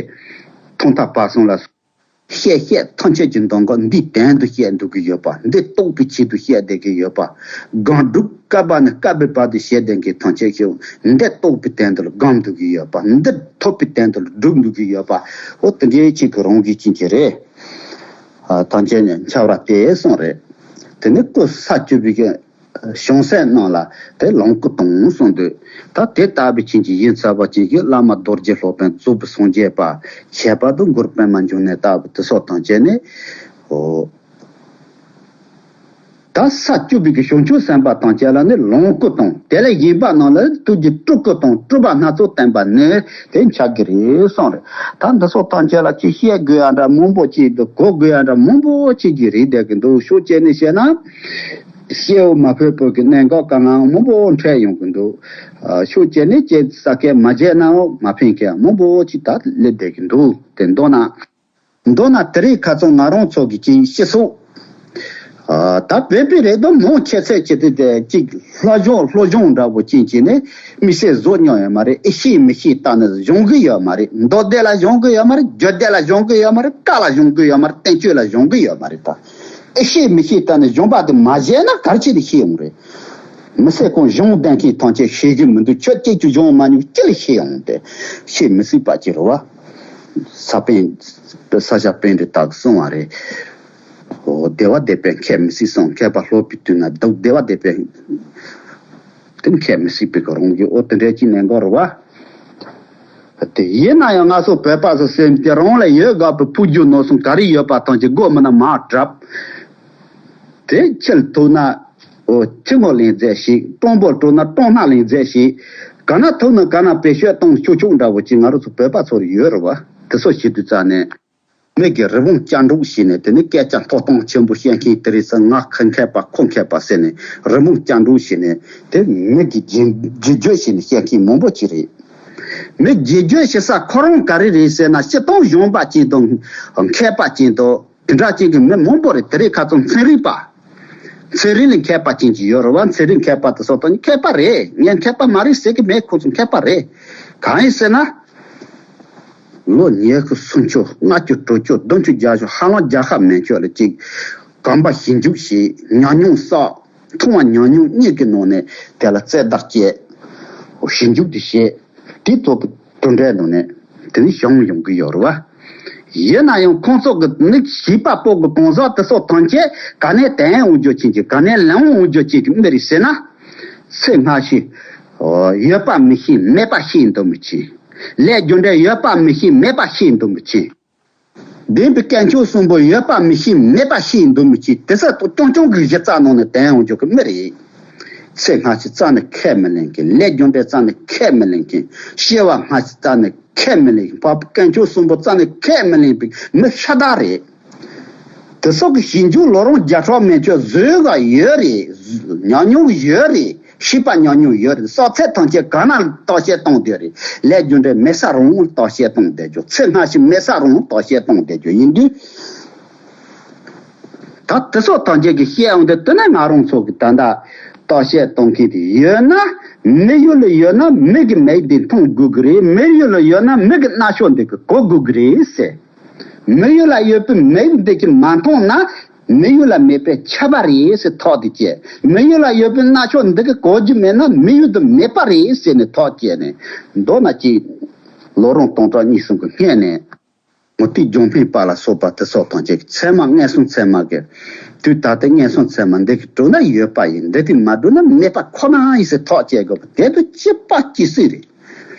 ཐོག་མཐའ་བར་གསུམ་ལ། བཤད་བཤད་ཐམས་ཅད་ཀྱི་མདོ་འགོ་འདིའི་དོན་དུ་བཤད་འདུག་གི་ཡོད་པ། འདི་རྟོགས་པའི་ཆེད་དུ་བཤད་བསྡད་ཀྱི་ཡོད་པ། སྒོམ་སྒྲུབ་བསྐལ་པ་ནས་བསྐལ་པའི་བར་དུ་བྱེད་བསྡད་མཁན་ཐམས་ཅད་ཀྱིས་འདི་རྟོགས་པའི་དོན་དུ་ལ་སྒོམ་འདུག་གི་ཡོད་པ། འདི་ཐོབ་པའི་དོན་དུ་ལ་སྒྲུབ་འདུག་གི་ཡོད་པ། འོ། དེ་འདྲའི་ཆེད་ཀྱི་རང་བཞིན་ཅན་གྱི་རེད། ཨ། ཐམས་ཅད་ནས་འཆར་བ་དེ་གསུངས་རེད། དེ་ནི་སྐུ་ས་བཅུ་པའི་གི་བྱང་སེམས་རྣམས་ལ་དེ་ལོངས་སྐུ་དང་གསུངས་འདུག་ད་དེ་ལྟ་བུའི་ཆོས་ཀྱི་ཡིན་ཚར་བ་ཅན་གྱི་བླ་མ་རྡོ་རྗེ་སློབ་དཔོན་རྫོགས་པའི་སངས་རྒྱས་པ། ཁྱད་པར་དུ་གུ་རུ་པདྨ་འབྱུང་གནས་ལྟ་བུ་དེ་སོགས་ཐམས་ཅད་ནི། འོ། ད་ས་བཅུ་པའི་གི་བྱང་ཆུབ་སེམས་དཔའ་ཐམས་ཅད་ལ་ནི་ལོངས་སྐུ་དང་། དེ་ལས་གཞན་པ་རྣམས་ལ་ཐུགས་ཀྱི་སྤྲུལ་སྐུ་དང་སྤྲུལ་པ་སྣ་ཚོགས་བསྟན་པ་ནི་དེ་འཆར་གྱི་རེད་གསུངས་རེད། ད་འདི་སོགས་ཐམས་ཅད་ལ་ཅིག་བཤད་དགོས་ཡ་འདྲ་མང་པོ་ཅིག་འདུག་གོ་དགོས་ཡ་འདྲ་མང་པོ་ཅིག་གི་རེད་བསྡད་ཀྱི་འདུག་ཤུགས་བྱས་ནས་བཤད་ན། སྐྱེ་བོ་མ་ཕེབས་བར་གྱི་གནད་འགག་དཀའ་ངལ་མང་པོ་འཕྲད་ཡོང་གི་འདུག་ཨ། ཤུགས་བྱས་ནས་ཅིག་ས་སྐད་མ་བརྗེད་ནའང་མ་ཕན་མཁན་མང་པོ་ཅིག་ད་སླེབས་བསྡད་ཀྱི་འདུག་དེ་མདོར་ན། མདོར་ན་དེ་རིང་ཁ་སང་ང་རང་ཚོ་གི་ཅིག་སྤྱི་ཚོགས། ཨ། ད་བོད་པའི་རེད་དོ། མང་ཆེ་ཚད་ཅིག་དེ་དེ་ཅིག་སློབ་སྦྱོང་སློབ་སྦྱོང་འདྲ་པོ་ཅིག་བྱས་ནས་དམིགས་བསལ་བཟོ་མྱོང་ཡོད་མ་རེད། ཨེ་ཤེས་མི་ཤེས་ལྟ་ནས་སྦྱོང་གི་ཡོད་མ་རེད། མདོ་སྡེ་ལ་སྦྱོང་གི་ཡོད་མ་རེད། རྒྱུད་སྡེ་ལ་སྦྱོང་གི་ཡོད་མ་རེད། བཀའ་ལ་སྦྱོང་གི་ཡོད་མ་རེད། བསྟན་བཅོས་ལ་སྦྱོང་གི་ཡོད་མ་རེད། ད་ཨེ་ཤེས་མི་ཤེས་ལྟ་ནས་སྦྱོང་པ་དེ་མ་བྱས་ན་ག་རེ་བྱས་ནས་ཤེས་ཡོང་རེད། མི་ཚེ་གང་སྦྱོང་བསྡད་མཁན་ཐམས་ཅད་ཤེས་ཀྱི་མི་འདུག་ཁྱོད་གཅིག་གིས་སྦྱོང་མ་མྱོང་ཅི་ལ་ཤེས་ཡོང་དེ། ཤེས་མི་སྲིད་པ་ཅིག་རེད་བ། ས་པཎ། ས་སྐྱ་པཎྜི་ཏ་གིས་གསུངས་པ་རེད། འོ། བདེ་བ་བདེ་དཔུང་ཁྱད་མི་སྲིད་གསུངས། མཁས་པ་སློབ་པའི་དུས་ན་སྡུག་བདེ་བ་བདེ་དཔུང་དེ་ཁྱད་མི་སྲིད་པའི་གི་རང་བཞིན། འོ། དེ་འདྲའི་ཅིག་གནད་འགག་རེད་བ། དེ་ཡིན་ན་ཡང་ང་ཚོ་བོད་པ་ཚོ་སེམས་དེ་རང་ལ་ཡོད་དགའ་བའི་ཕུགས་རྒྱུ་ནོར་གསུམ་ག་རེ་ཡོད་པ་ཐམས་ཅད་སྒོ་མི་ན་མར་བྲབ། དེ་ཁྱེར་ཐུབ་ན། འོ། ཁྱི་མོ་ལེན་རྫས་ཤིག་སྤྲང་པོ་སྤྲོ་ན་སྤྲང་སྣ་ལེན་རྫས་ཤིག་ག་ན་ཐུབ་ན་ག་ན་བེད་སྤྱོད་གཏོང་ཆོག་ཆོག་འདྲ་བོ་ཅིག་ང་རང་ཚོ་བོད་པ་ཚོར་ཡོད་རེད་བ། དེ་ཚོ་བྱེད་དུས་ཙ་ནས། མི་གིས་རི་བོང་ལྕགས་འབྲུག་བྱས་ནས། དེ་ནི་སྐད་ཆ་མཐོ་གཏོང་ཆེན་པོ་བཤད་མཁན་དེ་རེད་ཟེར། ང་ཁ་མཁས་པ་ཁོ་མཁས་པ་ཟེར་ནས་རི་བོང་ལྕགས་འབྲུག་བྱས་ནས། དེ་མི་གིས་རྗེས་རྗེས་འཇུག་བྱས་ནས་བཤད་མཁན་མང་པོ་ཅིག་རེད། མི་རྗེས་འཇུག་བྱེད་ས་ཁོ་རང་ག་རེ་རེད་ཟེར་ན། སྤྱིར་བཏང་གཞོན་པ་ཅིག་དང་མཁས་པ་ཅིག་དང་དེ་འདྲ་ཅིག་གི་མི་མང་པོ་རེད། དེ་རིང་ཁ་སང་ཚན་རིག་པ། ཚན་རིག་ལ་མཁས་པ་ཅན་ཅིག་ཡོད་རེད་བ། ཚན་རིག་མཁས་པ་དེ་ཚོ་དང་མཁས་པ་རེད། ངས་མཁས་པ་མ་རེད་ཟེར་གི་མེད། ཁོ་ཚོ་མཁས་པ་རེད། གང་ཡིན་ཟེར་ན། ལོ་ཉི་ཤུ་སུམ་ཅུ་ལྔ་བཅུ་དྲུག་ཅུ་བདུན་ཅུ་བརྒྱད་ཅུ་ཧ་ལམ་བརྒྱ་ཁ་མན་ཆད་ལ་ཅིག་གོམ་པ་ཞིབ་འཇུག་བྱས། ཉམས་མྱོང་བསགས། མཐོང་བ་ཉམས་མྱོང་གཉིས་ཀྱི་ནང་ནས་དེ་ལ་རྩོད་བརྡར་བྱས། ཞིབ་འཇུག་དེ་བྱས། དེ་ཐོག་གི་གྲུབ་འབྲས་ནང་ནས་དེ་ནི་བྱུང་ཡོང་གི་ཡོད་རེད་བ། ཡིན་ན་ཡང་ཁོང་ཚོ་གི་ནི་བྱིས་པ་པོ་གི་གང་ཟག་དེ་ཚོ་ཐམས་ཅད་ག་ནས་དོན་འོང་རྒྱུ་ཅན་གྱི། ག་ནས་ལན་འོང་རྒྱུ་ཅན་གྱི་མི་རེད་ཟེར་ན། ཚེ་སྔ་ཕྱི་ཡོད་པ་མི་ཤེས། མེད་པ་ཤེས་འདུག་མི་ཅན། ལས་རྒྱུ་འབྲས་ཡོད་པ་མི་ཤེས། མེད་པ་ཤེས་འདུག་མི་ཅན། བདེན་པའི་དཀོན་མཆོག་གསུམ་པོ་ཡོད་པ་མི་ཤེས། མེད་པ་ཤེས་འདུག་མི་ཅན། དེ་ཚོ་རྐྱང་རྐྱང་གི་གཞི་རྩ་ནང་ནས་དོན་འོང་རྒྱུ་གི་མི་རེད། ཚེ་སྔ་ཕྱི་རྩ་ནས་ཁས་མི་ལེན་མཁན། ལས་རྒྱུ་འབྲས་རྩ་ནས་ཁས་མི་ལེན་མཁན། སྐྱེ་བ་སྔ་ཕྱི་རྩ་ནས་ཁས་མི་ལེན། འཕགས་པའི་དཀོན་མཆོག་གསུམ་པོ་རྩ་ནས་ཁས་མི་ལེན་པའི་མི་ཤ་སྟག་རེད། དེ་ཚོ་གི་ཞིབ་འཇུག་ལོ་རིམ་བརྒྱ་ཕྲག་མན་ཆད་བཟོས་ག་ཡོད་རེད། ཉམས་མྱོང་ཡོད་རེད། ཤེས་པ་ཉམས་མྱོང་ཡོད་རེད། བསགས་ཚད་ཐམས་ཅད་ག་ན་བརྟག་དཔྱད་གཏོང་བསྡད་རེད། ལས་རྒྱུ་འབྲས་མེད་ས་རང་བརྟག་དཔྱད་གཏོང་བསྡད་རྒྱུ། ཚེ་སྔ་ཕྱི་མེད་ས་རང་བརྟག་དཔྱད་གཏོང་བསྡད་རྒྱུ་ཡིན་དུས། ད་དེ་ཚོ་ཐམས་ཅད་ཀྱིས་བཤད་འོང་དུས། དེ་ནས་ང་རང་ཚོ་གི་ད་ལྟ་ བརྟག་དཔྱད་གཏོང་མཁན་དེ་ཡོད་ན། མི་ཡུལ་ལ་ཡོད་ན་མི་གི་མིག་འདི་མཐོང་དགོས་ཀྱི་རེད། མི་ཡུལ་ལ་ཡོད་ན་མི་གི་རྣ་ཤོག་འདི་གི་གོ་དགོས་ཀྱི་རེད་ཟེར། མི་ཡུལ་ལ་ཡོད་པའི་མིག་འདི་གི་མ་མཐོང་ན། མི་ཡུལ་ལ་མེད་པའི་ཆད་པ་རེད་ཟེར་ཐག་དེ་བཅད། མི་ཡུལ་ལ་ཡོད་པའི་རྣ་ཤོག་འདི་གི་གོ་རྒྱུ་མེད་ན་མི་ཡུལ་དུ་མེད་པ་རེད་ཟེར་ནས་ཐག་བཅད་ནས། མདོར་ན་ཅིག་ལོ་རིམ་སྟོང་ཕྲག་གཉིས་གསུམ་གྱི་སྔོན་ནས། མུ་སྟེགས་ལྗོན་ཤིང་པ་ལ་སོགས་པ་དེ་སོགས་དང་བཅས་ཚད་མ་མངོན་སུམ་ཚད་མ་གི། དུས་ད་ལྟ་མངོན་སུམ་ཚད་མ་འདི་གི་དྲུང་ན་ཡོད་པ་ཡིན། འདི་དེ་མ་དྲུང་ན་མེད་པ་ཁོ་ན་ཡིན་ཟེར་ཐག་བཅད་དགོས་པ་དེ་དུ་གཅིག་པ་གཅིག་སྲིད་རེད།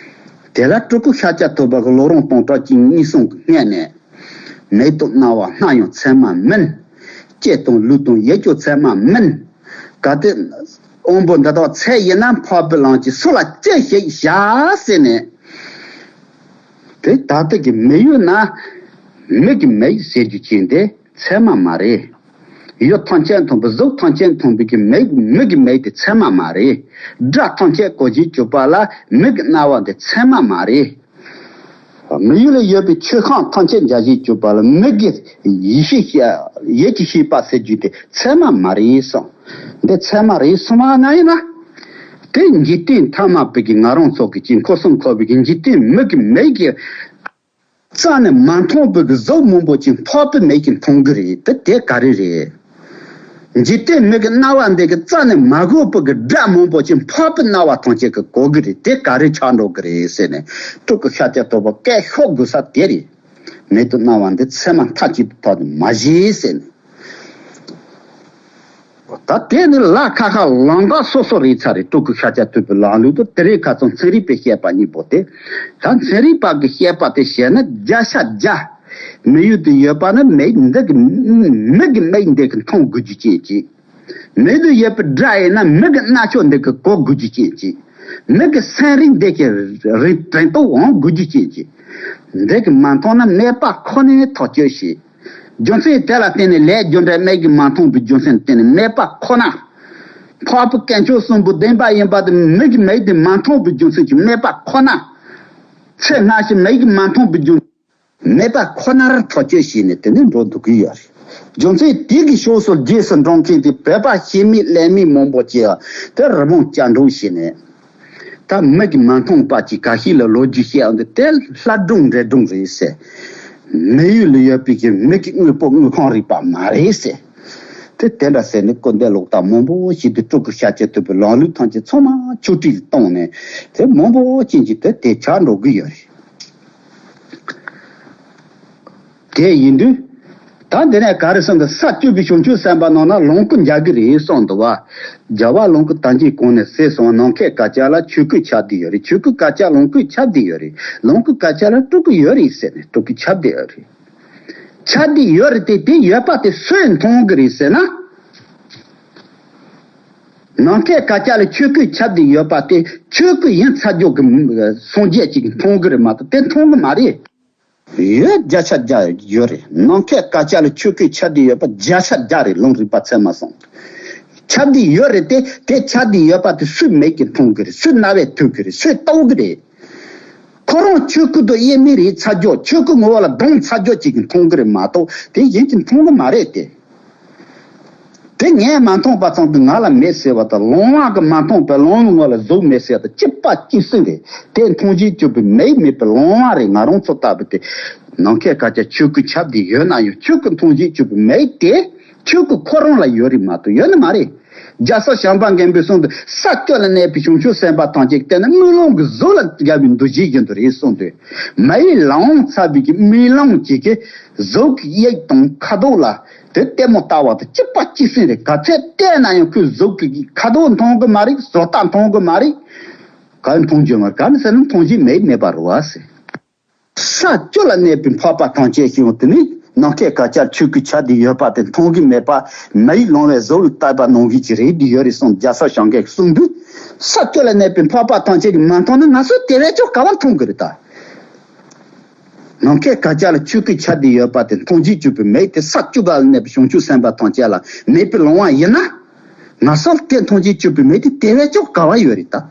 དེ་ལ་སྤྲུལ་སྐུ་ཤཱཀྱ་ཐུབ་པ་གི་ལོ་རིམ་སྟོང་ཕྲག་གཅིག་གཉིས་གསུམ་གི་སྔོན་ནས། མིག་ཏུ་རྣ་བ་སྣ་ཡང་ཚད་མ་མིན། ལྕེ་དང་ལུས་དང་ཡིད་ཀྱང་ཚད་མ་མིན། གལ་ཏེ་དབང་པོ་འདི་དག་ཚད་ཡིན་ན་འཕགས་པའི་ལམ་གྱི་སྲོག་ལ་ཅི་ཞིག་བཞག་ཟེར་ནས། དེ་ད་ལྟ་གི་མི་ཡུལ་ན་མི་གི་མིག་ཟེར་རྒྱུ་ཅན་དེ་ཚད་མ་མ་རེད། ཡུལ་ཐམས་ཅད་མཐོང་བའི་གཟུགས་ཐམས་ཅད་མཐོང་བའི་གི་མིག་མི་གི་མིག་དེ་ཚད་མ་མ་རེད། སྒྲ་ཐམས་ཅད་གོ་བྱེད་གྱུར་པ་ལ་མི་གི་རྣ་བ་དེ་ཚད་མ་མ་རེད། མི་ཡུལ་ལ་ཡོད་པའི་ཆོས་ཁམས་ཐམས་ཅད་མཇལ་བྱེད་གྱུར་པ་ལ་མི་གི་ཡིད་ཤེས་ཤེས་ཡིད་ཀྱི་ཤེས་པ་ཟེར་རྒྱུ་དེ་ཚད་མ་མ་རེད་གསུངས། འདི་ཚད་མ་རེད་གསུངས་པ་ན་ཡིན་ན། དེ་འཇིག་རྟེན་ཐ་མལ་པའི་གི་ང་རང་ཚོ་གི་ཅིག་འཁོར་གསུམ་འཁོར་བའི་གི་འཇིག་རྟེན་མི་གི་མིག་གི་རྩ་ནས་མ་མཐོང་བའི་གི་གཟུགས་མང་པོ་ཅིག་འཕགས་པའི་མིག་གིས་མཐོང་གི་རེད། དེ་དེ་ག་རེ་རེད། འཇིག་རྟེན་མི་གི་རྣ་བ་འདི་གི་རྩ་ནས་མ་གོ་བའི་གི་སྒྲ་མང་པོ་ཅིག་འཕགས་པའི་རྣ་བ་ཐམས་ཅད་ཀྱིས་གོ་གི་རེད། དེ་ག་རེ་ཆགས་འགྲོ་གི་རེད་ཟེར་ནས་སྤྲུལ་སྐུ་ཤཱཀྱ་ཐུབ་པ་སྐད་ཤོར་དགོས་ས་དེ་རེད། མིག་ཏུ་རྣ་བ་འདི་ཚད་མ་མཐའ་གཅིག་ཏུ་ཐོག་ཏུ་མ་བཞེས་ཟེར་ནས། ད་དེ་ནི་ལ་ཁ་ཁ་ལམ་ཁ་སོ་སོ་རེད་ཚར་རེད། སྤྲུལ་སྐུ་ཤཱཀྱ་ཐུབ་པའི་ལམ་ལུགས་དེ་དེ་རེད། ཁ་ཚང་ཚན་རིག་པས་བཤད་པ་གཉིས་པོ་དེ། ད་ཚན་རིག་པ་གི་བཤད་པ་དེ་བཤད་ན་བརྒྱ་ཆ་བརྒྱ། མི་ཡུལ་དུ་ཡོད་པ་ནི་མིག་འདི་གི་མིག་གི་མིག་འདི་གི་མཐོང་དགོས་རྒྱུ་ཅན་ཅིག་མི་དུ་ཡོད་པའི་སྒྲ་ཡིན་ན་མི་གི་རྣ་ཆོག་འདི་གི་གོ་དགོས་རྒྱུ་ཅན་ཅིག་མི་གི་སེམས་རིག་འདི་གི་རིག་དྲན་རྟོག་འོང་དགོས་རྒྱུ་ཅན་ཅིག་འདི་གི་མ་མཐོང་ན་མེད་པ་ཁོ་ནས་ཐག་གཅོད་བྱེད། རྒྱུ་མཚན་དེ་ལ་བརྟེན་ནས་ལས་རྒྱུ་འབྲས་མིག་གི་མ་མཐོང་བའི་རྒྱུ་མཚན་བརྟེན་ནས་མེད་པ་ཁོ་ན། འཕགས་པའི་དཀོན་མཆོག་གསུམ་པོ་བདེན་པ་ཡིན་པ་དེ་མིག་གི་མིག་དེ་མ་མཐོང་བའི་རྒྱུ་མཚན་གྱིས་མེད་པ་ཁོ་ན། ཚེ་སྔ་ཕྱི་མིག་གི་མ་མཐོང་བའི་རྒྱུ། མེད་པ་ཁོ་ནར་ཐག་གཅོད་བྱས་ནས་དེ་ནས་འགྲོ་འདུག་གི་ཡོད་རེད། རྒྱུ་མཚན་དེ་གི་ཕྱོགས་སུ་རྗེས་སུ་འབྲང་མཁན་དེ་བོད་པ་ཤེས་མེད་ལས་མེད་མང་པོ་ཅིག་དེ་རི་མོ་བཅར་འདྲ་བྱས་ནས། ད་མིག་གིས་མ་མཐོང་པ་ཅིག་ག་ཤེད་ལ་ལོ་རྒྱུས་བཤད་འོང་དུས་དེ་ལྷ་སྒྲུང་འདྲེ་སྒྲུང་རེད་ཟེར། མི་ཡུལ་ལ་ཡོད་པའི་གི་མིག་གི་དངོས་པོ་དངོས་ཁམས་རིག་པ་མ་རེད་ཟེར། དེ་དེ་འདྲ་ཟེར་ནས་སྐུར་འདེབས་ལོག་ལྟ་མང་པོ་ཞིག་དེ་སྤྲུལ་སྐུ་ཤཱཀྱ་ཐུབ་པའི་ལམ་ལུགས་ཐམས་ཅད་ཚང་མ་ཆུག་ཁྲིག་ཏུ་བཏང་ནས་དེ་མང་པོ་ཅན་གྱི་དེ་དེ་ཆགས་འགྲོ་གི་ཡོད་རེད། དེ་ཡིན་དུས། ད་འདི་ནས་ག་རེ་གསུངས་འདུག་ས་བཅུ་པའི་བྱང་ཆུབ་སེམས་དཔའ་རྣམས་ལ་ལོངས་སྐུ་མཇལ་གི་རེད་གསུངས་འདུག་བ། རྒྱལ་བ་ལོངས་སྐུ་དམ་ཅན་གོང་ནས་གསལ་སོང་། ནམ་མཁའི་དཀར་ཆ་ལ་ཆོས་སྐུ་ཁྱབ་བསྡད་ཡོད་རེད། ཆོས་སྐུ་དཀར་ཆ་ལོངས་སྐུ་ཁྱབ་བསྡད་ཡོད་རེད། ལོངས་སྐུ་དཀར་ཆ་ལ་སྤྲུལ་སྐུ་ཡོད་རེད་ཟེར་ནས་སྤྲུལ་སྐུ་ཁྱབ་བསྡད་ཡོད་རེད། ཁྱབ་བསྡད་ཡོད་རེད་དེ། དེ་ཡོད་པ་དེ་སུས་མཐོང་གི་རེད་ཟེར་ན། ནམ་མཁའི་དཀར་ཆ་ལ་ཆོས་སྐུ་ཁྱབ་བསྡད་ཡོད་པ་དེ་ཆོས་སྐུ་ཡིན་ཚར་རྒྱུ་གི་སངས་རྒྱས་ཅིག་མཐོང་གི་རེད་མ་གཏོགས་དེ་མཐོང་གི་མ་རེད། ཡོད། བརྒྱ་ཆ་བརྒྱ་ཡོད་རེད། ནམ་མཁའི་དཀར་ཆ་ལ་ཆོས་སྐུ་ཁྱབ་བསྡད་ཡོད་པ་བརྒྱ་ཆ་བརྒྱ་རེད། ལུང་རིགས་པ་ཚད་མ་སོང་། ཁྱབ་བསྡད་ཡོད་རེད་དེ། དེ་ཁྱབ་བསྡད་ཡོད་པ་དེ་སུའི་མིག་གིས་མཐོང་གི་རེད། སུའི་རྣ་བས་ཐོས་ཀྱི་རེད། སུས་རྟོགས་ཀྱི་རེད། ཁོ་རང་ཆོས་སྐུ་དང་དབྱེར་མེད་རེད་ཚར་རྒྱུ། ཆོས་སྐུ་ངོ་བོ་ལ་ལྡང་ཚར་རྒྱུ་ཅིག་གིས་མཐོང་གི་རེད་མ་གཏོགས་དེ་གཞན་གྱིས་མཐོང་གི་མ་རེད་དེ། དེ་ངས་མ་མཐོང་པ་ཙམ་དུ་ང་ལ་མེད་ཟེར་བ་དང་། ལོང་བ་གིས་མ་མཐོང་བས་ལོང་བའི་ངོ་ལ་གཟུགས་མེད་ཟེར་བ་དང་གཅིག་པ་གཅིག་སྲིད་རེད། དེ་མཐོང་བྱེད་གྱུར་པའི་མིག་མེད་པའི་ལོང་བ་རེད། ང་རང་ཚོ་ལྟ་བུ་དེ། ནམ་མཁའི་དཀར་ཆ་ཆོས་སྐུ་ཁྱབ་བསྡད་ཡོད་ན་ཡང་ཆོས་སྐུ་མཐོང་བྱེད་གྱུར་པའི་མིག་དེ་ཆོས་སྐུ་ཁོ་རང་ལ་ཡོད་རེད་མ་གཏོགས་ཡོད་ནི་མ་རེད། རྒྱལ་སྲས་བྱམས་པ་མགོན་པོས་གསུངས་འདུག་ས་བཅུ་ལ་གནས་པའི་བྱང་ཆུབ་སེམས་དཔའ་ཐམས་ཅད་བལྟས་ན་དམུས་ལོང་གི་གཟུགས་ལ་དགའ་བའི་འདུ་ཤེས་བཞིན་དུ་རེད་གསུངས་འདུག་མ་ཡི་ལང་ཚ་བའི་གི་དམུས་ལོང་གཅིག་གི་གཟུགས་ཀྱི་དབྱིབས་དང་ཁ་དོག་ལ་དེ་ལྟད་མོ་ལྟ་བ་དང་གཅིག་པ་གཅིག་སྲིད་རེད། ག་ཚད་བལྟས་ན་ཡང་ཁོའི་གཟུགས་ཀྱི་ཁ་དོག་མཐོང་གི་མ་རེད། བཟོ་ལྟ་མཐོང་གི་མ་རེད། ག་རེ་མཐོང་རྒྱུ་མ་རེད། ག་རེ་ཟེར་ན་མཐོང་བྱེད་མེད་མེད་པ་རེད་བ་ཟེར། ས་བཅུ་ལ་གནས་པའི་འཕགས་པ་ཐམས་ཅད་ཀྱང་དེ་ནི་ནམ་མཁའི་དཀར་ཆ་ཆོས་སྐུ་ཁྱབ་བསྡད་ཡོད་པ་དེ་མཐོང་གི་མེད་པ། མ་ཡི་ལང་བའི་གཟུགས་ལ་ལྟ་བ་ནང་བཞིན་གྱི་རེད་བསྡད་ཡོད་རེད་གསུངས། རྒྱལ་སྲས་བྱང་ཆུབ་གསུངས་འདུག་ས་བཅུ་ལ་གནས་པའི་འཕགས་པ་ཐམས་ཅད་ཀྱིས་མ་མཐོང་ན་ང་ཚོས་དེ་བས་ཀྱང་ག་བ་མཐོང་གི་རེད་ད། ནམ་མཁའི་དཀར་ཆ་ལ་ཆོས་སྐུ་ཁྱབ་བསྡད་ཡོད་པ་དེ་མཐོང་བྱེད་གྱུར་པའི་མིག་དེ་ས་བཅུ་པ་ལ་གནས་པའི་བྱང་ཆུབ་སེམས་དཔའ་ཐམས་ཅད་ལ་མེད་པའི་ལོང་བ་ཡིན་ན། ང་ཚོར་དེ་མཐོང་བྱེད་གྱུར་པའི་མིག་དེ་དེ་བས་ཀྱང་ག་བ་ཡོད་རེད་ད།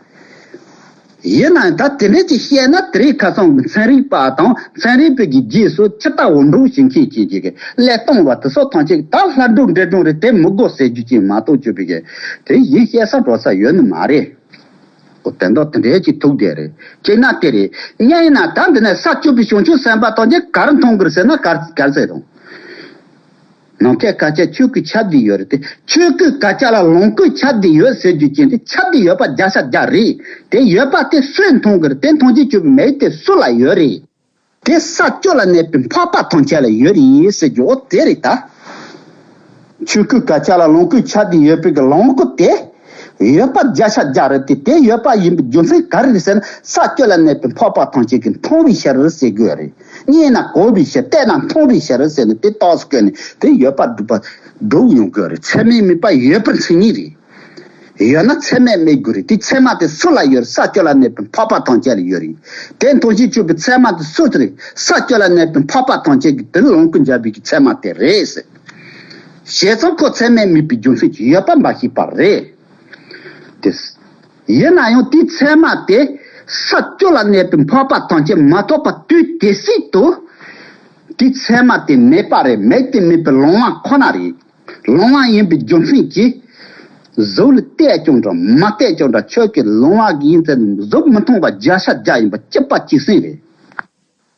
ཡིན་ནའང་ད་དེ་འདྲས་ཅིག་བཤད་ན། དེ་རིང་ཁ་སང་གི་ཚན་རིག་པ་དང་ཚན་རིག་པའི་གི་རྗེས་སུ་ཕྱི་ལྟ་བ་འགྲོ་བཞིན་མཁན་གྱི་གི་ཀླད་སྟོང་བ་དེ་ཚོ་ཐམས་ཅད་ད་ལྷ་སྒྲུང་འདྲེ་སྒྲུང་རེད། དེ་མི་དགོས་ཟེར་རྒྱུ་ཅིག་མ་གཏོགས་ཅོ་པའི་གི་དེ་ཡིན་བཤད་ས་འགྲོ་ས་ཡོད་ནི་མ་རེད། ཨོ་དེ་འདྲ་དེ་འདྲས་ཅིག་ཐུག་བསྡད་རེད། གཅིག་ན་དེ་རེད། གཉིས་ཡིན་ན་ད་འདི་ནས་ས་བཅུ་པའི་བྱང་ཆུབ་སེམས་དཔའ་ཐམས་ཅད་ག་རེ་མཐོང་གི་རེད་ཟེར་ན་ག་རེ་ག་རེ་ཟེར་རུང་། ནམ་མཁའི་དཀར་ཆ་ཆོས་སྐུའི་ཆ་བསྡུས་ཡོད་རེད་དེ། ཆོས་སྐུའི་དཀར་ཆ་ལ་ལོངས་སྐུའི་ཆ་བསྡུས་ཡོད་ཟེར་རྒྱུ་ཅན་དེ་ཆ་བསྡུས་ཡོད་པ་བརྒྱ་ཆ་བརྒྱ་རེད། དེ་ཡོད་པ་དེ་སུས་མཐོང་གི་རེད། དེ་མཐོང་བྱེད་ཅོ་པའི་མེད་དེ་སུ་ལ་ཡོད་རེད། དེ་ས་བཅུ་ལ་གནས་པའི་འཕགས་པ་ཐམས་ཅད་ལ་ཡོད་རེད་ཟེར་རྒྱུ་འོ་དེ་རེད་ད། ཆོས་སྐུའི་དཀར་ཆ་ལ་ལོངས་སྐུའི་ཆ་བསྡུས་ཡོད་པའི་གི་ལོངས་སྐུ་དེ། ཡོད་པ་བརྒྱ་ཆ་བརྒྱ་རེད་དེ། དེ་ཡོད་པ་ཡིན་པའི་རྒྱུ་མཚན་ག་རེ་རེད་ཟེར་ན། ས་བཅུ་ལ་གནས་པའི་འཕགས་པ་ཐམས་ཅད་ཀྱིས་མཐོང་བའི་ཕྱིར་ཟེར་དགོས་རེད། རྙེད་ན་གོ་བའི་ཕྱིར། བལྟས་ན་མཐོང་བའི་ཕྱིར་ཟེར་ནས་དེ་རྟགས་སུ་བཀོད་ནས་དེ་ཡོད་པ་སྒྲུབ་པ་སྒྲུབ་ཡོང་དགོས་རེད། ཚད་མས་དམིགས་པ་ཡོད་པར་མཚན་ཉིད་རེད། ཡོད་ན་ཚད་མས་དམིགས་དགོས་རེད། དེ་ཚད་མ་དེ་སུ་ལ་ཡོད་རེད། ས་བཅུ་ལ་གནས་པའི་འཕགས་པ་ཐམས་ཅད་ལ་ཡོད་རེད། དེ་མཐོང་བྱེད་ཅོ་པའི་ཚད་མ་དེ་སུ་རེད། ས་བཅུ་ལ་གནས་པའི་འཕགས་པ་ཐམས་ཅད་ཀྱིས་དེ་ལོངས་སྐུ་འཇགས་པའི་གི་ཚད་མ་དེ་རེད་ཟེར། བྱས་ཙང་ཁོ་ཚད་མས་དམིགས་པའི་རྒྱུ་མཚན་གྱིས་ཡོད་པ་འབའ་ཞིག་པ་རེད། དེ། ཡིན་ན་ཡང་དེའི་ཚད་མ་དེ་ས་བཅུ་ལ་གནས་པའི་འཕགས་པ་ཐམས་ཅད་མ་ཐོབ་པ་དུས་དེ་སྲིད་དུ། དེའི་ཚད་མ་དེ་མེད་པ་རེད། མེད་དེ་མེད་པའི་ལོང་བ་ཁོ་ན་རེད། ལོང་བ་ཡིན་པའི་རྒྱུ་མཚན་གྱིས། གཟུགས་ལ་བལྟས་ཀྱང་འདྲ་མ་བལྟས་ཀྱང་འདྲ་ཁྱོད་ཀྱི་ལོང་བ་ཡིན་ཚེ་གཟུགས་མི་མཐོང་བ་བརྒྱ་ཆ་བརྒྱ་ཡིན་པ་གཅིག་པ་གཅིག་སེང་རེད།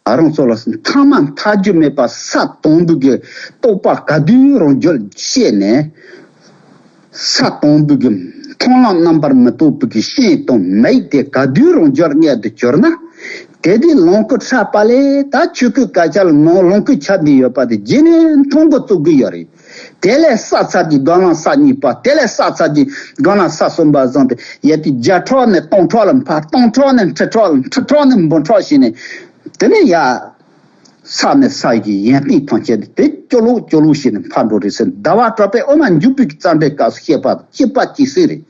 ཨ་རང་ཚོ་ལ་མཐའ་མ་མཐའ་རྒྱུ་མེད་པ་ས་དང་པོ་གི་རྟོགས་པ་ག་དུས་རང་རྒྱུད་ཤེས་ནས། ས་དང་པོ་གི་མཐོང་ལམ་རྣམ་པར་མི་རྟོག་པའི་གི་ཤེས་དང་མེད་དེ་ག་དུས་རང་རྒྱུད་རྙེད་དུ་གྱུར་ན། དེ་དུས་ལོངས་སྐུ་ཕྲ་པ་ལས་ད་ཆོས་སྐུའི་སྐད་ཆ་ལ་ནང་ལོངས་སྐུའི་ཆ་འདི་ཡོད་པ་དེ་རྗེས་ནས་མཐོང་གི་བཙུགས་གི་ཡོད་རེད། དེ་ལས་ས་ཚར་གྱི་སྒང་ལ་ས་གཉིས་པ། དེ་ལས་ས་ཚར་གྱི་སྒང་ལ་ས་གསུམ་པ་བཟུང་སྟེ་ཡ་དེ་བརྒྱ་ཕྲག་ནས་སྟོང་ཕྲག་ལ་འཕར། སྟོང་ཕྲག་ནས་ཁྲི་ཕྲག་ལ་ཁྲི་ཕྲག་ནས་འབུམ་ཕྲག་བྱས་ནས། དེ་ནས་ཡ། ས་ནས་ས་ཡི་ཡོན་ཏན་ཐམས་ཅད་དེ་སྐྱོ་ལོ་སྐྱོ་ལོ་བྱས་ནས་འཕར་འགྲོ་རེད་ཟེར། ཟླ་བ་གྲགས་པས་དབུ་མ་འཇུག་པའི་རྩ་འགྲེལ་སྐབས་སུ་བཤད་པ་གཅིག་པ་གཅིག་སེང་རེད།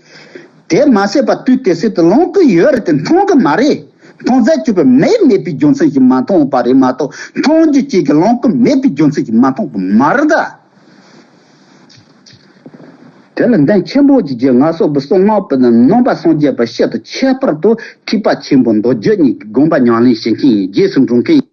དེ་མ་ཟད་པ་དུས་དེ་སྲིད་དུ་ལོངས་སྐུ་ཡོད་རེད་དེ་མཐོང་གི་མ་རེད། མཐོང་ཚད་གཅིག་པུ་མེད་མེད་པའི་རྒྱུ་མཚན་གྱིས་མ་མཐོང་བ་རེད་མ་གཏོགས་མཐོང་རྒྱུ་གཅིག་གི་ལོངས་སྐུ་མེད་པའི་རྒྱུ་མཚན་གྱིས་མ་མཐོང་གི་མ་རེད་ད། དེ་ལ་འདན་ཆེན་པོ་གྱི་རྗེ་ངལ་སོ་པའི་གསུང་ངག་པོ་ནི་ནང་པ་སངས་རྒྱས་པ་ཤེས་དང་ཁྱད་པར་དུ་ཐེག་པ་ཆེན་པོ་མདོ་རྒྱུད་གཉིས་ཀྱི་དགོངས་པ་ཉམས་ལེན་བྱེད་མཁན་ཡིན། རྗེས་སུ་འགྲོ་མཁན་ཡིན།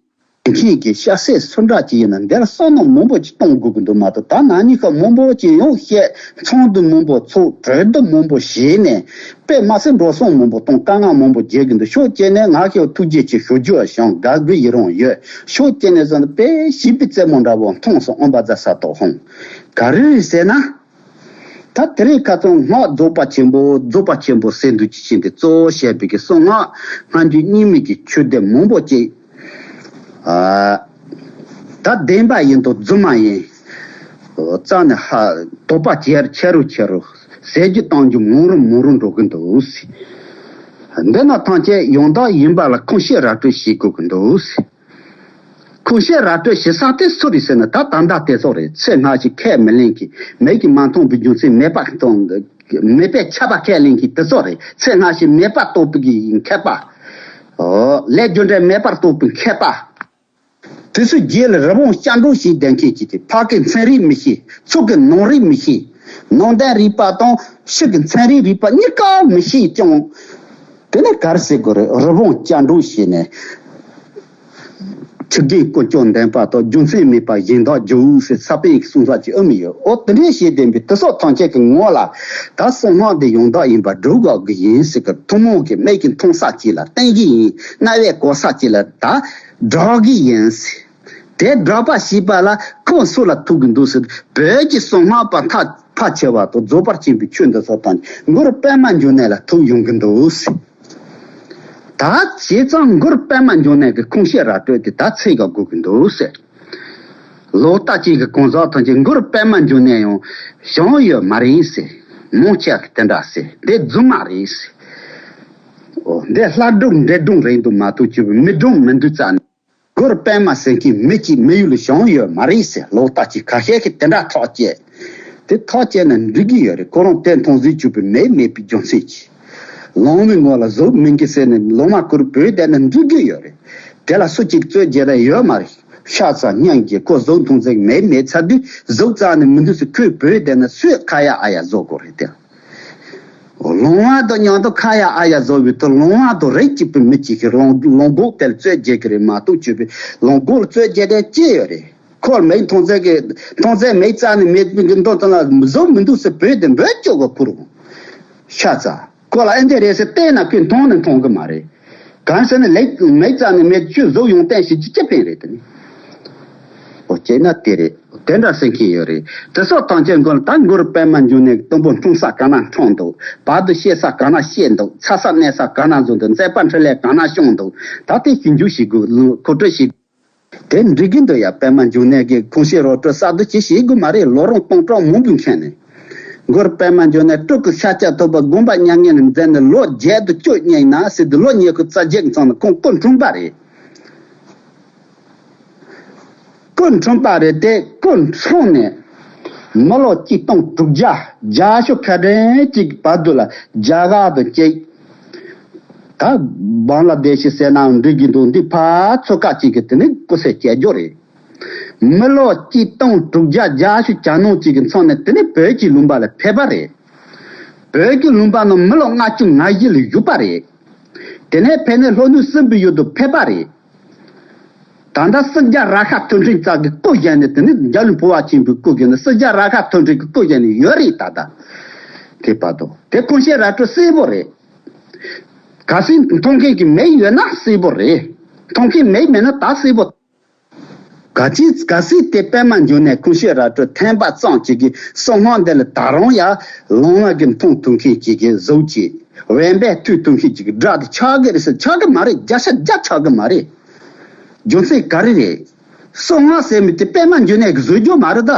མཁན་གྱི་སྐྱ་སེར་སུ་འདྲ་ཅིག་ཡིན་ན་འདིར་བསམ་མནོ་མང་པོ་ཅིག་གཏོང་དགོས་ཀྱི་འདུག་མ་གཏོགས་ད་ན་ནིང་ཁ་མང་པོ་ཅིག་ཡང་བཤད། ཚོགས་འདུ་མང་པོ་ཚོགས། གྲོས་བསྡུར་མང་པོ་བྱས་ནས་དཔེ་མ་སྲིད་འགྲོ་སོང་མང་པོ་གཏོང་། དཀའ་ངལ་མང་པོ་འཇལ་གྱི་འདུག་ཕྱོགས་གཅིག་ནས་ང་ཁྱེད་ཐུགས་རྗེ་ཆེ་ཞུ་རྒྱུ་བྱུང་། དགའ་གི་ཡི་རང་ཡོད། ཕྱོགས་གཅིག་ནས་བསམ་ན་དཔེ་ཞིབ་པའི་རྩེད་མོ་འདྲ་བོ་མཐོང་སོང་། ཨོཾ་བཛྲ་ས་ཏྭ་ཧཱུྃ། ག་རེ་རེད་ཟེར་ན། ད་དེ་རིང་ཁ་སང་སྔགས་རྫོགས་པ་ཆེན་པོ་རྫོགས་པ་ཆེན་པོ་ཟེར་འདུག་ཅི་ཕྱིན་ཏེ་གཙོ་བོ་བཤད་པའི་གི་གསང་སྔགས་སྔ་འགྱུར་རྙིང་མའི་གི་ཆོས་སྡེ་མང་པོ་ཅིག་ཨ། ད་བདེན་པ་ཡིན་དང་རྫུན་མ་ཡིན། རྩ་ནས་ཧ་དོགས་པ་ཆེ་ཆེ་རུ་ཆེ་རུ་ཟེར་རྒྱུ་གཏང་རྒྱུ་མང་རུ་མང་རུ་འགྲོ་གི་འདུག་འདི་ན་ཐམས་ཅད་ཡང་དག་ཡིན་པ་ལ་ཁུངས་ཤེས་ར་སྤྲོད་བྱེད་དགོས་ཀྱི་འདུག་ཁུངས་ཤེས་ར་སྤྲོད་བྱེད་ས་དེ་སུ་རེད་ཟེར་ན་ད་ད་ལྟ་དེ་ཚོ་རེད། ཚེ་སྔ་ཕྱི་ཁས་མི་ལེན་གི་མེད་ཀྱི་མ་མཐོང་བའི་རྒྱུ་མཚན་མེད་པ་གཏོང་། མེད་པའི་ཁྱབ་པ་ཁས་ལེན་གྱི་དེ་ཚོ་རེད། ཚེ་སྔ་ཕྱི་མེད་པ་རྟོགས་པའི་གི་མཁས་པ། ཨོ། ལས་རྒྱུ་འབྲས་མེད་པར་རྟོགས་པའི་མཁས་པ། དེ་ཚོའི་རྗེས་ལ་རི་བོང་སྐྱ་འགྲོ་ཞེས་བསྡད་མཁན་གྱི་དེ་ཕ་གི་མཚན་རིག་མི་ཤེས། ཚུགས་ཀྱི་ནང་རིག་མི་ཤེས། ནང་དོན་རིག་པ་དང་ཕྱི་གི་མཚན་རིག་རིག་པ་གཉིས་ཀ་མི་ཤེས་ཀྱང་། དེ་ནས་ག་རེ་ཟེར་དགོས་རེད། རི་བོང་སྐྱ་འགྲོ་ཞེས་ནས། ཆུ་རྒན་ཀུན་ཀྱང་ལྡན་པ་དང་། རྒྱུ་མཚན་མེད་པར་གཞན་དག་རྒྱུ་ཟེར་ས་པཎ་གྱི་གསུང་ས་ཅིག་ཨེ་མི་ཡོད། ཨོ་དེ་འདྲའི་ཞེས་བསྟན་པའི་དེ་སོགས་ཐམས་ཅད་ཀྱི་ངོ་ལ་ད་གསང་སྔགས་འདི་ཡང་དག་ཡིན་པར་སྒྲུབ་དགོས་ཀྱི་ཡིན་ཟེར་གི་ཐུན་མོང་གི་མིག་གིས་མཐོང་ས་ཅིག་ལ་བསྟན་གྱི་ཡིན། རྣ་བས་གོ་ས་ཅིག་ལ་ད་བསྒྲགས་ཀྱི་ཡིན་ཟེར། དེ་བསྒྲགས་པ་ཞེས་པ་ལ་ཁོ་སུ་ལ་ཐུག་གི་འདུག་ཟེར། བོད་ཀྱི་གསང་སྔགས་པ་མཐའ་ཕལ་ཆེ་བ་དང་རྫོགས་པ་ཆེན་པོའི་ཆོས་འདི་ཚོ་དང་མགུར་པདྨ་འབྱུང་གནས་ལ་ཐུག་ཡོང་གི་འདུག་ཟེར། ད་བྱས་ཙང་མགུར་པདྨ་འབྱུང་གནས་ཀྱི་ཁུངས་ཤེས་ར་སྤྲོད་དེ་ད་ཚིག་ག་དགོས་ཀྱི་འདུག་ཟེར། ལོག་ལྟ་ཅན་གྱི་གང་ཟག་ཐམས་ཅད་མགུར་པདྨ་འབྱུང་གནས་ཡང་བྱུང་ཡོད་མ་རེད་ཟེར། མང་ཆེ་བ་གིས་དེ་འདྲ་ཟེར། འདི་རྫུན་མ་རེད་ཟེར། ཨོ། འདི་ལྷ་སྒྲུང་འདྲེ་སྒྲུང་རེད་འདུག་མ་གཏོགས་ཅིག་མི་སྒྲུང་མི་འདུག་རྩ་ནས། མགུར་པདྨ་ཟེར་མཁན་མི་གཅིག་མི་ཡུལ་ལ་བྱུང་ཡོད་མ་རེད་ཟེར། ལོག་ལྟ་ཅན་ཁ་ཤས་ཀྱིས་དེ་འདྲ་ཐག་བཅད། དེ་ཐག་བཅད་ན་འགྲིག་གི་ཡོད་རེད། ཁོ་རང་དེ་མཐོང་ཟིན་བཅུག་པའི་མེད་མེད་པའི་རྒྱུ་མཚན་གྱིས། ལོང་བའི་ངོ་ལ་གཟུགས་མི་འགྱུར་ཟེར་ནས་ལོ་མ་བསྐོར་བོས་བསྡད་ན་འགྲིག་གི་ཡོད་རེད། དེ་ལ་སུ་གཅིག་རྩོད་རྒྱུ་རེ་ཡོད་མ་རེད། ཤ་ཟ་སྙམ་གྱིས་ཁོ་གཟུགས་མཐོང་ཟིན་མེད་མེད་ཚར་དུས་གཟུགས་རྩ་ནས་མི་འདུག་ཟེར་ཁོས་བོས་བསྡད་ན་སུས་ཁ་ཡ་ཨ་ཡ་བཟོ་དགོས་རེད་དེ། ལོང་བ་དང་མཉམ་དུ་ཁ་ཡ་ཨ་ཡ་བཟོ་བའི་དུ་ལོང་བ་དང་རིགས་གཅིག་པའི་མི་གཅིག་གིས་ལོང་ལོང་སྒོག་དེར་རྩོད་རྒྱག་གི་རེད་མ་གཏོགས་བཅོས་པའི་ལོང་སྒོག་ལ་རྩོད་རྒྱག་དེ་ཅི་ཡོད་རེད། ཁོར་མིག་མཐོང་ཚད་ཀྱི་མཐོང་ཚད་མིག་རྩ་ནས་མེད་པའི་གི་མདོ་དང་ལ་བཟོ་མི་འདུག་ཟེར་བོད་དེ་འབོད་བཅོ་ག་ཁུར་ཤ་ཚ་ཁོ་ལ་ཨེ་འདྲ་རེད་ཟེར་བལྟས་ན་ཁོས་མཐོང་ནས་མཐོང་གི་མ་རེད། གང་ཟེར་ན་ལེགས་མེད་ཙམ་ནས་མེད་ཆུ་བཟོ་ཡོང་བསྟན་ཞིག་ཅི་ཅི་ཕན་རེད་དེ་ནི། ཨོ་བྱས་ན་དེ་རེད། དེ་འདྲ་ཟེར་མཁན་ཡོད་རེད། དེ་སོགས་ཐམས་ཅད་མགོན་ད་མགོར་པད་མ་འབྱུང་གནས་ཀྱི་གཏུམ་པོ་འཁྲུངས་ས་ག་ན་འཁྲུངས་འདུག་བར་དུ་གཤེགས་ས་ག་ན་གཤེགས་འདུག་ཚ་ས་གནས་ས་ག་ན་བཟོ་འདུག་མཛད་པ་འཕྲིན་ལས་ག་ན་བྱུང་འདུག་ད་དེ་ཞིབ་འཇུག་བྱེད་དགོས་ལུགས་མཁོ་སྤྲོད་བྱེད། དེ་འགྲིག་གི་འདུག་ཡ། པད་མ་འབྱུང་གནས་ཀྱི་ཁོང་ཤེས་རོགས་སྤྲོད་གསར་དུ་ཅི་བྱེད་དགོས་མ་རེད། ལོ་རིམ་སྟོང་ཕྲག་མང་པོའི་མཁན་ནས། མགོར་པད་མ་འབྱུང་གནས་སྤྲུལ་སྐུ་ཤཱཀྱ་ཐུབ་པ་དགོངས་པ་མྱ་ངན་ལས་འཛིན་ནས་ལོ་བརྒྱད་དང་བཅུ་གཉིས་ན་ཟེར་དུས་ལོ་ཉི་ཤུ་རྩ་བརྒྱད་ཀྱི་མཚམས་ནས་ཁོང་སྐུ་འཁྲུངས་པ་རེད། སྐུ་འཁྲུངས་པ་རེད་དེ་སྐུ་འཁྲུངས་ནས་མི་ལོ་གཅིག་སྟོང་དྲུག་བརྒྱ་བརྒྱད་ཅུ་ཁ་གྲངས་གཅིག་གི་བར་དུ་ལ་རྒྱ་གར་དུ་སྐྱེས། ད་བང་ལ་དེ་ཤི་ཟེར་ནའང་འགྲིག་གི་འདུག་འདི་ཕར་ཚུར་ཁ་གཅིག་གི་དེ་ནི་སྐུ་ཚེ་བསྐྱལ་རྒྱུ་རེད། མི་ལོ་གཅིག་སྟོང་དྲུག་བརྒྱ་བརྒྱད་ཅུ་གྱ་ནོམ་གཅིག་གི་མཚམས་ནས་དེ་ནི་བོད་ཀྱི་ལུང་པ་ལ་ཕེབས་པ་རེད། བོད་ཀྱི་ལུང་པ་ནང་མི་ལོ་ལྔ་བཅུ་ང་བཞི་ལ་བཞུགས་པ་རེད། དེ་ནས་ཕེབས་ནས་ལྷོ་ནུབ་སྲིན་པོའི་ཡུལ་དུ་ཕེབས་པ་རེད། ད་ལྟ་སྲིད་རྒྱལ་ར་ཁ་ཐོད་ཕྲེང་ཙག་གི་སྐུ་བཞེངས་ནས་དེ་ནི་འཇའ་ལུས་འཕོ་བ་ཆེན་པོའི་སྐུ་བཞེངས་ནས་སྲིད་རྒྱལ་ར་ཁ་ཐོད་ཕྲེང་གི་སྐུ་བཞེངས་ནས་ཡོད་རེད་ད་ལྟ། དེ་བར་དུ་དེ་ཁོང་ཤེས་ར་སྤྲོད་གསལ་པོ་རེད། གལ་སྲིད་མཐོང་མཁན་གྱི་མིག་ཡོད་ན་གསལ་པོ་རེད། མཐོང་མཁན་མིག་མེད་ན་ད་གསལ་པོ། ག་ཅི་གལ་སྲིད་དེ་པད་མ་འབྱུང་གནས་ཁོང་ཤེས་ར་སྤྲོད་ཐེམ་པ་ཙམ་གཅིག་གིས་གསང་སྔགས་འདི་ལ་ད་རུང་ཡང་ལོང་བ་གི་མཐོང་ཐུབ་མཁན་གཅིག་གིས་གཟུགས་ཀྱི་བེམ་པས་ཐུག་ཐུབ་མཁན་གཅིག་གིས་དགྲ་དེ་ཆགས་ཀྱི་རེད་ཟེར་ཆགས་ཀྱི་མ་རེད། བརྒྱ་ཆ་བརྒྱ་ཆགས་ཀྱི་མ་རེད། རྒྱུ་མཚན་ག་རེ་རེད། གསང་སྔགས་ཟེར་མི་དེ་པད་མ་འབྱུང་གནས་ཀྱི་བཟོ་རྒྱུ་མ་རེད་ད།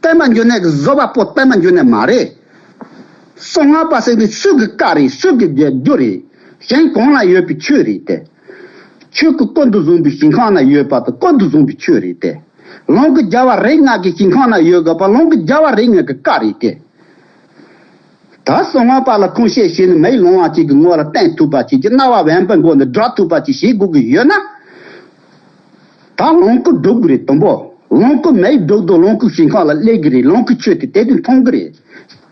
པད་མ་འབྱུང་གནས་ཀྱི་བཟོ་བ་པོ་པད་མ་འབྱུང་གནས་མ་རེད། གསང་སྔགས་པ་ཟེར་ནི་སུ་གི་བཀའ་རེད། སུ་གི་རྒྱུ་རེད། ཞིང་གང་ལ་ཡོད་པའི་ཆོས་རེད་དེ། ཆོས་སྐུ་ཀུན་ཏུ་བཟུང་བའི་ཞིང་ཁམས་ན་ཡོད་པ་དང་ཀུན་ཏུ་བཟུང་བའི་ཆོས་རེད་དེ། ལོངས་སྐུ་རྒྱལ་བ་རིགས་ལྔ་གི་ཞིང་ཁམས་ན་ཡོད་དགོས་པ་ལོངས་སྐུ་རྒྱལ་བ་རིགས་ལྔ་གི་བཀའ་རེད་དེ། ད་གསང་སྔགས་པ་ལ་ཁུངས་སྐྱེལ་བྱས་ནས་མིག་ལོང་བ་གཅིག་གི་ངོ་ལ་བསྟན་ཐུབ་པ་གཅིག་གི་རྣ་བ་བན་པའི་མགོ་ནས་སྒྲོག་ཐུབ་པ་གཅིག་བྱེད་དགོས་ཀྱི་ཡོད་ན། ད་ལོངས་སྐུ་སྒྲུབ་དགོས་རེད་དང་པོ། ལོངས་སྐུ་མིག་སྒྲུབ་དུས་ལོངས་སྐུ་ཞིང་ཁམས་ལ་སླེབས་ཀྱི་རེད། ལོངས་སྐུ་ཆོས་དེ་དེ་དུས་མཐོང་གི་རེད།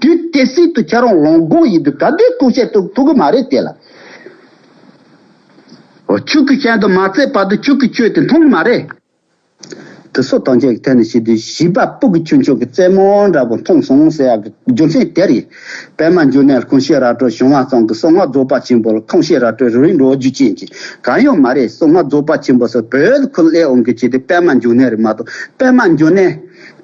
དུས་དེ་སྲིད་དུ་ཁྱེད་རང་ལོངས་སྒོ་ཡིན་དུས་ག་དུས་ཁུངས་སྐྱེལ་ཐུབ་ཐུབ་ཀྱི་མ་རེད་དེ་ལ། ཆོས་སྐུ་གཞན་དུ་མ་བརྩིས་བར་དུ་ཆོས་སྐུ་ཆོས་དེ་མཐོང་གི་མ་རེད། དེ་སོགས་ཐམས་ཅད་ཀྱི་ཐད་ནས་བཤད་དུས་བྱིས་པ་སྤུ་གུ་ཆུང་ཆུང་གི་རྩེད་མོ་འདྲ་པོ་མཐོང་སོང་ཟེར་ཡག་གི་རྒྱུ་མཚན་དེ་རེད། པད་མ་འབྱུང་གནས་ཁུངས་སྐྱེལ་ར་སྤྲོད་བྱུང་བ་ཙམ་གྱིས་གསང་སྔགས་རྫོགས་པ་ཆེན་པོ་ལ་ཁུངས་སྐྱེལ་ར་སྤྲོད་རིགས་འགྲོ་རྒྱུ་ཅན་གྱི་གང་ཡང་མ་རེད། གསང་སྔགས་རྫོགས་པ་ཆེན་པོ་ཟེར་བོད་ཁུལ་སླེབས་འོང་གི་ཆེད་དུ་པད་མ་འབྱུང་གནས་རེད་མ་གཏོགས། པད་མ་འབྱུང་གནས་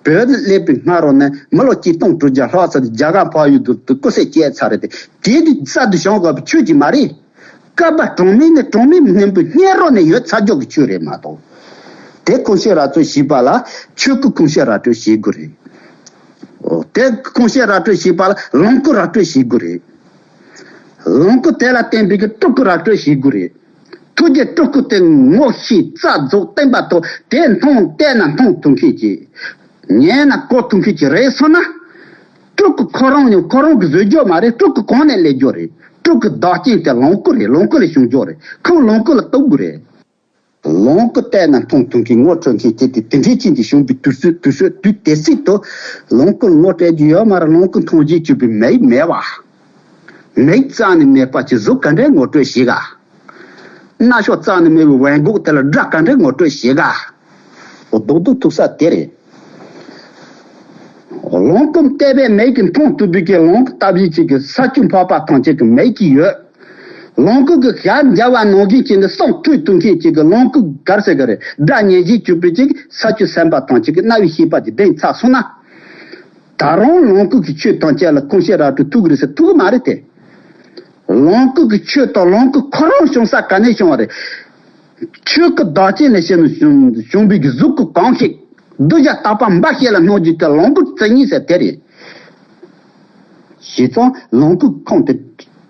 བོད་སླེབས་པའི་སྔ་རོལ་ནས་མི་ལོ་གཅིག་སྟོང་དྲུག་བརྒྱ་ལྷག་ཙམ་རྒྱ་གར་འཕགས་ཡུལ་དུ་དུ་སྐུ་ཚེ་བསྐྱལ་ཚར་རེད་དེ། དེ་དུས་གསར་དུ་བྱུང་དགོས་པའི་ཆོས་ཅིག་མ་རེད། བསྐལ་པ་གྲངས་མེད་ནས་གྲངས་མེད་སྔོན་པོའི་སྔ་རོལ་ནས་ཡོད་ཚར་རྒྱུ་གི་ཆོས་རེད་མ་གཏོགས། དེ་ཁུངས་སྐྱེལ་ར་སྤྲོད་བྱེད་པ་ལ་ཆོས་སྐུ་ཁུངས་སྐྱེལ་ར་སྤྲོད་བྱེད་དགོས་རེད། འོ་དེ་ཁུངས་སྐྱེལ་ར་སྤྲོད་བྱེད་པ་ལ་ལོངས་སྐུ་ར་སྤྲོད་བྱེད་དགོས་རེད། ལོངས་སྐུ་དེ་ལ་བརྟེན་པའི་གི་སྤྲུལ་སྐུ་ར་སྤྲོད་བྱེད་དགོས་རེད། ཐུགས་རྗེ་སྤྲུལ་སྐུ་དེ་ངོ་ཤེས་རྩལ་རྫོགས་བསྟན་པ་ཐོག་དེ་མཐོང་བལྟས་ན་མཐོང་ཐུབ་མཁན་གྱི། ཉན་ན་གོ་ཐུབ་མཁན་གྱི་རེད་སོང་ན། སྤྲུལ་སྐུ་ཁོ་རང་ཉིད་ཁོ་རང་གི་བཟོ་རྒྱུ་མ་རེད། སྤྲུལ་སྐུ་གང་ནས་སླེབས་རྒྱུ་རེད། སྤྲུལ་སྐུ་བདག་རྐྱེན་དེ་ལོངས་སྐུ་རེད། ལོངས་སྐུ་ལས་བྱུང་རྒྱུ་རེད། ཁོང་ལོངས་སྐུ་ལ་གཏུག་དགོས་རེད། ལོངས་སྐུ་བལྟས་ན་མཐོང་ཐུབ་མཁན་ངོ་འཕྲོད་མཁན་དེ་དེ་དེ་འདྲའི་ཅན་གྱི་བྱུང་བའི་དུས་ཚོད་དུས་ཚོད་དུས་དེ་སྲིད་དུ་ལོངས་སྐུ་ངོ་སྤྲད་རྒྱུ་ཡོད་མ་རེད། ལོངས་སྐུ་མཐོང་རྒྱུ་བཅུག་པའི་མིག་མེད་པ། མིག་རྩ་ནས་མེད་པ་ཅིག་གཟུགས་ག་འདྲའི་ངོ་སྤྲོད་བྱེད་ག། རྣ་ཤོག་རྩ་ནས་མེད་པའི་བན་གོག་དེ་ལ་སྒྲ་ག་འདྲའི་ངོ་སྤྲོད་བྱེད་ག། འོ་རྡོག་རྡོག་ཐུག་ས་དེ་རེད། ལོངས་སྐུ་བལྟས་པའི་མིག་གིས་མཐོང་ཐུབ་པའི་གི་ལོངས་སྐུ་ལྟ་བུའི་ཅིག་གི་ས་བཅུ་འཕགས་པ་ཐམས་ཅད་ཀྱི་མིག་གིས་ཡོད། ལོངས་སྐུ་གི་ཞལ་མཇལ་བ་ནང་བཞིན་བྱས་ནས་སེམས་འཁྲུལ་ཐུབ་མཁན་ཅིག་གི་ལོངས་སྐུ་གར་ཟེར་གི་རེད། སྒྲ་ཉན་བཞིན་གྱུར་པའི་ཅིག་ས་བཅུ་སེམས་དཔའ་ཐམས་ཅད་ཀྱི་རྣ་བའི་ཤེས་པ་ཅིག་ལྡན་ཚར་སོང་ན། ད་རུང་ལོངས་སྐུ་གི་ཆོས་ཐམས་ཅད་ལ་ཁུངས་སྐྱེལ་ར་སྤྲོད་ཐུབ་གི་རེད་ཟེར་ཐུབ་གི་མ་རེད་དེ། ལོངས་སྐུ་གི་ཆོས་དང་ལོངས་སྐུ་ཁོ་རང་བྱུང་ས་ག་ནས་བྱུང་བ་རེད། ཆོས་སྐུ་བདག་རྐྱེན་ལས་བྱུང་བྱུང་བྱུང་བའི་གཟུགས་སྐུ་གང་ཞིག་གདུལ་བྱ་རྟག་པ་འབའ་ཞིག་ལ་སྣང་རྒྱུ་དེ་ལོངས་སྐུ་བརྩི་ཉེས་ཟེར་དེ་རེད། བྱས་ཙང་ལོངས་སྐུ་ཁོང་དེ་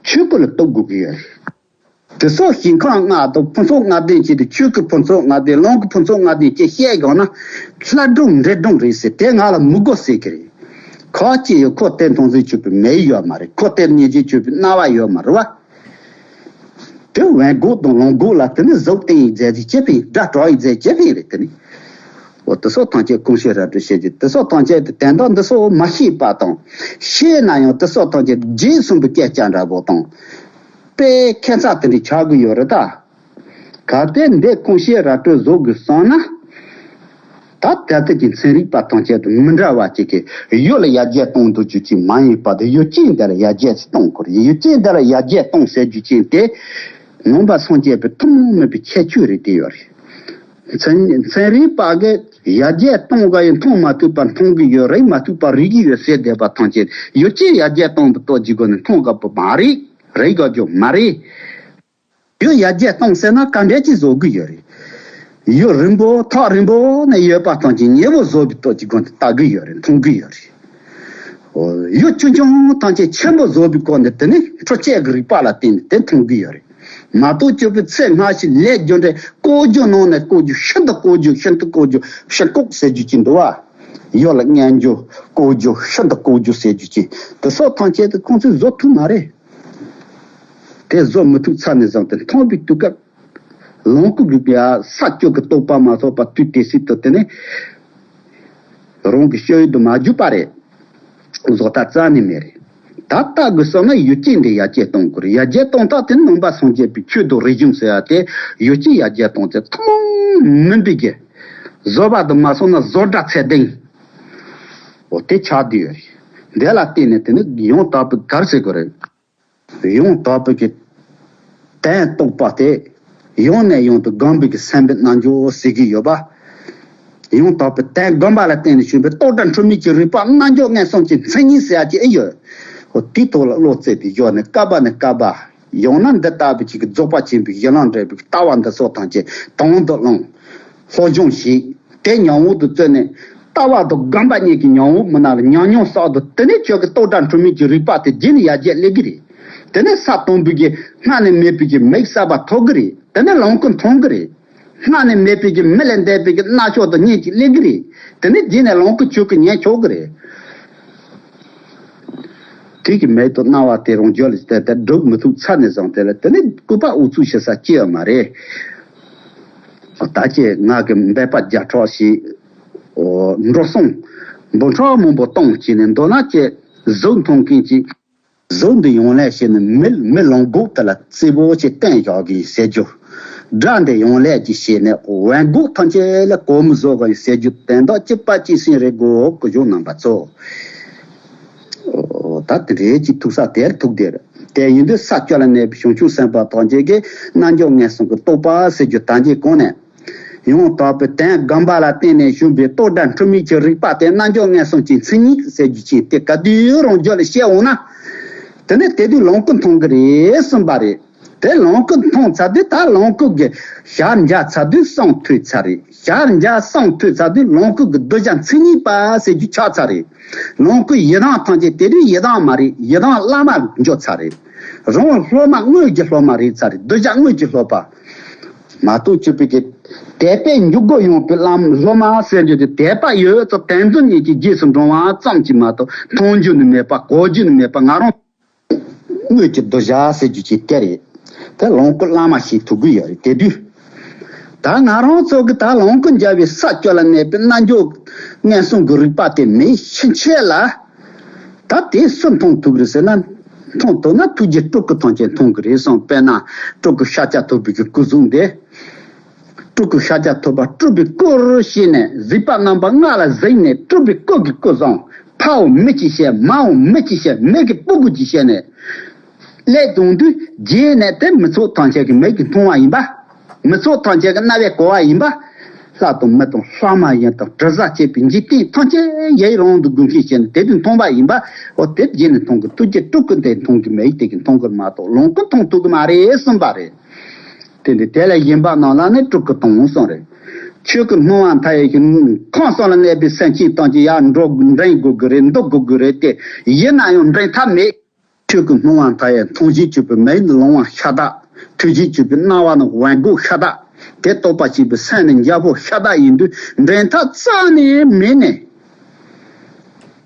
ཆོས་སྐུ་ལ་གཏུག་དགོས་ཀྱི་ཡོད་རེད། དེ་སོགས་ཞིང་ཁམས་ལྔ་དང་ཕུན་ཚོགས་ལྔ་ལྡན་བྱས་ཏེ་ཆོས་སྐུ་ཕུན་ཚོགས་ལྔ་ལྡན་ལོངས་སྐུ་ཕུན་ཚོགས་ལྔ་ལྡན་ཅེས་བཤད་དགོས་ན་ལྷ་སྒྲུང་འདྲེ་སྒྲུང་རེད་ཟེར་དེ་ང་ལ་མི་དགོས་ཟེར་གི་རེད། ཁ་ཅིག་ཡོད་ཁོ་དེ་མཐོང་ཟིན་ཆོག་པའི་མེ་ཡོད་མ་རེད། ཁོ་དེ་ཉན་ཟིན་ཆོག་པའི་རྣ་བ་ཡོད་མ་རེད་བ། དེ་བན་གོག་དང་ལོངས་གོག་ལ་དེ་ནི་གཟུགས་བསྟན་ཡིག་མཛད་ཟིན་ཅེས་པའི་སྒྲ་གྲགས་ཡིག་མཛད་ཅེས་པའི་རེད་དེ་ནི། འོ་དེ་སོགས་ཐམས་ཅད་ཀུན་ཤེས་ར་སྤྲོད་བྱེད་ཀྱི་དེ་སོགས་ཐམས་ཅད་དེ་དོན་དག་འདི་སོགས་མ་ཤེས་པ་དང་། ཤེས་ན་ཡང་དེ་སོགས་ཐམས་ཅད་རྗེས་སུན་པའི་སྐད་ཆ་འདྲ་པོ་དང་། དཔེ་ཁྱད་མཚར་དེ་འདྲ་ཆགས་ཀྱི་ཡོད་རེད་ད། གལ་ཏེ་འདི་ཀུན་ཤེས་ར་སྤྲོད་བཟོ་དགོས་བསམ་ན། ད་ལྟ་དུས་ཀྱི་ཚན་རིག་པ་ཐམས་ཅད་དང་མི་འདྲ་བ་ཅིག་གིས་ཡུལ་ལ་ཡར་རྒྱས་གཏོང་འདོད་རྒྱུ་ཅིག་མ་ཡིན་པ་དེ་ཡུལ་ཅན་འདི་ལ་ཡར་རྒྱས་གཏོང་དགོས་རེད། ཡུལ་ཅན་འདི་ལ་ཡར་རྒྱས་གཏོང་ཟེར་རྒྱུ་ཅིག་དེ་ནང་པ་སངས་རྒྱས་པའི་ཐུན་མོང་མིན་པའི་ཁྱད་ཆོས་རེད་དེ་ཡོད་རེད། ཚན་ཚན་རིག་པ་གིས་ཡར་རྒྱས་གཏོང་དགོས་ཡིན་མཐོང་མ་ཐུབ་པ་མཐོང་གི་ཡོད། རིག་མ་ཐུབ་པ་རིག་གི་ཡོད་ཟེར་བསྡད་པ་ཐམས་ཅད་ཡུལ་ཅན་ཡར་རྒྱས་གཏོང་གི་ལྟོ་གྱི་སྒོ་ནས་མཐོང་དགོས་པ་མ་རེད། རིག་དགོས་རྒྱུ་མ་རེད། ཡུལ་ཡར་རྒྱས་གཏོང་ཟེར་ན་ག་འདྲས་ཅིག་བཟོ་གི་ཡོད་རེད། ཡུལ་རིང་པོ་ཐག་རིང་པོ་ནས་ཡོད་པ་ཐམས་ཅད་ཉེ་བོ་བཟོ་བའི་སྟོབས་ཀྱི་སྒོ་ནས་ལྟ་གི་ཡོད་རེད། མཐོང་གི་ཡོད་རེད། འོ། ཡུལ་ཆུང་ཆུང་ཐམས་ཅད་ཆེན་པོ་བཟོ་བའི་སྒོ་ནས་དེ་ནི་འཕྲུལ་ཆས་ཀྱི་རིག་པ་ལ་བརྟེན་ནས་དེ་མཐོང་གི་ཡོད་རེད། མ་གཏོགས་སྤྱོད་པའི་ཚེ་སྔ་ཕྱི་ལས་རྒྱུ་འབྲས་བཀོལ་རྒྱུ་ནང་ནས་བཀོལ་རྒྱུ་ཤིན་ཏུ་བཀོལ་རྒྱུ་ཤིན་ཏུ་བཀོལ་རྒྱུ་ཕྱིར་བཀོལ་ཟེར་རྒྱུ་ཅིག་འདུག་བ། ཡུལ་ལ་བརྙས་རྒྱུ་བཀོལ་རྒྱུ་ཤིན་ཏུ་བཀོལ་རྒྱུ་ཟེར་རྒྱུ་ཅིག་དེ་སོགས་ཐམས་ཅད་དེ་ཁོང་ཚོས་བཟོ་ཐུབ་མ་རེད། དེ་བཟོ་མི་ཐུབ་ཚར་ནས་བཟུང་སྟེ་མཐོང་བའི་དུས་སྐབས། ལོངས་སྐུ་གི་ས་བཅུ་གི་རྟོགས་པ་མ་ཐོབ་པ་དུས་དེ་སྲིད་དུ་དེ་ནི་རང་གི་སྤྱོད་ཡུལ་དུ་མ་གྱུར་པ་རེད། བཟོ་ལྟ་རྩ་ནས་མེད་རེད། ད་ལྟ་དགོས་བསམ་ན་ཡུལ་ཅན་འདི་ཡར་རྒྱས་གཏོང་དགོས་རེད། ཡར་རྒྱས་གཏོང་སྟངས་དེ་ནི་ནང་པ་སངས་རྒྱས་པའི་ཆོས་དང་རིག་གཞུང་ཟེར་ཡ་དེ་ཡུལ་ཅན་ཡར་རྒྱས་གཏོང་ཚེ་ཐུན་མོང་མིན་པའི་གི་བཟོ་བ་དུ་མ་སོང་ན་བཟོ་གྲྭ་ཚད་ལྡན་འོ་དེ་ཆགས་བསྡད་ཡོད་རེད། འདི་ལ་བརྟེན་ནས་དེ་ནི་ཡང་དག་པའི་གར་ཟེར་དགོས་རེད། ཡང་དག་པའི་གི་དོན་རྟོགས་པ་དེ་ཡང་ནས་ཡང་དུ་སྒོམ་པའི་གི་སེམས་པའི་རྣལ་འབྱོར་ཟེར་གྱི་ཡོད་པ། ཡང་དག་པའི་དོན་སྒོམ་པ་ལ་བརྟེན་ནས་བྱུང་བའི་རྟོགས་གྲུབ་འཁྲུལ་མེད་ཀྱི་རིག་པ་རྣལ་འབྱོར་མངོན་སུམ་གྱི་མཚན་ཉིད་ཟེར་ཡ་ཅིག་ཨེ་ཡོད། འོ་དེའི་ཐོག་ལ་བློ་རྩེ་བའི་གཞོགས་ནས་བསྐལ་པ་ནས་བསྐལ་པ། ཡང་ན་འདི་ལྟ་བུའི་ཅིག་གི་རྫོགས་པ་ཆེན་པོའི་གཞི་ལམ་འབྲས་བུའི་ལྟ་བ་འདི་སོགས་ཐམས་ཅད་དང་དུ་བླངས། སློབ་སྦྱོང་བྱས། དེ་ཉམས་འོག་ཏུ་བཙོན་ནས་ལྟ་བ་དང་སྒོམ་པ་གཉིས་ཀྱི་ཉམས་འོག་མི་སྣ་ལ་ཉམས་མྱོང་བསགས་དུས་དེ་ནས་ཁྱོད་ཀྱི་རྟོགས་གྲུབ་འཁྲུལ་མེད་ཀྱི་རིག་པ་དེ་རྗེས་ནས་ཡར་རྒྱས་སླེབས་ཀྱི་རེད། དེ་ནས་ས་དང་པོའི་གི་སྔ་ནས་མེད་པའི་གི་མིག་གསར་པ་ཐོབ་ཀྱི་རེད། དེ་ནས་ལོངས་སྐུ་མཐོང་གི་རེད། སྔ་ནས་མེད་པའི་གི་མི་ལས་འདས་པའི་གི་རྣ་མཆོག་ཏུ་སྙན་ཅིག་སླེབས་ཀྱི་རེད། དེ་ནས་རྗེས་ནས་ལོངས་སྐུ་ཆོས་སྐུ་ཉན་ཆོག་གི་རེད། དེ་གི་མེད་དུ་སྣང་བ་དེ་རང་རྒྱུད་ལ་དེ་ལྟར་སྒྲུབ་མི་ཐུབ་ཚར་ནས་བཟུང་དེ་ལ་དེ་ནི་སྐུད་པ་ཨུ་ཚུགས་བྱེད་ས་ཅི་ཡང་མ་རེད། ད་ཅི་ང་གི་འབད་པ་བརྒྱ་ཕྲག་བྱས། འགྲོ་སོང་འབུམ་ཕྲག་མང་པོ་གཏོང་བྱས་ནས་མདོར་ན་ཅི་གཟུགས་མཐོང་མཁན་གྱི་གཟུགས་འདི་ཡོང་ལས་བྱས་ནས་མི་མི་ལོངས་སྐུ་དེ་ལ་རྩེ་བོ་ཅིག་བསྟན་བཞག་གི་ཟེར་རྒྱུ། སྒྲ་འདི་ཡོང་ལས་ཀྱི་བྱས་ནས་བན་སྒོ་ཐམས་ཅད་ལ་གོ་མི་བཟོ་གི་ཟེར་རྒྱུ་དོན་དག་གཅིག་པ་གཅིག་སེང་རེ་དགོས་ཀྱི་བྱུང་རྣམ་པ་ཚོ། ད་དེ་རེད་ཅིག་ཐུག་ས་དེར་ཐུག་དེར། དེ་ཡིན་དུས་ས་བཅུ་ལ་གནས་པའི་བྱང་ཆུབ་སེམས་དཔའ་ཐམས་ཅད་ཀྱིས་རྣལ་འབྱོར་མངོན་སུམ་གྱི་རྟོགས་པ་ཟེར་རྒྱུ་དང་རྗེས་གོང་ནས། ཡང་དག་པའི་དོན་སྒོམ་པ་ལ་བརྟེན་ནས་བྱུང་བའི་རྟོགས་གྲུབ་འཁྲུལ་མེད་ཀྱི་རིག་པ་དེ་རྣལ་འབྱོར་མངོན་སུམ་གྱི་མཚན་ཉིད་ཟེར་རྒྱུ་ཅིག་དེ་ག་དུས་རང་རྒྱུད་ལ་སྐྱེ་འོང་ན། དེ་ནས་དེ་དུས་ལོངས་སྐུ་མཐོང་གི་རེད་གསུངས་པ་རེད། དེ་ལོངས་སྐུ་མཐོང་ཚར་དུས་ད་ལོངས་སྐུ་གི་ཞལ་མཇལ་ཚར་དུས་བསམ་ཐོས་ཚར་རེད། ཞལ་མཇལ་བསམ་ཐོས་ཚར་དུས་ལོངས་སྐུ་གི་གདུལ་བྱ་མཚན་ཉིད་པ་ཟེར་རྒྱུ་ཆགས་ཚར་རེད། ལོངས་སྐུ་ཡི་དམ་ཐམས་ཅད་དེ་དུས་ཡི་དམ་མ་རེད། ཡི་དམ་བླ་མ་འགྱུར་ཚར་རེད། རང་སློབ་མ་དངོས་ཀྱི་སློབ་མ་རེད་ཚར་རེད། གདུལ་བྱ་དངོས་ཀྱི་སློབ་པ། མ་གཏོགས་སྤྱི་པའི་གི་དད་པས་འཇུག་སྒོ་ཡངས་པའི་བླ་སློབ་མ་ཟེར་རྒྱུ་དེ་དད་པ་ཡོད་ཙང་དད་འཛིན་གཉིས་ཀྱི་རྗེས་སུ་འབྲང་བ་ཙམ་གྱིས་མ་གཏོགས་མཐོང་རྒྱུ་ནི་མེད་པ། གོ་རྒྱུ་ནི་མེད་པ། ང་རང་དངོས་ཀྱི་གདུལ་བྱ་ཟེར་རྒྱུ་ཅིག་དེ་རེད། དེ་ལོངས་སྐུ་བླ་མ་ཞིག་ཐུག་གི་ཡོད་རེད། དེ་དུས་ད་ང་རང་ཚོ་གི་ད་ལོངས་སྐུ་མཇལ་བའི་ས་བཅུ་ལ་གནས་པའི་རྣལ་འབྱོར་མངོན་སུམ་གྱི་རིག་པ་དེ་མེད་ཕྱིན་ཆད་ལ། ད་དེ་སུ་མཐོང་ཐུབ་རེད་ཟེར་ན། མཐོང་ཐུབ་ན་ཐུགས་རྗེ་སྤྲུལ་སྐུ་ཐམས་ཅད་མཐོང་གི་རེད་གསུངས། དཔེར་ན་སྤྲུལ་སྐུ་ཤཱཀྱ་ཐུབ་པའི་གི་སྐུ་གཟུགས་འདི། སྤྲུལ་སྐུ་ཤཱཀྱ་ཐུབ་པ་སྤྲུལ་པའི་སྐུར་བྱས་ནས་གཟིགས་པ་རྣམ་པ་ལྔ་ལ་གཟིགས་ནས་སྤྲུལ་པའི་སྐུ་གི་སྐུ་གཟུགས་ཕའོ་མི་གཅིག་བྱས། མའོ་མི་གཅིག་བྱས། མི་གི་སྤུ་གུ་གཅིག་བྱས་ནས་སླེབས་བྱུང་དུས་རྗེས་ནས་དེ་མི་ཚོགས་ཐམས་ཅད་ཀྱི་མིག་གིས་མཐོང་བ་ཡིན་པ། མི་ཚོགས་ཐམས་ཅད་ཀྱི་རྣ་བས་གོ་བ་ཡིན་པ། ལྷ་དང་མི་དང་ལྷ་མ་ཡིན་དང་དྲི་ཟ་བཅས་པའི་འཇིག་རྟེན་ཐམས་ཅད་ཡུན་རིང་དུ་སྒོམ་ཞིང་བྱས་ནས་དེ་དུས་མཐོང་བ་ཡིན་པ། འོ་དེ་རྗེས་ནས་མཐོང་གི། ཐུགས་རྗེ་སྤྲུལ་སྐུ་དེ་མཐོང་གི་མེད། དེ་གིས་མཐོང་གི་མ་གཏོགས་ལོངས་སྐུ་མཐོང་ཐུབ་གི་མ་རེད་གསུངས་པ་རེད། དེ་འདི་དེ་ལ་ཡིན་པ་རྣམས་ལ་ནི་སྤྲུལ་སྐུ་མཐོང་གསུངས་རེད། ཆོས་སྐུ་སྣང་བ་མཐའ་ཡས་ཀྱི་ཁམས་གསུམ་ལ་གནས་པའི་སེམས་ཅན་ཐམས་ཅད་ཡར་འགྲོ་འདྲེན་དགོས་ཀྱི་རེད། འདུལ་དགོས་ཀྱི་རེད་དེ། ཡིན་ན་ཡང་འདྲེན་ཐབས་མེད། ཆོས་སྐུ་སྣང་བ་མཐའ་ཡས་མཐོང་བྱེད་སྤྱོད་པའི་མིག་ནི་ལོང་བ་ཤ་སྟག། ཐོས་བྱེད་སྤྱོད་པའི་རྣ་བ་ནི་བན་སྒོ་ཤ་སྟག། དེ་རྟོགས་པར་བྱེད་པའི་སེམས་ནི་རྒྱལ་པོ་ཤ་སྟག་ཡིན་དུས་འདྲེན་ཐབས་རྩ་ནས་མེད་ནས།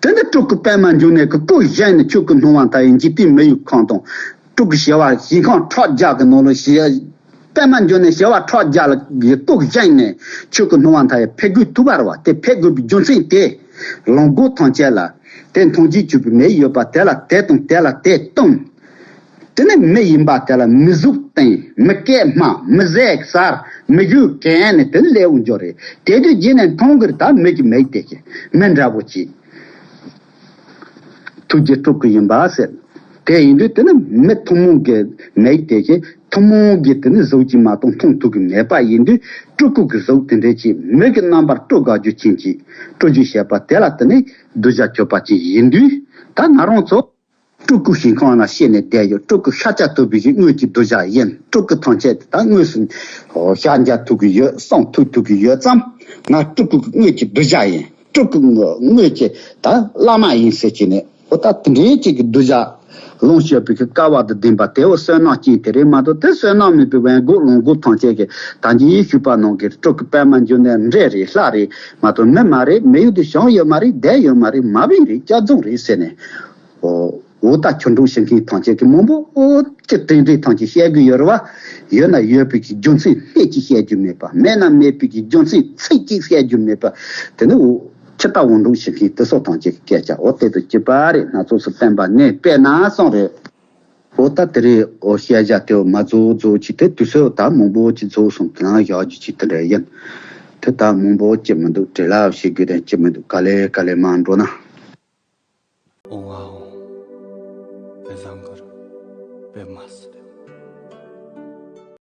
དེ་ནི་སྤྲུལ་སྐུ་པད་མ་འབྱུང་གནས་ཀྱི་སྐུ་བཞེངས་ནས་ཆོས་སྐུ་སྣང་བ་མཐའ་ཡས་འཇིག་རྟེན་མི་ཡུལ་ཁམས་དང་། སྤྲུལ་སྐུ་ཞི་བ་ཞིང་ཁམས་ཕྲག་བརྒྱ་གི་ནང་ལ་ཞི། པད་མ་འཇོ་ནས་བྱ་བ་ཁྲག་རྒྱ་ལ་གི་ལྟོགས་བཞེངས་ནས་ཆོས་ཀྱི་སྣང་བ་མཐའ་ཡས་འཕེལ་དགོས་ཐུབ་པ་རེད་བ། དེ་འཕེལ་དགོས་པའི་རྒྱུ་མཚན་དེ་ལོངས་སྒོ་ཐམས་ཅད་ལ་དེ་མཐོང་རྒྱུ་གྱུར་པའི་མེ་ཡོད་པ་དེ་ལ་དེ་དང་དེ་ལ་དེ་གཏོང་། དེ་ནི་མི་ཡིན་པ་དེ་ལ་མི་གཟུགས་བསྟན། མི་སྐད་སྨྲ། མི་ཟས་ཟ། མི་ཞུ་གན་ནས་དེ་ལས་འོང་འགྱོ་རེད། དེ་དུས་རྗེས་ནས་མཐོང་གི་རེད། ད་མི་གི་མེད་དེ་གི་མི་འདྲ་པོ་ཅིག་ཐུགས་རྗེ་སྤྲུལ་སྐུ་ཡིན་པ་ཟེར། དེ་ཡིན་དུས་དེ་ནི་མི་ཐུན་མོང་གི་མེད་དེ་གི་ཐུན་མོང་གི་དེ་ནི་གཟུགས་ཀྱིས་མ་གཏོགས་མཐོང་ཐུབ་གི་མེད་པ་ཡིན་དུས། སྤྲུལ་སྐུ་གི་གཟུགས་དེ་འདྲ་ཅིག་མི་གི་རྣམ་པར་སྤྲུལ་དགའ་རྒྱུ་ཅན་གྱི་སྤྲུལ་རྒྱུ་བྱེད་པ་དེ་ལ་དེ་ནི་གདུལ་བྱ་སྤྱོད་པ་ཅིག་ཡིན་དུས། ད་ང་རང་ཚོ། སྤྲུལ་སྐུ་ཞིང་ཁམས་ལ་སྐྱེས་ནས་བསྡད་ཡོད། སྤྲུལ་སྐུ་ཤཱཀྱ་ཐུབ་པའི་དངོས་ཀྱི་གདུལ་བྱ་ཡིན། སྤྲུལ་སྐུ་ཐམས་ཅད་དེ་དག་དངོས་སུ་ཤཱཀྱ་ཐུབ་ཀྱི་ཡོད། གསུང་ཐོས་ཐུབ་ཀྱི་ཡོད་ཙང་། ང་སྤྲུལ་སྐུ་གི་དངོས་ཀྱི་གདུལ་བྱ་ཡིན། སྤྲུལ་སྐུ་དངོས་ཀྱི་ད་བླ་མ་ཡིན་ཟེར་གྱི་ནས། འོ་ད་དེ་འདྲའི་ཅིག་གི་གདུལ་བྱ་ལོངས་སྤྱོད་པའི་གི་སྐལ་བ་དང་ལྡན་པ་དེ་འོ་བསོད་ནམས་ཅན་དེ་རེད་མ་གཏོགས། དེ་བསོད་ནམས་མེད་པའི་བན་གོ་ལོངས་སྒོ་ཐམས་ཅད་ཀྱི་ད་གིན་ཞུས་པ་ནང་གི་སྤྲུལ་སྐུ་པད་མ་འཇོ་ནས་འདྲེ་རེད། ལྷ་རེད་མ་གཏོགས་མི་མ་རེད། མི་ཡུལ་དུ་བྱུང་ཡོད་མ་རེད། བསྡད་ཡོད་མ་རེད། མ་བིང་རེད། སྐྱག་རྫུན་རེད་ཟེར་ནས། འོ་འོ་ད་ཆོས་གྲོགས་ཞིག་མཁན་ཐམས་ཅད་ཀྱི་མང་པོ་འོ་ཅི་དྲན་དྲན་ཐམས་ཅད་བཤད་དགོས་ཡོད་རེད་བ། ཡོད་ན་ཡོད་པའི་གི་རྒྱུ་མཚན་སྣེ་གཅིག་བཤད་རྒྱུ་མེད་པ། མེད་ན་མེད་པའི་གི་རྒྱུ་མཚན་ཚིག་གཅིག་བཤད་རྒྱུ་མེད་པ། དེ་ནི་འོ་ཁྱི་ལྟ་བུ་གྲོགས་ཞིག་མཁན་དེ་ཚོ་ཐམས་ཅད་ཀྱི་སྐད་ཆ་འོ་དེ་དང་གཅིག་པ་རེད། སྣ་ཚོགས་སུ་བསྟན་པ་ནས་དཔེར་ན་གསུངས་རེད། འོ་ད་དེ་རེད། འོ་བཤད་བྱ་དེ་འོ་མ་རྫོགས་རྫོགས་ཅིག་དེ་དུས་ཚོད་ད་མང་པོ་ཅིག་རྫོགས་སོང་། དེ་ན་བཞག་རྒྱུ་ཅིག་དེ་འདྲ་ཡིན། དེ་ད་མང་པོ་ཅིག་མི་འདུག་བྲེལ་བ་བྱེད་དགོས་དོན་ཅིག་མི་འདུག་ག་ལེ་ག་ལེ་མར་འགྲོ་ན། ཨོང་ཨ་ཨོང་། པད་བཟང་གུར། པད་མ་